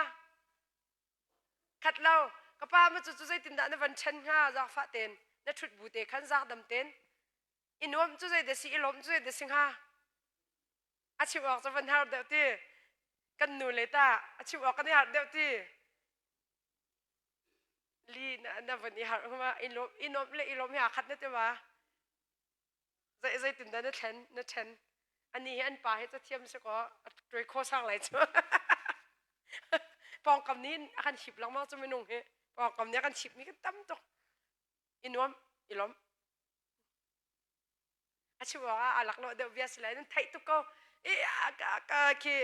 Khat lo. Ka pa ma cu cu zeitindah na van ṭhen hnga zaangfah tein na ṭhut bu te khan zaangdam tein i nuamh cu zei dah si i lawmh cu zei dah si hnga? A chim awk cu van har deuh ti. Kan nu le ta a chim awk kan i harh deuh ti. Li na, na van i harh huma i lawm i nuamh le i lawmh hi aa khat na ti ma? Zei zeitindah na thlen na ṭhen ani hi an pa hi cathiam si kaw a ṭuai kho sang lai cu pawngkam nih a kan hip lengmang cu minung hi pawngkam nih a kan hipmi kan tam tuk i nuam i lawm a chim awk ah aa laklawh deuh bia si lai nan theih tuk ko i khi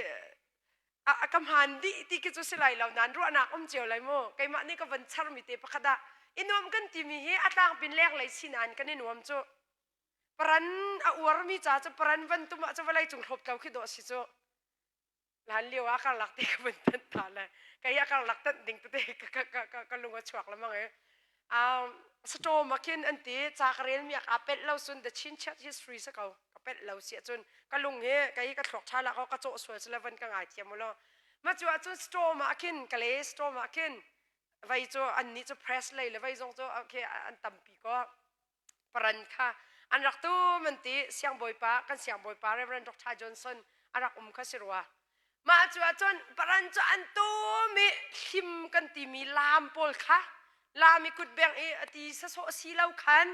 a ka hmaan dih ti khi cu si lai lo nain ruahnak um cio lai mu keimah nih ka van charmi te pakhat ah i nuam kan timi hi a tlangpin lenglei sinain kan i nuam cu paran a uarmi ca cu paran van tum ah cu vawlei cung hlawp tlo khi dawh si cu hlan lio ah karlak te ka van tanh ta le kei a karlak tanh ding tete ka ka ka ka lung a chuak lamang e um saṭawm ah khin an ti ca ka relmi ah kaa pelh lo cun the Chin Church history si ko ka pelh lo si ahcun ka lung hi kei ka thluak ṭha lah ka cawh sual si le van ka ngai thiam u law ma cu ahcun saṭawm ah khin ka le saṭawm ah khin vei cu annih cu press lei le vei zong cu okay an tampi ko paran kha an rak tum an ti siangbawipa kan siangbawipa Reverend Dr. Johnson a rak um kha si rua Mah cu ahcun paran cu an tum i hlim kan timi laam pawl kha laam i kutbeng i a ti sasawh si lo khan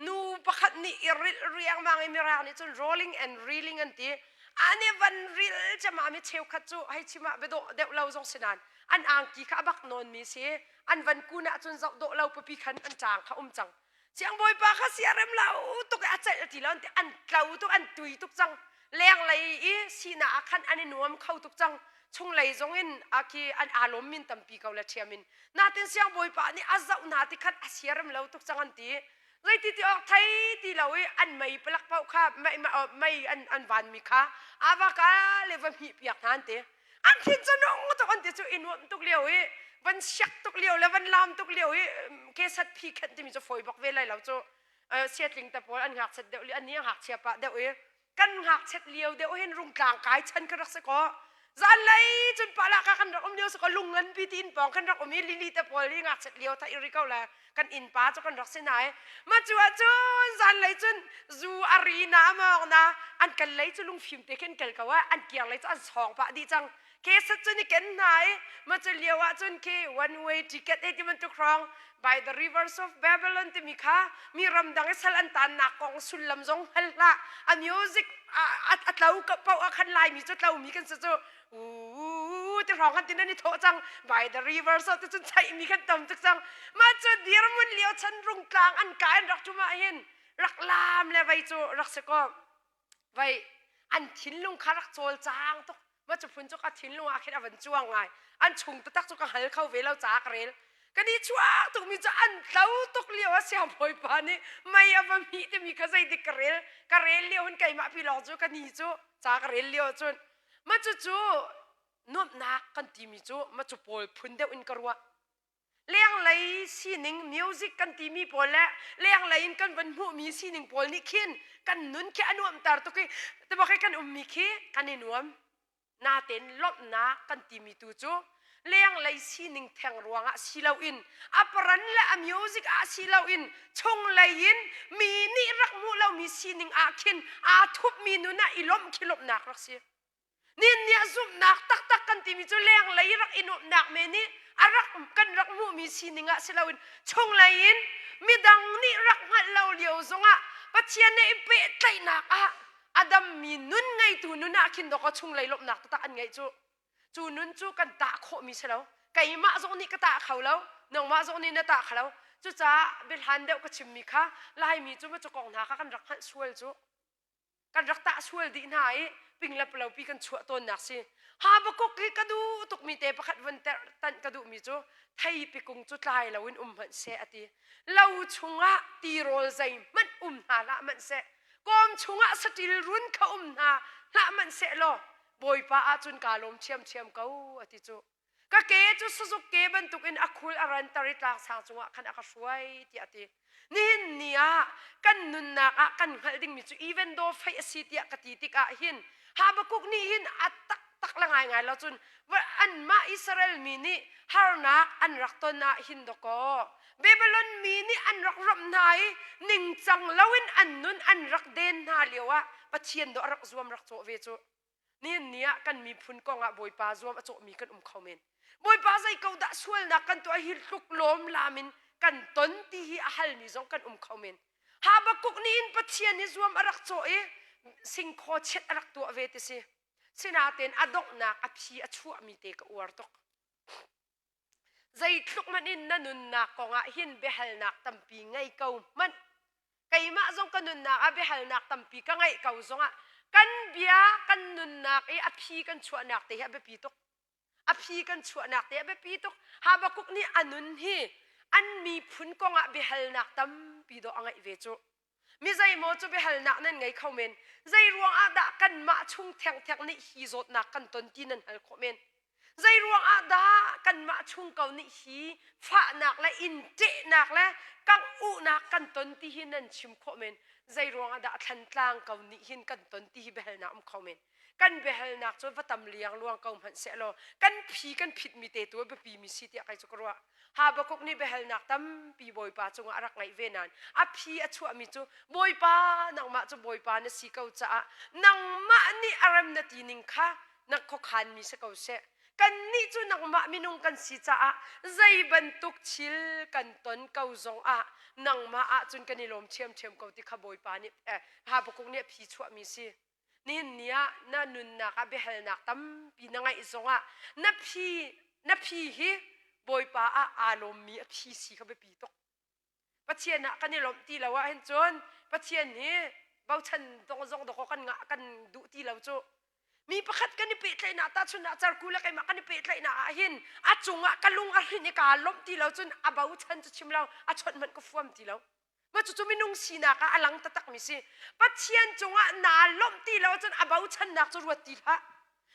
nu pakhat nih i rilh riangmang i mirang nih cun rolling and reeling an ti. An i van ril cema mi cheukhat cu hei chim ah biadawh deuh lo zong si nain an angki kha a bak nawnmi si an van kun ahcun zoh dawh lo pipi khan an ṭaang kha um cang. Siangbawipa kha siarem lo tuk i a celh ti lo an ti an tlo tuk an tui tuk cang. Lenglei i sinak ah khan an i nuam kho tuk cang. Chunglei zong in a khi an aa lawm min tampi ko le ṭhiam in. Natin siangbawipa nih a zoh hna ti khan a siarem lo tuk cang an ti. Zeiti ti awk thei ti lo i an mei palak paoh kha mei, mei an, an vanmi kha ava ka le va hmih piak hna an ti. An thin cu nung tuk an ti cu i nuamh tuk lio i van siak tuk lio le van lam tuk lio i kesat phi khenh timi cu fawi bak ve lai lo cu. Siatling te pawl an ngakchiat deuh li an ni a ngakchia pah deuh i kan ngakchiat lio deuh hin rungtlang kai chan kan rak si kaw zanlei cun pala ka kan rak um lio si kaw lung nganpi ti inn pawng kan rak um i lili te pawl hi ngakchiat lio tha iri ko le kan inn pa cu kan rak si nai ma cu ah cun zanlei cun zu a ri na amawk na an kal lei cu lungfim te khin kal ko ah an kiang lei cu an sawng pah dih cang Kesat cun i ken hna i ma cu lio ah cun khi one way ticket he ti bantuk hrawng by the rivers of Babylon timi kha mi ramdang i sal an tannak kong sullam zong hngal hlah a music a tlo ka paoh ah khan laimi cu tlomi kan si cu u ti hrawng khan tin an i thawh cang by the rivers of ti cun chaihmi kan tam tuk cang mah cu dirmun lio chan rungtlang an ka an rak ṭum ah hin rak lam le vei cu rak si ko Vei an thinlung kha rak cawlcang tuk. Ma cu phun cu ka thinlung ah khin a van cuang ngai. An chung taktak cu ka hngal kho ve lo caah ka rel. Ka ni chuak tukmi cu an tlo tuk lio a siangbawipa nih mei a va mih timi kha zeidik ka rel. Ka rel lio hin keimah pi lawng cu ka ni cu ca ka rel lio cun ma cucu nuamhnak kan timi cu ma cu pawl phun deuh in ka ruah. Lenglei sining music kan timi pawl le lenglei in kan van hmuhmi sining pawl nih khin kan nun khi a nuamhter tuk i tibak i kan ummi khi kan i nuam. Natein lawmhnak kan timi tu cu lenglei sining theng ruangah si loin a paran le a music ah si loin chunglei in mi nih rak hmuh lomi sining ah khin aa thupmi nun ah i lawmh khi lawmhnak rak si. Nin nih zumhnak taktak kan timi cu lenglei rak i nuamhnak men i a rak kan rak hmuhmi sining ah si loin chunglei in midang nih rak hngalh lo lio zongah Pathian nih i pehtlaihnak ah a dammi nun ngeitu nun ah khin dawkaw chunglei lawmhnak taktak an ngeih cu cu nun cu kan tah khawhmi si lo keimah zong nih ka tah kho lo nangmah zong nih na tah kho lo cucaah biahlan deuh ka chimmi kha Laimi cu ma cu kong hna kha kan rak hngalh sual cu kan rak tah sual dih hna i ping le palopi kan chuah tawnnak si Habakuk hi ka duh tukmi te pakhat von tanh ka duhmi cu theipi kung cu tlai loin um hmanh seh a ti lo chungah tirawl zeihmanh um hna hlah hmanh seh kawm chungah saṭil run kha um hna hlah hmanh seh law Bawipa ahcun kaa lawm ṭhiamṭhiam ko a ti cu Ka ke cu sazuk ke bantukin a khul a ranter i tlangsang cungah khan a ka hruai tiah a ti. Nihin ni ah kan nunnak ah kan hngalh dingmi cu even though faith a si tiah ka ti tikah hin Habakkuk nih hin a taktak le ngaingai lo cun anmah Israel mi nih harnak an rak ton ah hin dawkaw Babylon mi nih an rak ramh hna i ningcang loin an nun an rak den hna lio ah Pathian dawh a rak zuam rak cawh ve cu. Nihin ni ah kan miphun kong ah Bawipa zuam a cawhmi kan um kho men. Bawipa zei ko dah sualnak kan tuah hi tluk lawm lam in kan ton ti hi a halmi zong kan um kho men. Habakkuk nih in Pathian hi zuam a rak cawh i singkhaw chiat a rak tuah ve ti si. Sinain a donghnak a phi a chuahmi te ka uar tuk. Zeitluk hmanh in na nunnak kongah hin biahalnak tampi ngei ko hmanh. Keimah zong ka nunnak ah biahalnak tampi ka ngeih ko zongah kan bia kan nunnak i a phi kan chuahnak te hi a biapi tuk. A phi kan chuahnak te a biapi tuk. Habakkuk nih a nun hi an miphun kongah biahalnak tampi dawh a ngeih ve cu. Mi zeimaw cu biahalnak nan ngei kho men. Zei ruang ah dah kanmah chung thengtheng nih hi zawtnak kan ton ti nan hal khawh men. Zei ruang ah dah kanmah chung ko nih hi fahnak le inn ṭehnak le kangh-uhnak kan ton ti hi nan chim khawh men. Zei ruang ah dah thlantlang ko nih hin kan ton ti hi biahalnak um kho men. Kan biahalnak cu va tam liangluang ko hmanh sehlaw kan phi kan phitmi te tu a biapi mi si tiah kei cu ka ruah. Habakkuk nih biahalnak tampi Bawipa cungah a rak ngeih ve nain a phi a chuahmi cu Bawipa nangmah cu Bawipa na si ko caah nangmah nih a rem na ti ning kha na khuakhanmi si ko seh. Kannih cu nangmah minung kan si caah zei bantuk thil kan ton ko zongah nangmah ahcun kan i lawm ṭhiamṭhiam ko ti kha Bawipa nih eh, Habakkuk nih a phi chuahmi si. Nihin ni ah na nunnak ah biahalnak tampi na ngeih zongah na phi na phi hi Bawipa ah aa lawmmi a phi si kha biapi tuk. Pathian ah kan i lawmh ti lo ahhin cun Pathian hi Bochan zong dawkaw kan ngah kan duh ti lo cu. Mi pakhat kan i pehtlaihnak tahchunhnak carku le keimah kan i pehtlaihnak ah hin a cungah ka lung a hrin i kaa lawmh ti lo cun a bochan cu chim lo a chawnh hmanh ka fuam ti lo. Mah cucu minung sinak ah a lang taktakmi si. Pathian cungah naa lawmh ti lo cun a bochannak cu ruat ti hlah.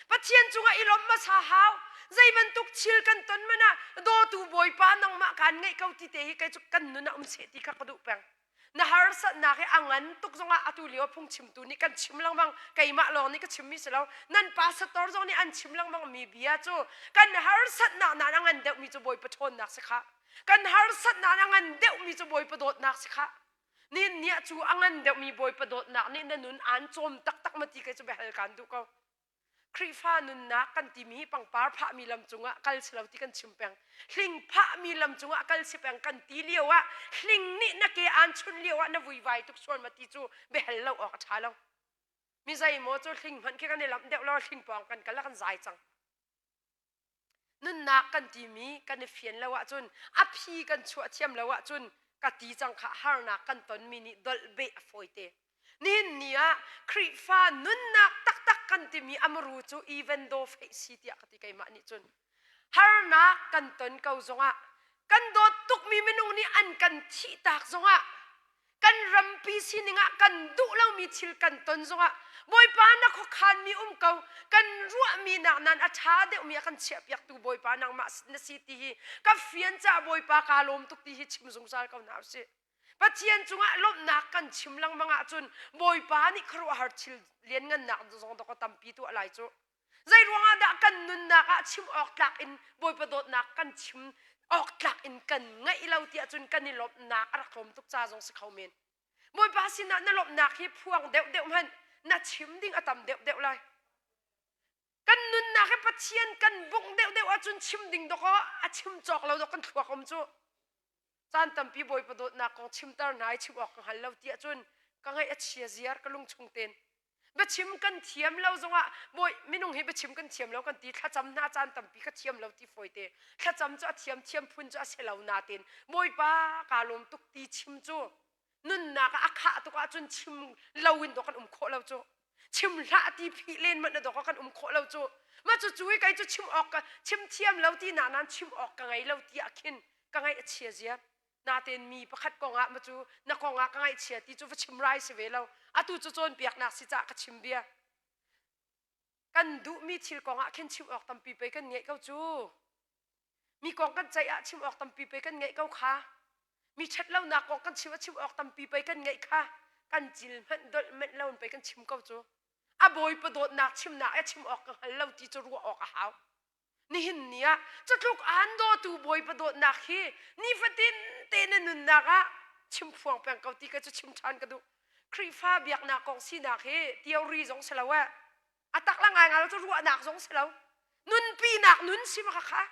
Pathian cungah i lawmh hmasa hau. Zei bantuk thil kan ton hmanh ah dawtu Bawipa nangmah kaan ngeih ko ti te hi kei cu kan nun ah um seh ti kha ka duh peng. Na harsatnak hi a ngan tuk zongah atu lio phungchimtu nih kan chim lengmang keimah lawng nih ka chimmi si lo nan pastor zong nih an chim lengmang mi bia cu kan harsatnak nain a ngan deuhmi cu Bawipa ṭhawnnak si khah. Kan harsatnak a ngan deuhmi cu Bawipa dawtnak si khah. Nin nih cu a ngan deuhmi Bawipa dawtnak nih na nun aan cawm taktak ma ti kei cu biahal kaan duh ko. Khrihfa nunnak kan timi hi pangpar phahmi lam cungah kal si lo ti kan chim peng. Hling phahmi lam cungah kal si peng kan ti lio ah hling nih na ke aan chunh lio ah na vuivai tuk sual ma ti cu biahal lo awk a ṭha lo. Mi zeimaw cu hling hmanh khi kan i lamh deuh lo hling pawng kan kal ah kan zai cang. Nunnak kan timi kan i fian lo ahcun a phi kan chuah thiam lo ahcun ka ti cang kha harnak kan tonmi nih dolh beh a fawite. Nihin ni ah Khrihfa nunnak taktak kan timi amru cu even though feih si tiah ka ti keimah nih cun. Harnak kan ton ko zongah kan dawt tukmi minung nih an kan thihtak zongah kan rampi sining ah kan duh lomi thil kan ton zongah Bawipa na khuakhanmi um ko kan ruahmi nak nan a ṭha deuhmi a kan chiahpiaktu Bawipa nangmah na si ti hi ka fian caah Bawipa kaa lawm tuk ti hi chim zungzal ko hna usih. Pathian cungah lawmhnak kan chim lengmang ahcun Bawipa nih khuaruahhar thil lianngannak zong dawk tampi tuah lai cu. Zei ruangah dah kan nunnak ah chim awk tlak in Bawipa dawtnak kan chim awk tlak in kan ngaih lo tiah cun kan i lawmhnak a rak tlawm tuk ca zong si kho men. Bawipa sinah na lawmhnak hi phuang deuhdeuh hmanh na chim ding a tam deuhdeuh lai. Kan nunnak hi Pathian kan bungh deuhdeuh ahcun chim ding dawkaw a chim cawk lo dawk kan thluak um cu. Caan tampi Bawipa dawtnak kong chimter hna i chim awk ka hngal lo tiah cun ka ngaih a chia ziar ka lungchung ten. Biachim kan thiam lo zongah bawi minung hi biachim kan thiam lo kan ti thlacam hna caan tampi ka thiam lo ti fawite. Thlacam cu a thiam thiam phun cu a si lo nain Bawipa kaa lawm tuk ti chim cu nunnak ah a khah tuk ahcun chim lo in dawh kan um khawh lo cu. Chim hlah ti phih len hmanh na dawk kan um khawh lo cu. Mah cu cu i kei cu chim awk ka chim thiam lo ti na nan chim awk ka ngei lo ti ah khin ka ngaih a chia ziar. Natein mi pakhat kong ah ma cu na kong ah ka ngaihchia ti cu va chim rai si ve lo. Atu cu cawnpiaknak si caah ka chim bia. Kan duhmi thil kong ah khin chim awk tampi pei kan ngeih ko cu. Mi kong kan ceih ah chim awk tampi pei kan ngeih ko kha. Mi ṭhatlonak kong kan chim ah chim awk tampi pei kan ngeih kha. Kan cil hmanh dolh manh lo in pei kan chim ko cu. A bawipa dawtnak chimnak e chim awk ka hngal lo ti cu ruah awk a hau. Nihin ni ah cutluk aan dawtu bawipa dawtnak hi nifatin te na nunnak ah chim phuang peng ko ti ka cu chim ṭhan ka duh. Khrihfa biaknak kong sinak hi theory zong si lo eh. A tak la ngai ngai lo cu ruahnak zong si lo. Nunpinak nun si ma kha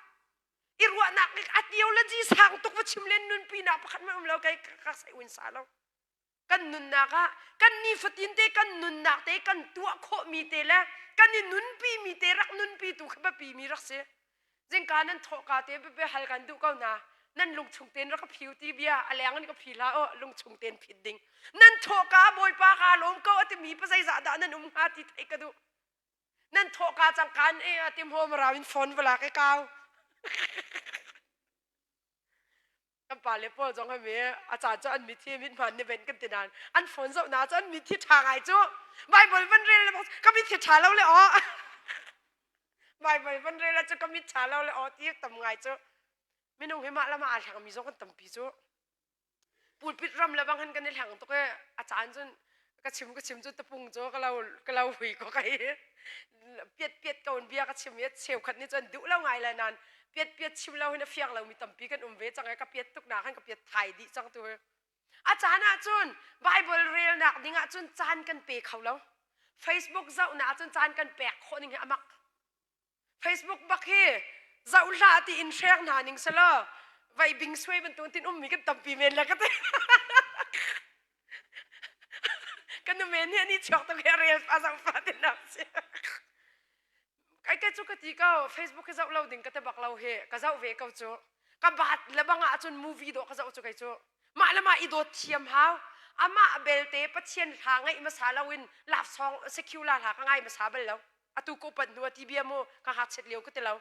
i ruahnak a theology sang tuk va chim len nunpinak pakhat hmanh um lo kei ka sai un sa lo. Kan nunnak ah kan nifatin te kan nunnak te kan tuah khawhmi te le kan i nunpi mi te rak nunpi tu kha biapi mi rak si. Zingka nan thawhka te biapi hal kan duh ko hna. Nan lungchung ten rak ka phiu ti bia a leng in ka phi hlah aw lungchung ten phit ding. Nan thawhka Bawipa ka lawm ko a timi pa zeizah dah nan um hnga ti theih ka duh. Nan thawhka cang kan e a tim hom rau in phone va lak i kau. Kan pale pawl zong hami a caan cu an mit hi mit hmaan ni ven kan ti nain an phone zoh na cu an mit hi ṭha ngai cu. Bible van rel le ka mit hi ṭha lo le aw. Bible van rel cu ka mit ṭha lo le aw ti tam ngai cu. Minung hi mah le mah aa hlengmi zong kan tampi cu. Pulpit ram le bang hin kan i hleng tuk i a caan cun ka chim ka chim cu tapung cu ka lo ka lo hui ko kai piat piat ko in bia ka chim i cheukhat nih cun duh lo ngai le nan piat piat chim lo hin a fiang lomi tampi kan um ve cang i ka piat tuk nak hin ka piat thai dih cang tu hi a caan ah cun Bible relnak ding ah cun caan kan pe kho lo Facebook zohnak ah cun caan kan pek khawh ning hi a mak Facebook bak hi zoh hlah ti in hrek hna ning selaw vai bing suai bantuk tin ummi kan tampi men le ka ti kan nu men hi ani chuak tuk he rel pa zoh fa tin nak si kai ke cu ka ti ko Facebook hi zoh lo ding ka te bak lo hi ka zoh ve ko cu ka bat le bang ah cun movie dawh ka zoh cu kai cu mah le mah i dawt thiam hau. Amah belte Pathian hla ngaih hmasa loin love song secular hla ka ngai hmasa bal lo. Atu ko pat hnu ti bia mu ka ngakchiat lio ka ti lo.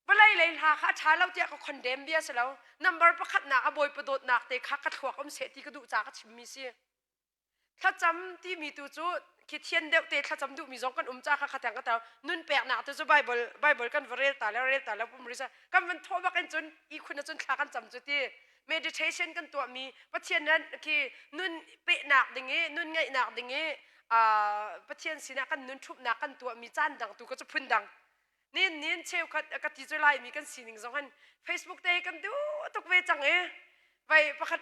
Vawlei lei hla kha a ṭha lo tiah ka condemn bia si lo. Number pakhatnak a Bawipa dawtnak te kha ka thluak um seh ti ka duh ca ka chimmi si. Thlacam timi tu cu khi thian deuh te thlacam duhmi zong kan um ca kha khatang ka tau nun peknak tu cu Bible Bible kan va rel ta le rel ta lo pum risa kan van thawh bak in cun ihkhun ah cun thla kan cam cu ti meditation kan tuahmi Pathian nan khi nun pehnak ding i nun ngeihnak ding i Pathian sinah kan nun ṭhumhnak kan tuahmi caan dang tu ka cu phun dang nin nin cheukhat ka ti cu laimi kan sining zong han Facebook te kan duh tuk ve cang i vai pakhat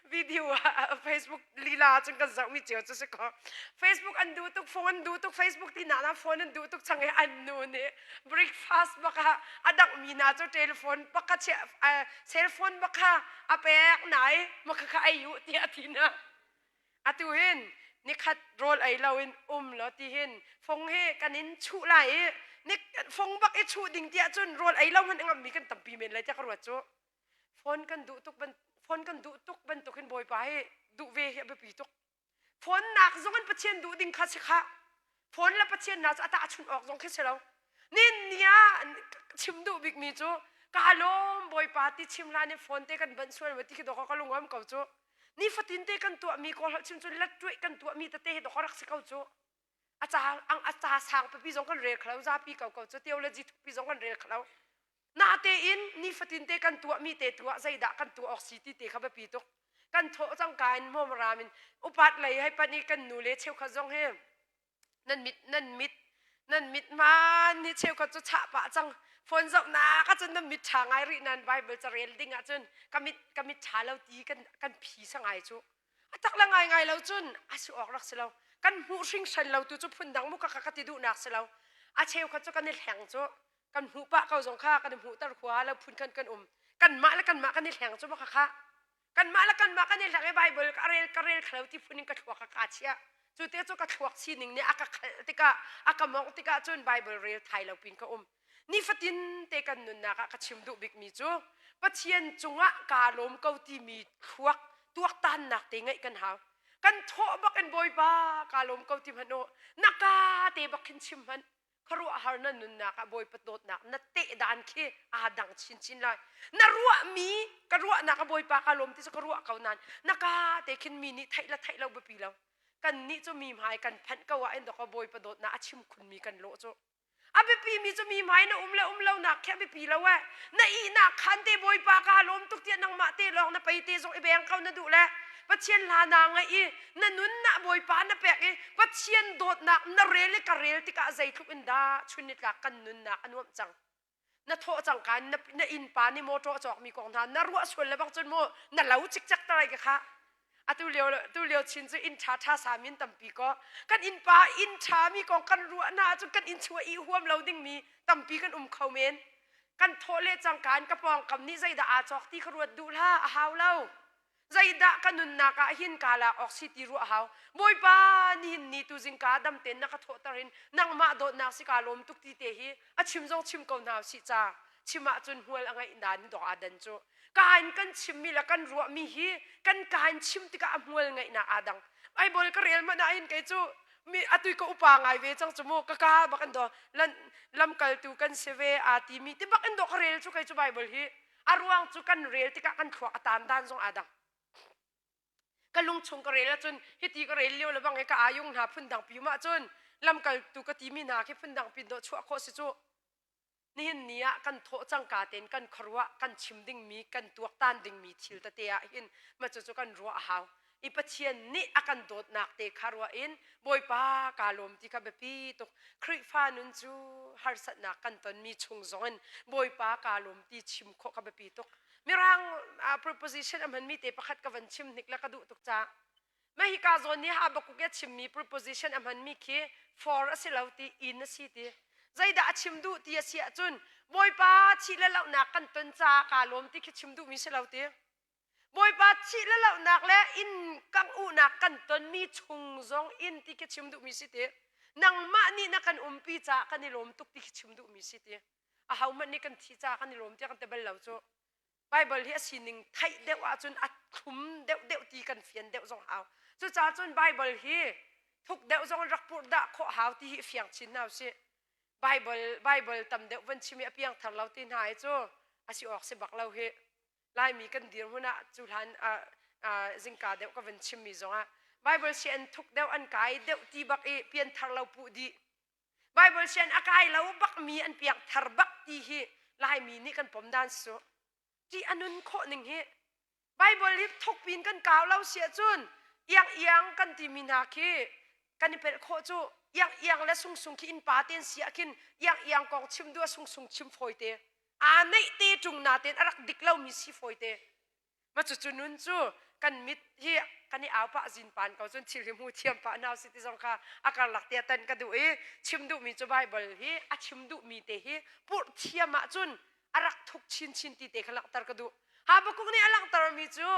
video ah Facebook lila cun kan zoh mi cio cu si ko Facebook an duh tuk phone an duh tuk Facebook ti na na phone an duh tuk chang i an nu nih breakfast baka a dang mi na cu telephone baka che cell phone baka a pek nai maka kha ai u ti a ti na Atu hin nikhat rawl ei loin um law ti hin fung hi kan in chuh lai i nik fung bak i chuh ding tiah cun rawl ei lo hmanh a ngammi kan tampi men lai tiah ka ruat cu. Phone kan duh tuk ban phone kan duh tuk bantuk hin Bawipa hi duh ve hi a biapi tuk. Phone nak zong in Pathian duh ding kha si khah. Phone le Pathian na cu a tahchunh awk zong khi si lo. Nin ni ah chim duh bikmi cu ka lawm Bawipa ti chim hlan in phone te kan banh sual ma ti khi dawk ka lungam ko cu. Nifatin te kan tuahmi kawl chim cu lattuih kan tuahmi tete hi dawk rak si ko cu. A ca ang a ca sang pipi zong kan rel khalo zapi ko ko cu theology thukpi zong kan rel khalo. Natein nifatin te kan tuahmi te tu ah zeidah kan tuah awk si ti te kha biapi tuk. Kan thawh cangka in hmawmram in upat lei hei pan i kan nu le cheukhat zong hi nan mit nan mit nan mit hmaan hi cheukhat cu chah pah cang phone zohnak ahcun nan mit ṭha ngai rih nan Bible carel ding ahcun ka mit ka mit ṭha lo ti kan kan phi sa ngai cu a tak le ngai ngai lo cun a si awk rak si lo kan hmuh hringhran lo tu cu phundang mu ka ka ti duhnak si lo a cheukhat cu kan i hleng cu kan hmuh pah ko zong kha kan i hmuhter khua lo phun khan kan um kanmah le kanmah kan i hleng cu ma kha kanmah le kanmah kan i hleng i Bible ka rel ka rel khalo ti phun in ka thluak ka ka chia cu te cu ka thluak sining nih a ka khalh tikah a ka mongh tikah cun Bible rel thai lo pin ka um nifatin te kan nunnak ah ka chim duh bikmi cu Pathian cungah kaa lawm ko timi thluak tuaktannak te ngeih kan hau kan thawh bak in Bawipa kaa lawm ko ti hmanh u na ka te bak khin chim hmanh khuaruahhar na nunnak ah Bawipa dawtnak na teh dan khi aa dang chinchin lai na ruahmi ka ruahnak a Bawipa ka lawm ti cu ka ruah ko nain na ka te khin mi nih theih le theih lo biapi lo kan nih cu mi hmai kan phanh ko ah in dawk Bawipa dawtnak a chim khunmi kan lawh cu a biapi mi cu mi hmai na um le um lo nak khi a biapi lo eh na ihnak khan te Bawipa ka lawm tuk tiah nangmah te lawng na pei te zong i beng ko na duh le Pathian hla naa ngaih i na nunnak Bawipa na pek i Pathian dawtnak na rel i ka rel tikah zeitluk in dah chun nitlak kan nunnak a nuamh cang. Na thawh cangka in na, na innpa nih motor a cawkmi kong hna na ruah sual le bang cun mu na lo cikcek tarai ka kha. Atu lio tu lio chin cu inn ṭha ṭha sa min tampi ko. Kan innpa inn ṭha mi kong kan ruah hna ahcun kan inn chuah i huam lo dingmi tampi kan um kho men. Kan thawh le cangka in ka pawngkam nih zeidah aa cawk ti kha ruat duh hlah a hau lo. Zeidah ka nunnak ah hin kaa lak awk si ti ruah hau. Bawipa nihin ni tu zingka dam tein na ka thawhter hin nangmah dawtnak si kaa lawm tuk ti te hi a chim zong chim ko hna usih ca. Chim ahcun hmual a ngeih dan dawh aa dan cu. Ka in kan chimmi le kan ruahmi hi kan ka in chim tikah a hmual ngeihnak aa dang. Bible ka rel hmanh ah hin kei cu mi atui ka upa ngai ve cang cu mu ka ka bak in do lamkaltu kan si ve aa timi ti bak in do ka rel cu kei cu Bible hi A ruang cu kan rel tikah kan thluak a tan dan zong aa dang. Ka lungchung ka rel ahcun hiti ka rel lio le bang i ka ayung hna phundang pi um ahcun lamkaltu ka timi hna khi phundang pin dawh chuah khawh si cu. Nihin ni ah kan thawh cangka tein kan khuaruah kan chim dingmi kan tuaktan dingmi thil tete ah hin mah cucu kan ruah a hau. I Pathian nih a kan dawtnak te kha ruah in Bawipa kaa lawm ti kha biapi tuk. Khrihfa nun cu harsatnak kan tonmi chung zongin Bawipa kaa lawm ti chim khawh kha biapi tuk. Mirang preposition a hmanmi te pakhat ka van chim hnik le ka duh tuk ca. Mah hika zawn nih Habakkuk i a chimmi preposition a hmanmi khi for a si lo ti in a si ti. Zeidah a chim duh ti a si ahcun Bawipa thih le lohnak kan ton caah kaa lawm ti khi chim duhmi si lo ti. Bawipa thih le lohnak le inn kangh uhnak kan tonmi chung zong in ti khi chim duhmi si ti. Nangmah nih na kan umpi caah kan i lawm tuk ti khi chim duhmi si ti. Ahohmanh nih kan thi caah kan i lawm tiah kan ti bal lo cu. Bible hi a sining theih deuh ahcun a thlum deuh deuh ti kan fian deuh zong hau. Cucaah cun Bible hi thuk deuh zong rak purh dah khawh hau ti hi fiang chin hna usih. Bible Bible tam deuh van chim i a piang thar lo ti hna hi cu a si awk si bak lo hi. Laimi kan dirhmun ah cu hlan zingka deuh ka van chimmi zongah Bible si an thuk deuh an kai deuh ti bak i pianthar lo puh dih. Bible sian a kai lo bakmi an piak thar bak ti hi Laimi nih kan pom dan su. Ti a nun khawh ning hi Bible hi thuk pin kan kau lo si ahcun iang iang kan timi hna khi kan i pelh khawh cu iang iang le sung sung khi innpa ten si ah khin iang iang kong chim duh sung sung chim fawi te aa neih te ṭung na ten a rak dik lomi si fawi te Ma cucu nun cu kan mit hi kan i au pah zin pan ko cun thil hi hmu thiam pah hna si ti zong kha a karlak te tan ka duh i chim duhmi cu Bible hi a chim duhmi te hi purh thiam ahcun a rak thuk chinchin ti te kha langhter ka duh. Habakkuk nih a langhtermi cu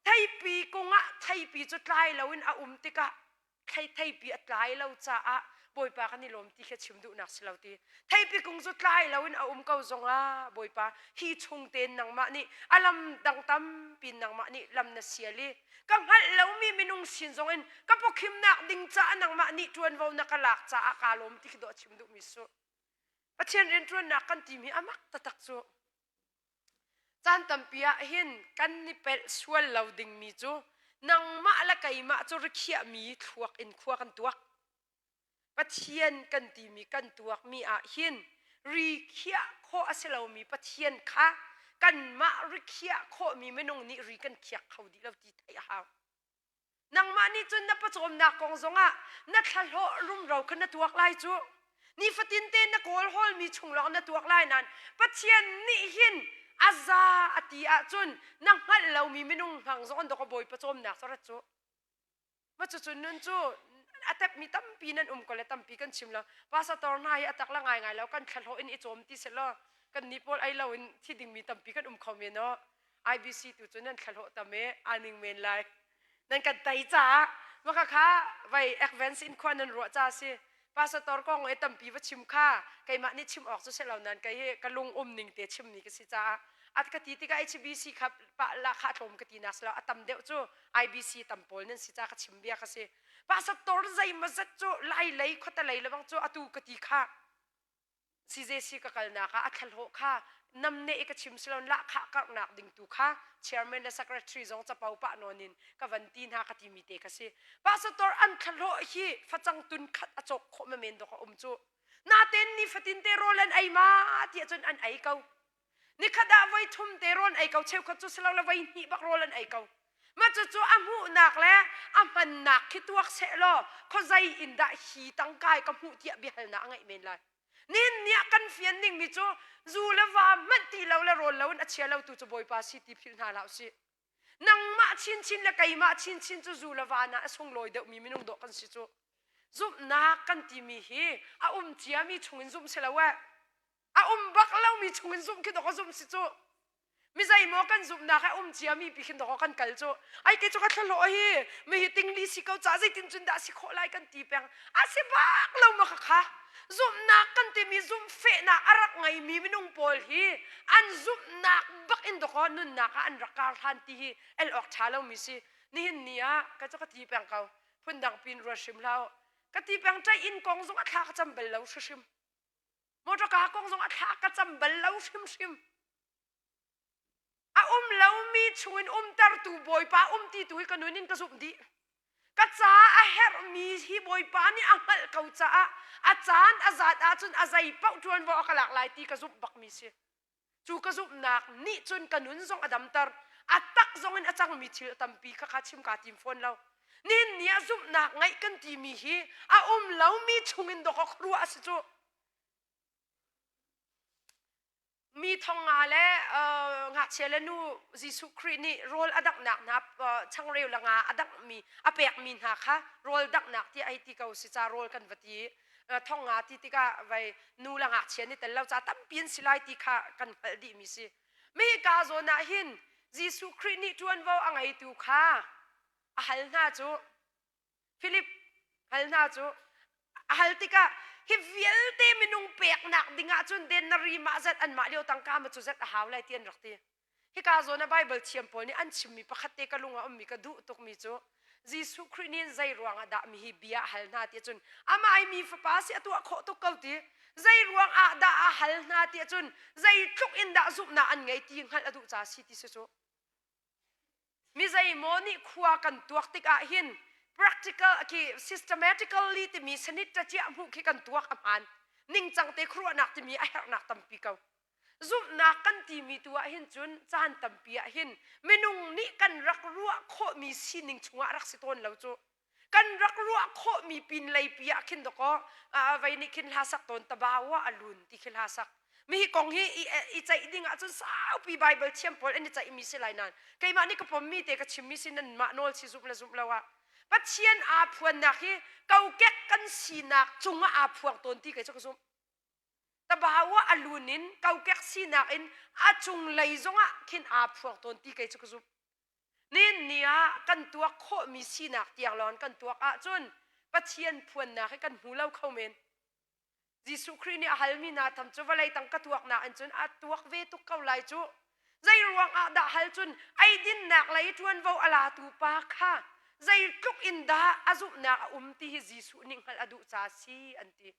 theipi kung ah theipi cu tlai loin a um tikah thei theipi a tlai lo caah Bawipa kan i lawm ti kha chim duhnak si lo ti. Theipi kung cu tlai loin a um ko zongah Bawipa hi chung tein nangmah nih a lam dang tampi nangmah nih lam na sial i ka hngalh lomi minung sin zongin ka pawkhimnak ding caah nangmah nih ṭuanvo na ka lak caah kaa lawm ti khi dawh chim duhmi su. Pathian rianṭuannak kan timi a mak taktak cu. Caan tampi ah hin kan i pelh sual lo dingmi cu nangmah le keimah cu rikhiahmi thluak in khua kan tuak. Pathian kan timi kan tuakmi ah hin rikhiah khawh a si lomi Pathian kha kanmah rikhiah khawhmi minung nih ri kan khiak kho dih lo ti theih a hau. Nangmah nih cun na pawcawmnak kong zongah na thlahlawh rumro kha na tuak lai cu. Nifatin te na kawl hawlmi chung lawng na tuak lai nain Pathian nih hin a za a ti ahcun na hngalh lomi minung hmang zong an dok a bawi pawcawmnak cu rat cu. Ma cucu nun cu a tepmi tampi nan um ko le tampi kan chim lo. Pastor hna hi a tak la ngaingai lo kan thlahlawh in i cawm ti seh law kan nih pawl ei lo in thi dingmi tampi kan um kho men aw. IBC tu cu nan thlahlawh tam e aa ning men lai nan kan tei caah maka kha vai advance in khua nan ruah ca si pastor kong e tampi va chim kha keimah nih chim awk cu si lo nan kei hi ka lung um ning te chim ni ka si caah at ka ti tikah HBC kha pa la kha tlawm ka ti nak silo a tam deuh cu IBC tam pawl nan si ca ka chim bia ka si pastor zeimazat cu lai lei khuata lei lebang cu atu ka ti kha CJC ka kalnak ah a thlahlawh kha namne i ka chim silon lahkhah karhnak ding tu kha chairman le secretary zong capo pah nawn in ka van ti hna ka timi te kha si. Pastor an thlahlawh hi facang tun khat a cawk khawh ma men dok a um cu. Naten ni fatin te rawl an ei ma tiah cun an ei ko. Nikhat ah voi thum te rawl ei ko cheukhat cu silo le voi hnih bak rawl an ei ko. Ma cucu a hmuhnak le a hmannak khi tuak seh law khuazei in dah hi tangkai ka hmuh tiah biahalnak a ngeih men lai. Nihin ni ah kan fian dingmi cu zu le va hmanh ti lo le rawl lo in a chia lo tu cu Bawipa si ti philh hna hlah usih. Nangmah chinchin le keimah chinchin cu zu le va na a sunglawi deuhmi minung dawh kan si cu. Zumhnak kan timi hi a um ciami chungin zumh si lo eh. A um bak lomi chungin zumh khi dawh zumh si cu. Mi zeimaw kan zumhnak he um ciami pi khin dawh kan kal cu. Ai ke cu ka thlahlawh hi mi hi tingli si ko ca zeitin cun dah si khawh lai kan ti peng. A si bak lo ma kha kha. Zumhnak kan timi zumhfehnak a rak ngeimi minung pawl hi an zumhnak bak in dawkaw nunnak ah an rak kar hlan ti hi el awk ṭha lomi si. Nihin ni ah ka cu ka ti peng ko. Phundang pin ruat hrim hlah. Ka ti peng ṭai inn kong zong a thla ka cam bal lo hrimhrim. Motorka kong zong a thla ka cam bal lo hrimhrim. A um lomi chungin umtertu Bawipa um ti tu hi ka nun in ka zumh dih. Ka ca a herhmi hi Bawipa nih a hngalh ko caah a caan a zat ahcun a zei paoh ṭuanvo a ka lak lai ti ka zumh bakmi si. Cu ka zumhnak nih cun ka nun zong a damter. A tak zong in a cangmi thil tampi kha kha chim kaa tim fawn lo. Nihin ni ah zumhnak ngeih kan timi hi a um lomi chungin dawk a khuaruah a si cu. Mi thong nga le ngakchia le nu Jesuh Khrih nih rawl a danghnak hna changreu le nga a danghmi a pekmi hna kha rawl danghnak tiah hei ti ko si ca rawl kan va ti thong nga ti tikah vai nu le ngakchia nih tel lo ca tampi an si lai ti kha kan hngalh dihmi si. Mi ka zawn ah hin Jesuh Khrih nih ṭuanvo a ngeitu kha a hal hna cu Philip hal hna cu a hal tikah hi vialte minung peknak ding ah cun denari mah zat anmah lio tangka ma cu zat a hau lai ti an rak ti. Hika zawn ah Baibal thiam pawl nih an chimmi pakhat te ka lung ah ummi ka duh tukmi cu Jesuh Khrih nih zei ruang ah dah mi hi bia a hal hna ti ahcun amah i mi fapa si a tuah khawh tuk ko ti zei ruang ah dah a hal hna ti ahcun zeitluk in dah zumhnak an ngei ti hngalh a duh ca si ti si cu mi zeimaw nih khua kan tuak tikah hin practical khi systematically timi sanit ṭaciah hmuh khi kan tuak a hmaan ningcang te khuaruahnak timi a herhnak tampi ko zumhnak kan timi tu ah hin cun caan tampi ah hin minung nih kan rak ruah khawhmi sining chungah rak si tawn lo cu kan rak ruah khawhmi pin lei pi ah khin dakaw vei nih khin hla sak tawn tabawa a lun ti khi hla sak mi hi kong hi i ceih ding ahcun saupi Bible thiam pawl an i ceihmi si lai nain keimah nih ka pommi te ka chimmi si nan mah nawl si zumh le zumh lo ah Pathian aa phuannak hi kokek kan sinak cungah aa phuang tawn ti kei cu ka zumh tabawa a lun in kokek sinak in a cunglei zongah khin aa phuang tawn ti kei cu ka zumh Nin ni ah kan tuak khawhmi sinak tiang lawng kan tuak ahcun Pathian phuannak hi kan hmu lo kho men. Jesuh Khrih nih a halmi hna tham cu vawlei tang ka tuaknak in cun a tuak ve tuk ko lai cu. Zei ruang ah dah hal cun eidinnak lei ṭuanvo a latu pa kha zeitluk in dah a zumhnak a um ti hi Jesuh nih hngalh a duh ca si an ti.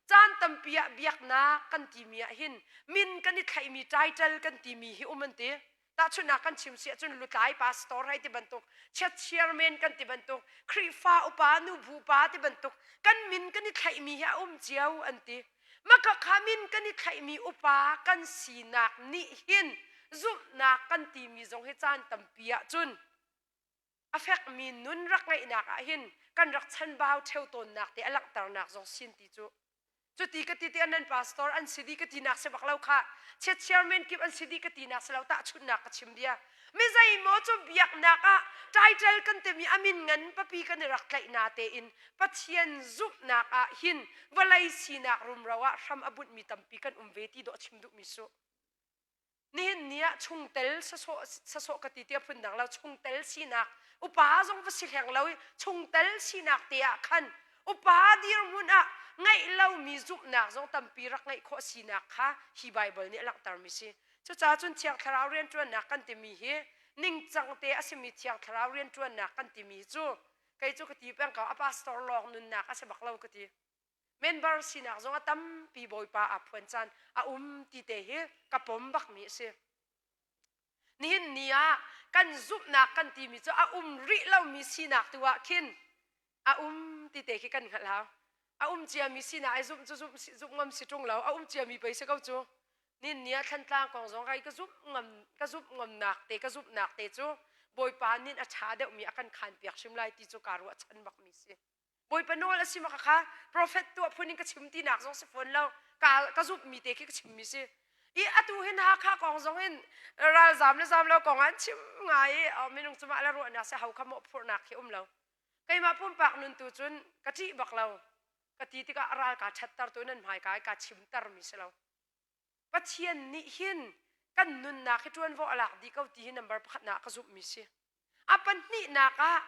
Caan tampi ah biaknak kan timi ah hin min kan i thlaihmi title kan timi hi um an ti. Tahchunhnak kan chim si ahcun lutlai pastor hei ti bantuk, chiat chairman kan ti bantuk, Khrihfa upa, nubu pa ti bantuk kan min kan i thlaihmi hi a um cio an ti. Maka kha min kan i thlaihmi upa kan sinak nih hin zumhnak kan timi zong hi caan tampi ahcun a fekmi nun rak ngeihnak ah hin kan rak chanbau ṭheo tawnnak te a langhternak zong sin ti cu cuti ka ti ti nan pastor an si dih ka tinak si bak lo kha chiat chairman kip an si dih ka tinak si lo tahchunhnak ka chim bia mi zeimaw cu biaknak ah title kan timi amin ngan papi kan i rak tlaih na tein Pathian zumhnak ah hin vawlei sinak rumro ah hram a bunhmi tampi kan um ve ti dawh chim duhmi su Nihin ni ah chungtel sasawh sasawh ka ti tiah phundang lo chungtel sinak upa zong va si hleng lo i chungtel sinak te ah khan upa dirhmun ah ngeih lomi zumhnak zong tampi rak ngeih khawh sinak kha hi Baibal nih a langhtermi si. Cucaah cun Thiang Thlarau rianṭuannak kan timi hi ningcang te a simi Thiang Thlarau rianṭuannak kan timi cu kei cu ka ti peng ko a pastor lawng nunnak a si bak lo ka ti. Member sinak zong a tampi Bawipa aa phuan caan a um ti te hi ka pom bakmi a si. Nihin ni ah kan zumhnak kan timi cu a um rih lomi sinak tu ah khin a um ti te khi kan hngalh hau. A um ciami sinak ai zumh cu zumh zumh ngam si ṭung lo a um ciami pei si ko cu. Nihin ni ah Thlantlang kong zong kai ka zumh ngam ka zumh ngamnak te ka zumhnak te cu Bawipa nin a ṭha deuhmi a kan khaan piak hrim lai ti cu kaa ruahchan bakmi si. Bawipa nawl a si ma kha prophet tuah phun in ka chim tinak zong si fawn lo ka ka zumhmi te khi ka chimmi si i atu hin Hakha kong zong hin ralzam le zam lo kong an chim ngai i minung cu mah le ruahnak si ho kha mawh phurhnak khi um lo keimah pumpak nun tu cun ka ṭih bak lo ka ti tikah ral ka ṭhatter tu nan hmaika i ka chimter mi si lo Pathian nih hin kan nunnak hi ṭuanvo a lak dih ko ti hi number pakhat na ka zumhmi si A pahnihnak ah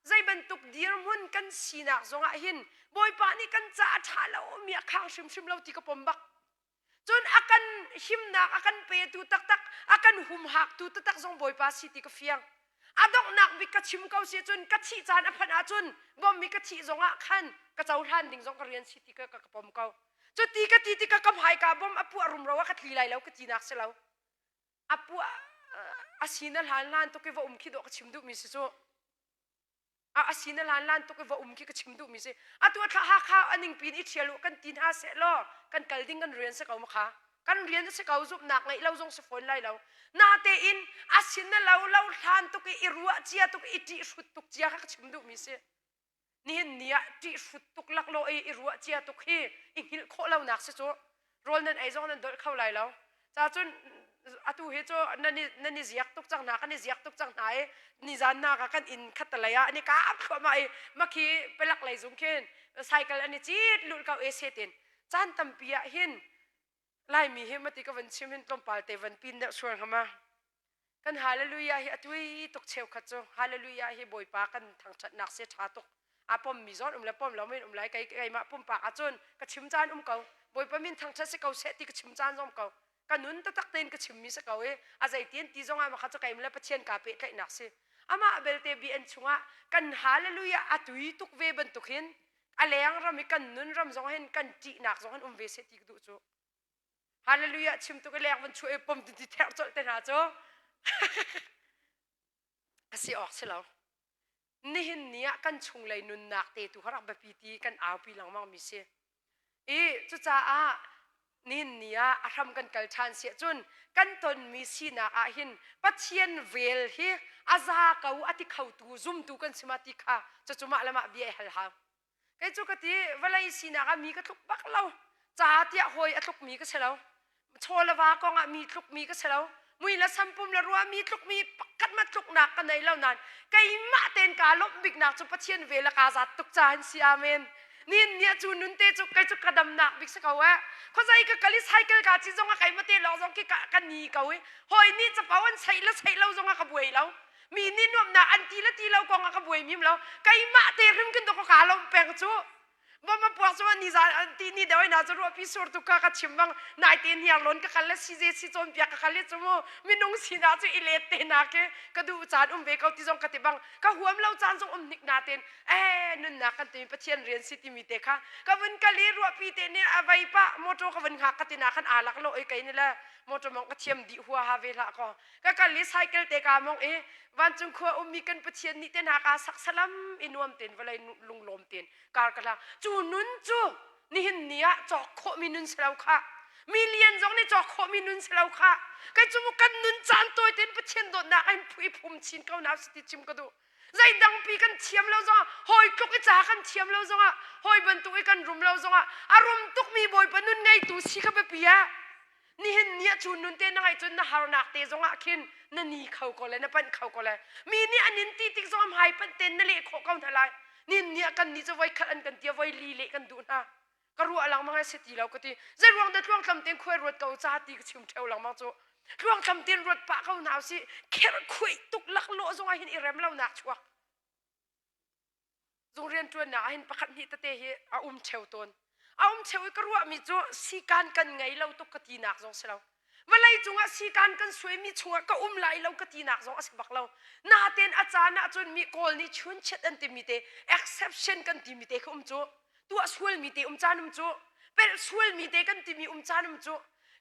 zei bantuk dirhmun kan sinak zongah hin Bawipa nih kan caah a ṭha lomi a khang hrimhrim lo ti ka pom bak. Cun a kan himnak a kan petu taktak, a kan humhaktu taktak zong Bawipa si ti ka fiang. A donghnak bik ka chim ko si cun ka thih caan a phanh ahcun bom i ka thih zongah khan ka cohlan ding zong ka rian si ti ka, ka, ka pom ko. Cuti ka ti tikah ka hmaika bom a puah rumro ah ka tli lai lo ka tinak si lo. A puah a si na hlan hlan tuk i va um khi dawh ka chim duhmi si cu a si na hlan hlan tuk i va um khi ka chim duhmi si atu a thla Hakha a ning pin i ṭhial u kan ti hna seh law kan kal ding kan rian si ko ma kha kan rian si ko zumhnak ngeih lo zong si fawn lai lo natein a sin na lo lo hlan tuk i i ruah cia tuk i ṭih hrut tuk cia kha ka chim duhmi si nihin ni ah ṭih hrut tuk laklawh i i ruah cia tuk hi i hngilh khawh lonak si cu rawl nan ei zong nan dolh kho lai lo ca cun atu hi cu nan i nan i ziak tuk cang hna kan i ziak tuk cang hna i nizan nak ah kan inn khattalei ah an i kap thluahmah i makhi pelak lei zung khin cycle an i cit lulh ko e setin caan tampi ah hin Laimi hi mati ka van chim hin tlawmpal te van pin deuh sual hnga ma Kan hallelujah hi a tui tuk cheukhat cu hallelujah hi Bawipa kan thangṭhatnak si ṭha tuk. A pommi zawn um le pom lo min um lai kei keimah pumpak ahcun ka chim caan um ko. Bawipa min thangṭhat si ko seh ti ka chim caan zong ko. Ka nun taktak tein ka chimmi si ko i a zeitin ti zong ah makha cu keim le Pathian kaa pehtlaihnak si. Amah belte BN chungah kan hallelujah a tui tuk ve bantuk hin a leng ram i kan nun ram zong hin kan ṭihnak zong hin um ve seh ti ka duh cu. Hallelujah chim tuk i leng van chuah i pom ti therh colh te hna cu a si awk si lo. Nihin ni ah kan chunglei nunnak te tu kha rak biapi ti kan aupi lengmang mi si. I cucaah nihin ni ah a hram kan kal ṭhan si ahcun kan tonmi sinak ah hin Pathian vel hi a za ko a ti khotu zumtu kan si ma ti kha cucu mah le mah bia i hal hau. Kei cu ka ti vawlei sinak ah mi ka tluk bak lo. Ca tiah hawi a tlukmi ka si lo. Chaw le va kong ah mi tlukmi ka si lo. Mui le sampum le rua mi tlukmi pakhat ma tluknak ka nei lo nain keimah tein kaa lawmh biknak cu Pathian ve le kaa zat tuk ca hin si amen. Nin nia cu nun te cu kei cu ka damnak bik si ko eh. Khuazei ka kal i cycle ka ci zong ah keimah te lawng zong khi ka, ka ni ko i hawi nih capo an seih le seih lo zong ah ka buai lo. Mi nih nuamhnak an ti le ti lo kong ah ka buai mim lo. Keimah te hrim kin dok ka lawmh peng cu. Bom a puak cu ni za ti ni deuh ina cu ruahpi sur tu ka ka chim bang nai te hniar lon ka kal le si ze si cawn piak ka kal le cu mu minung sinak cu i let te na ke ka duh caan um ve ko ti zong ka ti bang ka huam lo caan zong um hnik na ten eh nunnak kan timi Pathian rian si timi te kha ka vun kal i ruahpi te nih a vei pa motor ka vun hngak ka tina khan aa lak lo oi kei ni le motor mong ka thiam dih hua ha ve hlah ko ka kal i cycle te ka mong i vancung khua ummi kan Pathian nih te hna ka sak salam i nuam ten vawlei lunglawm ten kar ka hlang cu nun cu nihin ni ah cawk khawhmi nun si lo kha million zong nih cawk khawhmi nun si lo kha kei cu kan nun caan tawi ten Pathian dawtnak in phu i phum chin ko na si ti chim ka duh zeidang pi kan thiam lo zongah hawi tluk i ca kan thiam lo zongah hawi bantuk i kan rum lo zongah a rum tukmi bawipa nun ngeitu si kha biapi ah nihin ni ah cu nun te na ngaih cun na harnak te zongah khin na ni kho ko le na panh kho ko le mi nih an in ti tik zong hmai panh ten na leh khawh ko hna lai nin ni ah kan ni cu voi khat an kan tia voi li leh kan duh hna ka ruah lengmang ai si ti lo ka ti zei ruang dah tluangtlam ten khuai ruat ko ca ti ka chim theo lengmang cu tluangtlam ten ruat pah ko hna usih kherh khuai tuk laklawh zong ah hin i rem lo nak chuak Zung rianṭuannak ah hin pakhat hnih tete hi a um ṭheo tawn. A um ṭheo i ka ruahmi cu sikan kan ngei lo tuk ka tinak zong si lo. Vawlei cungah sikan kan suaimi chungah ka um lai lo ka tinak zong a si bak lo. Natein a caan ahcun mi Kawl nih chunchiat an timi te exception kan timi te kha um cu. Tuah sualmi te um caan um cu. Pelh sualmi te kan timi um caan um cu.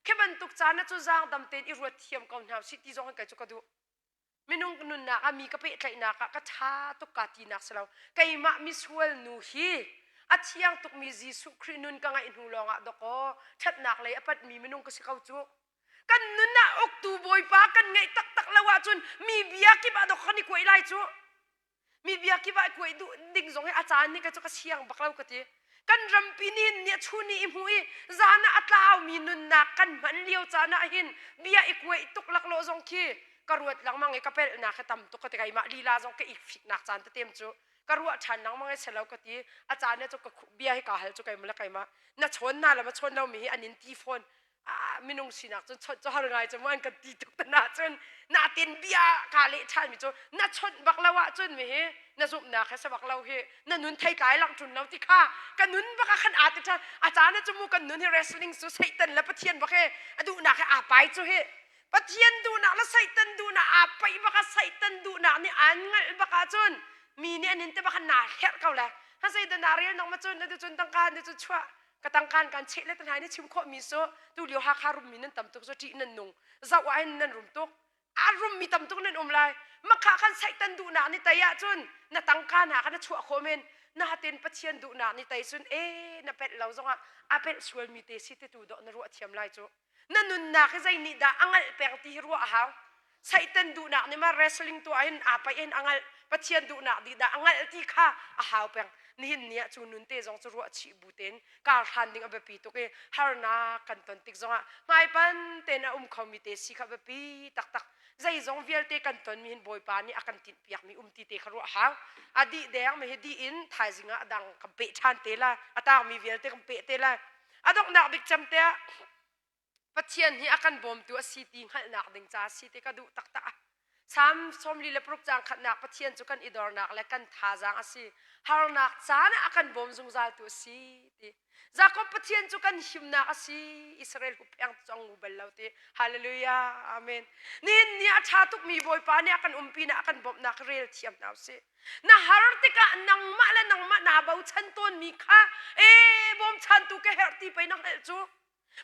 Khi bantuk caan ah cu zaangdam tein i ruat thiam ko hna usih ti zong in kei cu ka duh. Minung nunnak ah mi ka pehtlaihnak ah ka ṭha tuk kaa tinak si lo. Keimah misual nu hi a thiang tukmi Jesuh Khrih nun ka ngeih hnu lawngah dawkaw ṭhatnak lei a panhmi minung ka si ko cu. Kan nun ah uktu Bawipa kan ngeih taktak lo ahcun mi bia kip ah dawk kan i kuai lai cu. Mi bia kip ah kuai duh ding zong hi a caan nih ka cu ka siang bak lo ka ti. Kan rampi nih ni a chun i hmu i zan ah a tlaumi nunnak kan hman lio caan ah hin bia i kuai tuk laklawh zong khi ka ruat lengmang i ka pelhnak hi tam tuk ka ti keimah lila zong ka ikfiknak caan tetem cu ka ruah ṭhan lengmang i selo ka ti a caan cu ka bia hi kaa hal cu keimah le keimah na chawn na le ma chawn lomi hi an in ti fawn minung sinak cun chawnh cu har ngai cu mu an kan ti tuk te na cun na tin bia ka leh ṭhan mi cu na chawnh bak lo ahcun mi hi na zumhnak he sabak lo hi na nun theitlai lang ṭun lo ti kha ka nun bak ah khan aa ti ṭhan a caan ah cu mu kan nun hi wrestling cu Satan le Pathian bak he a duhnak he aa pai cu hi Pathian duhnak le Satan duhnak aa paih bak ah Satan duhnak nih aan ngalh bak ahcun mi nih an in te bak na herh ko le ha zeidah na rel nak ma cun na cun tangka na cu chuah ka tangkan kan cheh le tanhai na chim khawh mi cu tu lio Hakha rum mi nan tam tuk cu ṭih nan nung zoh ah hin nan rum tuk a rum mi tam tuk nan um lai makha khan Satan duhnak ni tei ahcun na tangka hna kha na chuah khawh men na ten Pathian duhnak ni tei cun e na pelh lo zongah a pelh sual mi te si te tu dawh na ruah thiam lai cu na nunnak hi zei nih dah a ngalh peng ti hi ruah a hau Satan duhnak nih ma wrestling tuah hin aa paih in a ngalh Pathian duhnak dih dah a ngalh ti kha a hau peng nihin ni ah cu nun te zong cu ruah chih bu tein kar hlan ding a biapi tuk i harnak kan ton tik zongah hmaipan tein a um khomi te si kha biapi taktak zeizong vialte kan tonmi hin Bawipa nih a kan tinhpiakmi um ti te kha ruah hau a dih deng mi hi dih in thaizing ah a dang kan peh ṭhan te la a tangmi vialte kan peh te lai a donghnak bik cem te ah Pathian hi a kan bawmtu a si ti hngalhnak ding ca a si ti ka duh taktak. Salm 46 caang khatnak Pathian cu kan i dornak le kan thazaang a si. Harnak caan ah a kan bawm zungzaltu a si ti. Jakob Pathian. Pathian cu kan himnak a si. Israel huppheng cu a ngu bal lo ti. Hallelujah. Amen. Nihin ni a ṭha tukmi Bawipa nih a kan umpi na a kan bawmhnak rel thiam hna usih. Na har tikah nangmah le nangmah naa bochan tawnmi kha ee bawmchantu ka herh ti pei na hngalh cu.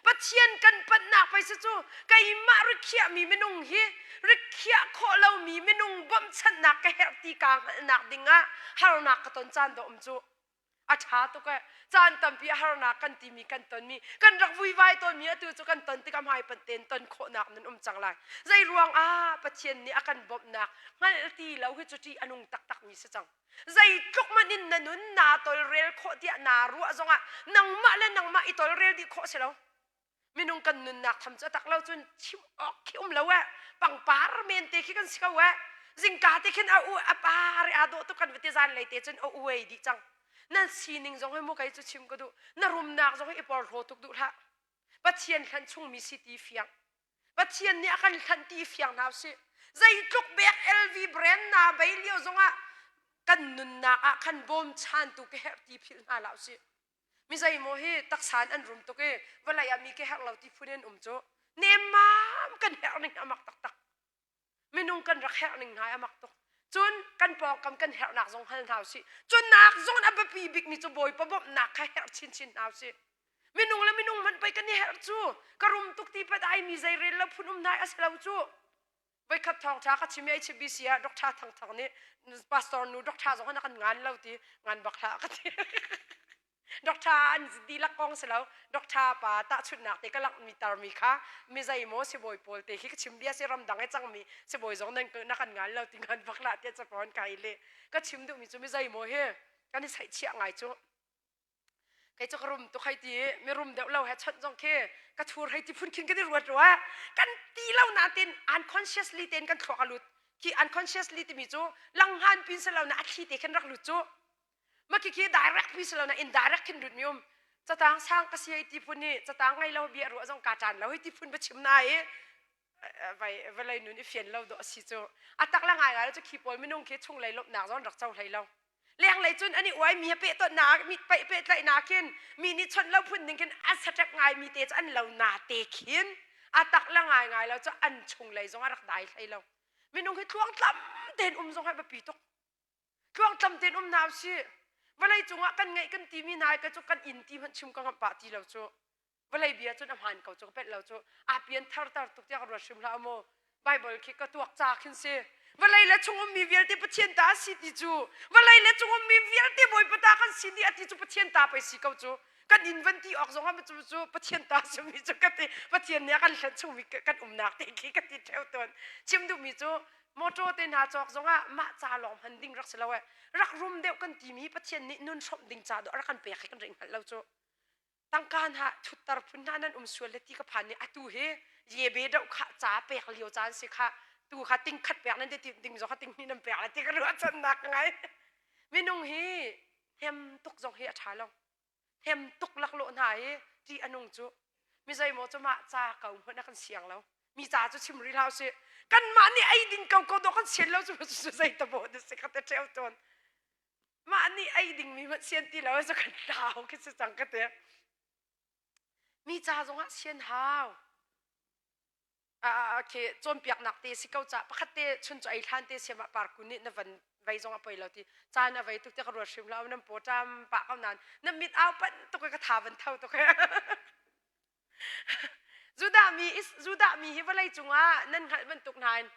Pathian kan panhnak pei si cu keimah rikhiahmi minung hi rikhiah khawh lomi minung bawmhchanhnak ka herh ti kaa hngalhnak dingah harnak ka ton caan dawh um cu. A ṭha tuk ee. Caan tampi a harnak kan timi kan tonmi kan rak vuivai tawnmi atu cu kan ton tikah hmaipanh tein ton khawhnak nan um cang lai. Zei ruang ah Pathian nih a kan bawmhnak hngalh ti lo hi cu ṭih a nung taktakmi si cang. Zeitluk hmanh in na nun naa tolrel khawh tiah naa ruah zongah nangmah le nangmah i tolrel dih khawh si lo. Minung kan nunnak tham cu a tak lo cun chim awk khi um lo eh. Pangpar men te khi kan si ko eh. Zingka te khin a u a par i aa dawh tuk kan va ti zan lei te cun a uai dih cang. Nan sining zong hi mu kei cu chim ka duh. Na rumnak zong hi i porhlaw tuk duh hlah. Pathian hlan chungmi si ti fiang. Pathian nih a kan hlanh ti fiang hna usih. Zeitluk bek LV brand na bei lio zongah kan nunnak ah khan bawmchantu ka herh ti philh hna hlah usih. Mi zeimaw hi taksa in an rum tuk i vawlei ah mi ka herh lo ti phun in um cu nemmam kan herh ning a mak taktak. Minung kan rak herh ning hna a mak tuk. Cun kan pawngkam kan herhnak zong hal hna usih. Cun nak zong a biapi bikmi cu Bawipa bawmhnak kha herh chinchin hna usih. Minung le minung hmanh pei kan i herh cu. Ka rum tuk ti pat ai mi zei rel lo phun um hna a si lo cu. Voikhat thawngṭha ka chim i HBC ah Dr. Thang Thang nih pastor nu Dr. zong na kan ngan lo ti ngan bak hlah ka ti. Doctor an dihlak kong si lo. Doctor pa tahchunhnak te ka langh mi tarmi kha mi zeimaw sibawi pawl te khi ka chim bia si ramdang i cangmi sibawi zong nan na kan ngan lo ti ngan bak hlah tiah capawn kai le ka chim duhmi cu mi zeimaw hi kan i saihchiah ngai cu. Kei cu ka rum tuk hei ti i mi rum deuh lo he chawnh zong khi ka thur hei ti phun khin kan i ruat rua. Kan ti lo nain unconsciously tein kan thluak a lut. Khi unconsciously timi cu langhngan pin si lo na a thli te khin rak lut cu. Ma khi khi direct pi si lo na indirect khin lut mi um. Catang sang ka si hei ti phun hi catang ngei lo bia ruah zong ka caan lo hei ti phun va chim na i vai vawlei nun i fian lo dawh a si cu. A tak la ngai ngai cu khi pawl minung khi chunglei lawmhnak zong rak co hlei lo. Lenglei cun an i uai mi he pehtonhnak mi peih pehtlaihnak khin mi nih chawnh lo phun ding khin a saṭek ngai mi te cu an lo na te khin a tak la ngai ngai lo cu an chunglei zong a rak dai hlei lo. Minung hi tluangtlam tein um zong hi biapi tuk. Tluangtlam tein um hna usih. Vawlei cungah kan ngeih kan timi hna ka cu kan inn ti hmanh chim ka ngamh pah ti lo cu. Vawlei bia cun a hmaan ko cu ka pelh lo cu. Aa pian thartar tuk tiah ka ruat hrim hlah maw. Bible khi ka tuak ca khin si. Vawlei le chung ummi vialte Pathian ta a si ti cu. Vawlei le chung ummi vialte Bawipa ta kan si dih a ti cu Pathian ta pei si ko cu. Kan inn van ti awk zong ah cu cu Pathian ta simi cu ka ti. Pathian nih a kan hlen chungmi kan umnak te khi ka ti ṭheo tawn. Chim duhmi cu motor te hna cawk zongah mah ca lawng hman ding rak si lo eh rak rum deuh kan timi Pathian nih nun hrawmh ding ca dawh rak kan pek hi kan ring hngalh lo cu tangka hna thuttar phun hna nan um sual le ti ka phan ni atu hi yebe doh kha ca pek lio caan si kha tu kha ting khat pek nan ti ding zong kha ting hnih nan pek le ti ka ruah channak ka ngai minung hi hem tuk zong hi a ṭha lo hem tuk laklawh hna hi ṭih a nung cu mi zeimaw cu mah ca ko hmanh a kan siang lo mi ca cu chim rih hlah usih kanmah nih ei ding ko ko dawh kan sian lo cu cu zei tabo na si ka te ṭheo tawn mah nih ei ding mi hmanh sian ti lo cu kan tlau khi si cang ka te mi ca zongah sian hau khi cawnpiaknak te si ko ca pakhat te chun cu ei hlan te siam ah parku nih na van vei zong a poi lo ti caan a vei tuk te ka ruat hrim lo nan paw ṭam pah ko nain na mit au panh tuk ka tha van tho tuk Judah mi Judah mi hi vawlei cungah nan hngalh bantuk hna in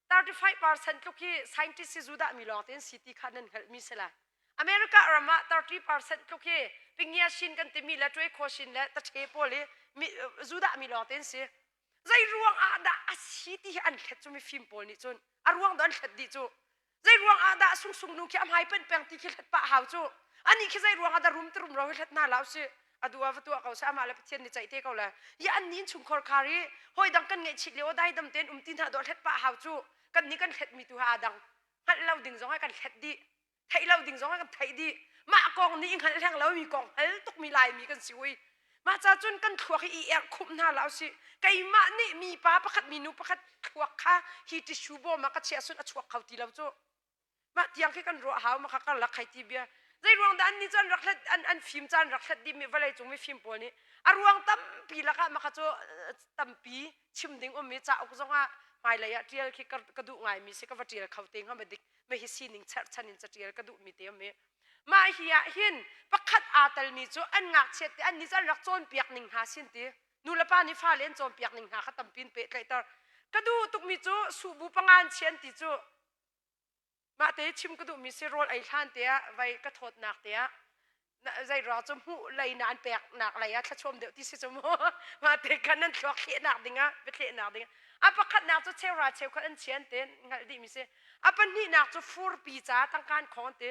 35% tluk hi scientist hi Judah mi lawng tein si ti kha nan hngalh mi si lai America ram ah 30% tluk hi Pingia Shin kan timi le Ṭwe Khaw Shin le Taṭhe pawl hi Judah mi lawng tein si Zei ruang ah dah a si ti hi an hlet cu mifim pawl nih cun a ruang dah an hlet dih cu. Zei ruang ah dah sungsung nu khi a hmai panh peng ti khi hlet pah hau cu. Anih khi zei ruang ah dah rum rum ro hi hlet hna la usih. A duh ah va tuah ko seh amah le Pathian nih ceih te ko le. Ya an nih innchungkhar khar i hawi dang kan ngaihchih lio daidam tein um ti hna dawh hlet pah hau cu. Kan nih kan hlet mi tu ha aa dang. Hngalh lo ding zong ah kan hlet dih. Theih lo ding zong ah kan theih dih. Mah kong nih i hngalh hleng lo mi kong hal tukmi Laimi kan si ui. Mah ca cun kan thluak hi i erh khumh hna la usih. Keimah nih mipa pakhat minu pakhat thluak kha hi tissue bawm ah ka chiah sun a chuak kho ti lo cu. Mah tiang khi kan ruah hau ma kha karlak khai ti bia. Zei ruang dah annih cu an rak hlat an fim caan rak hlat dihmi vawlei cung mifim pawl nih a ruang tampi lakah maka cu tampi chim ding um i cauk zongah hmailei ah ṭial khi ka duh ngaimi si ka va ṭial kho te hnga ma dik ma hi sining cherhchan in caṭial ka duhmi te um i mah hi ah hin pakhat aa telmi cu an ngakchiat te annih cu an rak cawnpiak ning hna sin ti nulepa nih fale an cawnpiak ning hna kha tampi in pehtlaihter ka duh tukmi cu suhbu pangan chian ti cu Mah te chim ka duhmi si rawl ei hlan te ah vai ka thawtnak te ah zei ruang cu hmuh lei na an peknak lei ah thlachuam deuh ti si cu mu mah te khan nan thluak thlehnak ding ah biathlehnak ding a pakhatnak cu cheuhra cheukhat an chian te hngalh dihmi si a pahnihnak cu furpi ca tangkan khong te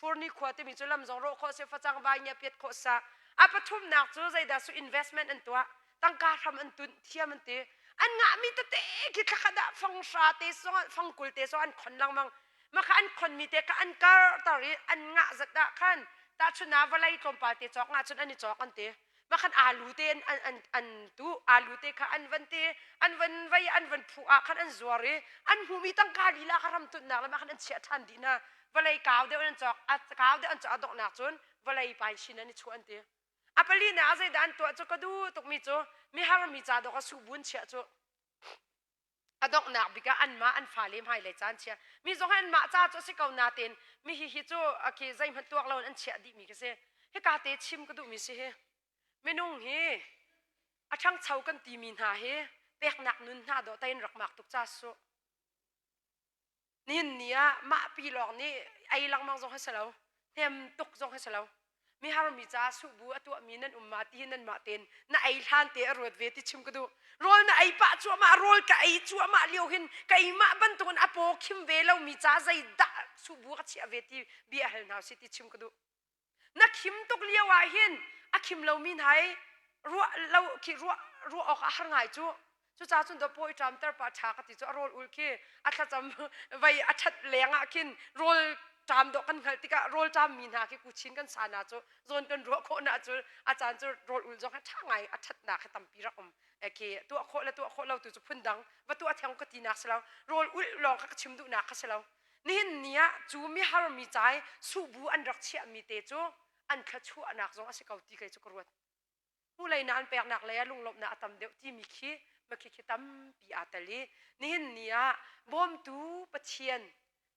Furni khua timi cu lam zong rawh khawh si, facang vai ngia piat khawh sa. A pathumnak cu zeidah su investment an tuah, tangka hram an tunh thiam an ti. An ngahmi tete khi thlakhat ah fang hra te song fang kul te song an khon lengmang. Maka an khonmi te kha an karter i an ngah zat ah khan tahchun ah vawlei tlawmpal te cawk ngah cun an i cawk an ti. Makhan alu te an an an tu alu te kha an van te an van vei an van phu ah khan an zuar i an hmumi tangka lila kha ram tunnak le mah khan an chiah ṭhan dih hna vawlei kau deuh an cawk a kau deuh an cawk a donghnak cun vawlei pai shin an i chuah an ti a pali na a zeidah an tuah cu ka duh tukmi cu mihar mi ca dawk a suhbun chiah cu a donghnak bik ah anmah an fale hmailei caan chia mi zong anmah ca cu a si ko natein mi hi hi cu khi zeihmanh tuak lo in an chiah dihmi khi si hika te chim ka duhmi si hi minung hi a ṭhangcho kan timi hna hi peknak nun hna dawh tein rak mak tuk ca su Nihin ni ah mah pi lawng nih ei lengmang zong hi si lo, hnem tuk zong hi si lo. Mihar mi caah suhbu a tuahmi nan um ma ti hi nanmah tein na ei hlan te a ruat ve ti chim ka duh. Rawl na ei pah cuahmah, rawl ka ei cuahmah lio hin keimah bantukin a paw khim ve lomi ca zeidah suhbu ka chiah ve ti bia hal hna si ti chim ka duh. Na khim tuk lio ah hin a khim lomi hna i ruah lo khi ruah ruah awk a har ngai cu. Cucaah cun dawpaw i ṭamter pa ṭha ka ti cu a rawl ul khi a thlacam vei a ṭhat leng ah khin rawl ṭam dawh kan hngalh tikah rawl ṭam mi hna khi kuchin kan sa na cu zawn kan ruah khawh na cu a caan cu rawl ul zong hi ṭha ngai a ṭhatnak hi tampi rak um khi tuah khawh le tuah khawh lo tu cu phundang va tuah theng ka tinak si lo rawl ulh lawng kha ka chim duhnak kha si lo Nihin ni ah cu mihar mi ca i suhbu an rak chiahmi te cu an thluachuahnak zong a si ko ti kei cu ka ruat. Hmulei na an peknak lei ah lunglawmhnak a tam deuh timi khi makhi khi tampi aa tel i nihin ni ah bawmtu Pathian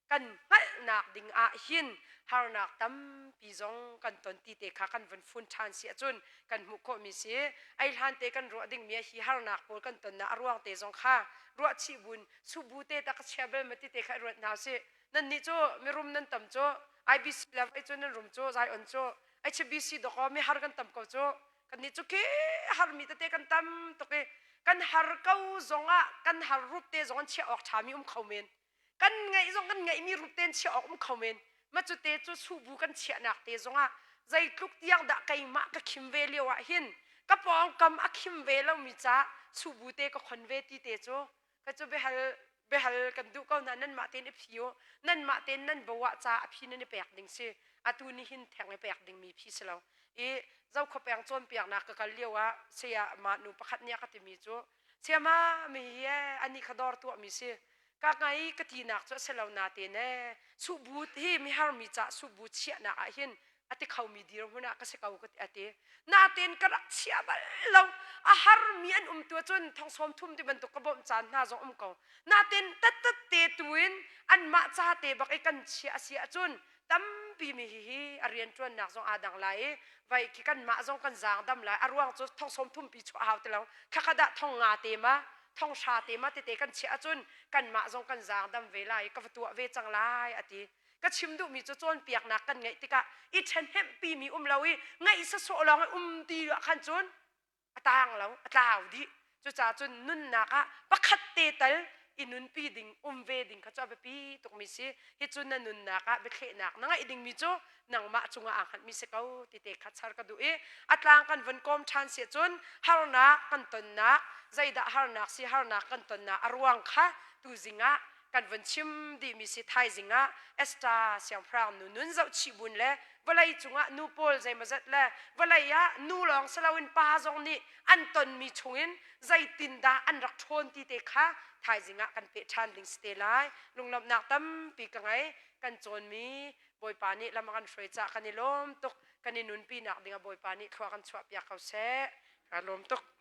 kan hngalhnak ding ah hin harnak tampi zong kan ton ti te kha kan vun fun ṭhan si ahcun kan hmuh khawhmi si. Ei hlan te kan ruah dingmi hi harnak pawl kan tonnak a ruang te zong kha ruah chih bun subu te ta ka chia bel ma ti te kha ruat hna usih nan nih cu mirum nan tam cu IBC level cu nan rum cu Zion cu HBC doko mi har kan tam ko cu kan nih cu ke har mi tete kan tam tuk i kan har ko zong ah kan har rup te zong an chiah awk ṭha mi um kho men kan ngeih zong kan ngeih mi rup te an chiah awk um kho men ma cu te cu subu kan chiahnak te zong ah zeitluk tiang dah keimah ka khim ve lio ah hin ka pawngkam a khim ve lomi ca subu te ka khon ve ti te cu ka cu biahal biahal kan duh ko hna nanmah tein i phi u nanmah tein nan bo ah ca a phi nan i pek ding si atu ni hin theng i pek dingmi phi si lo i zokhua peng cawnpiaknak ka kal lio ah saya ma nu pakhat nih a ka timi cu sayama mi hi ani kha dawr tuahmi si ka ngai ka tinak cu a si lo natein ee suhbu hi mihar mi ca suhbu chiahnak ah hin a ti khomi dirhmun ah ka si ko ka ti a ti natein ka rak chia bal lo a harmi an um tu cun thong sawm thum ti bantuk ka bawmh caan hna zong um ko natein tattat te tu in anmah ca te bak i kan chiah a si ahcun tampi mi hihi a rianṭuannak zong aa dang lai i vai khi kanmah zong kan zaang dam lai a ruang cu thong sawm thum pi chuah hau ti lo thlakhat ah thong nga te ma thong hra te ma tete kan chiah ahcun kanmah zong kan zaang dam ve lai ka va tuah ve cang lai a ti ka chim duhmi cu cawnpiaknak kan ngeih tikah i ṭhenhemhpi mi um lo i ngaih sawsawh lawng i um ti ah khan cun a tang lo a tlau dih cucaah cun nunnak ah pakhat te tal i nunpi ding um ve ding kha cu a biapi tukmi si hi cu na nunnak ah biathlehnak na ngeih dingmi cu nangmah cungah aa hngatmi si ko ti te kha char ka duh i a tlang kan vun kawm ṭhan si cun harnak kan tonnak zeidah harnak si harnak kan tonnak a ruang kha tuzing ah kan vun chim dihmi si thaizing ah Esther siangpahrang nu nun zohchih bun le vawlei cungah nu pawl zeimawzat le vawlei ah nu lawng si loin pa zong nih an tonmi chungin zeitindah an rak ṭhawn ti te kha thaizing ah kan peh ṭhan ding si te lai lunglawmhnak tampi ka ngei kan cawnmi. Bawipa nih lam a kan hruai cah kan i lawm tuk. Kan i nunpi nak dingah Bawipa nih thlua kan chuah piak ko seh. Ka lawm tuk.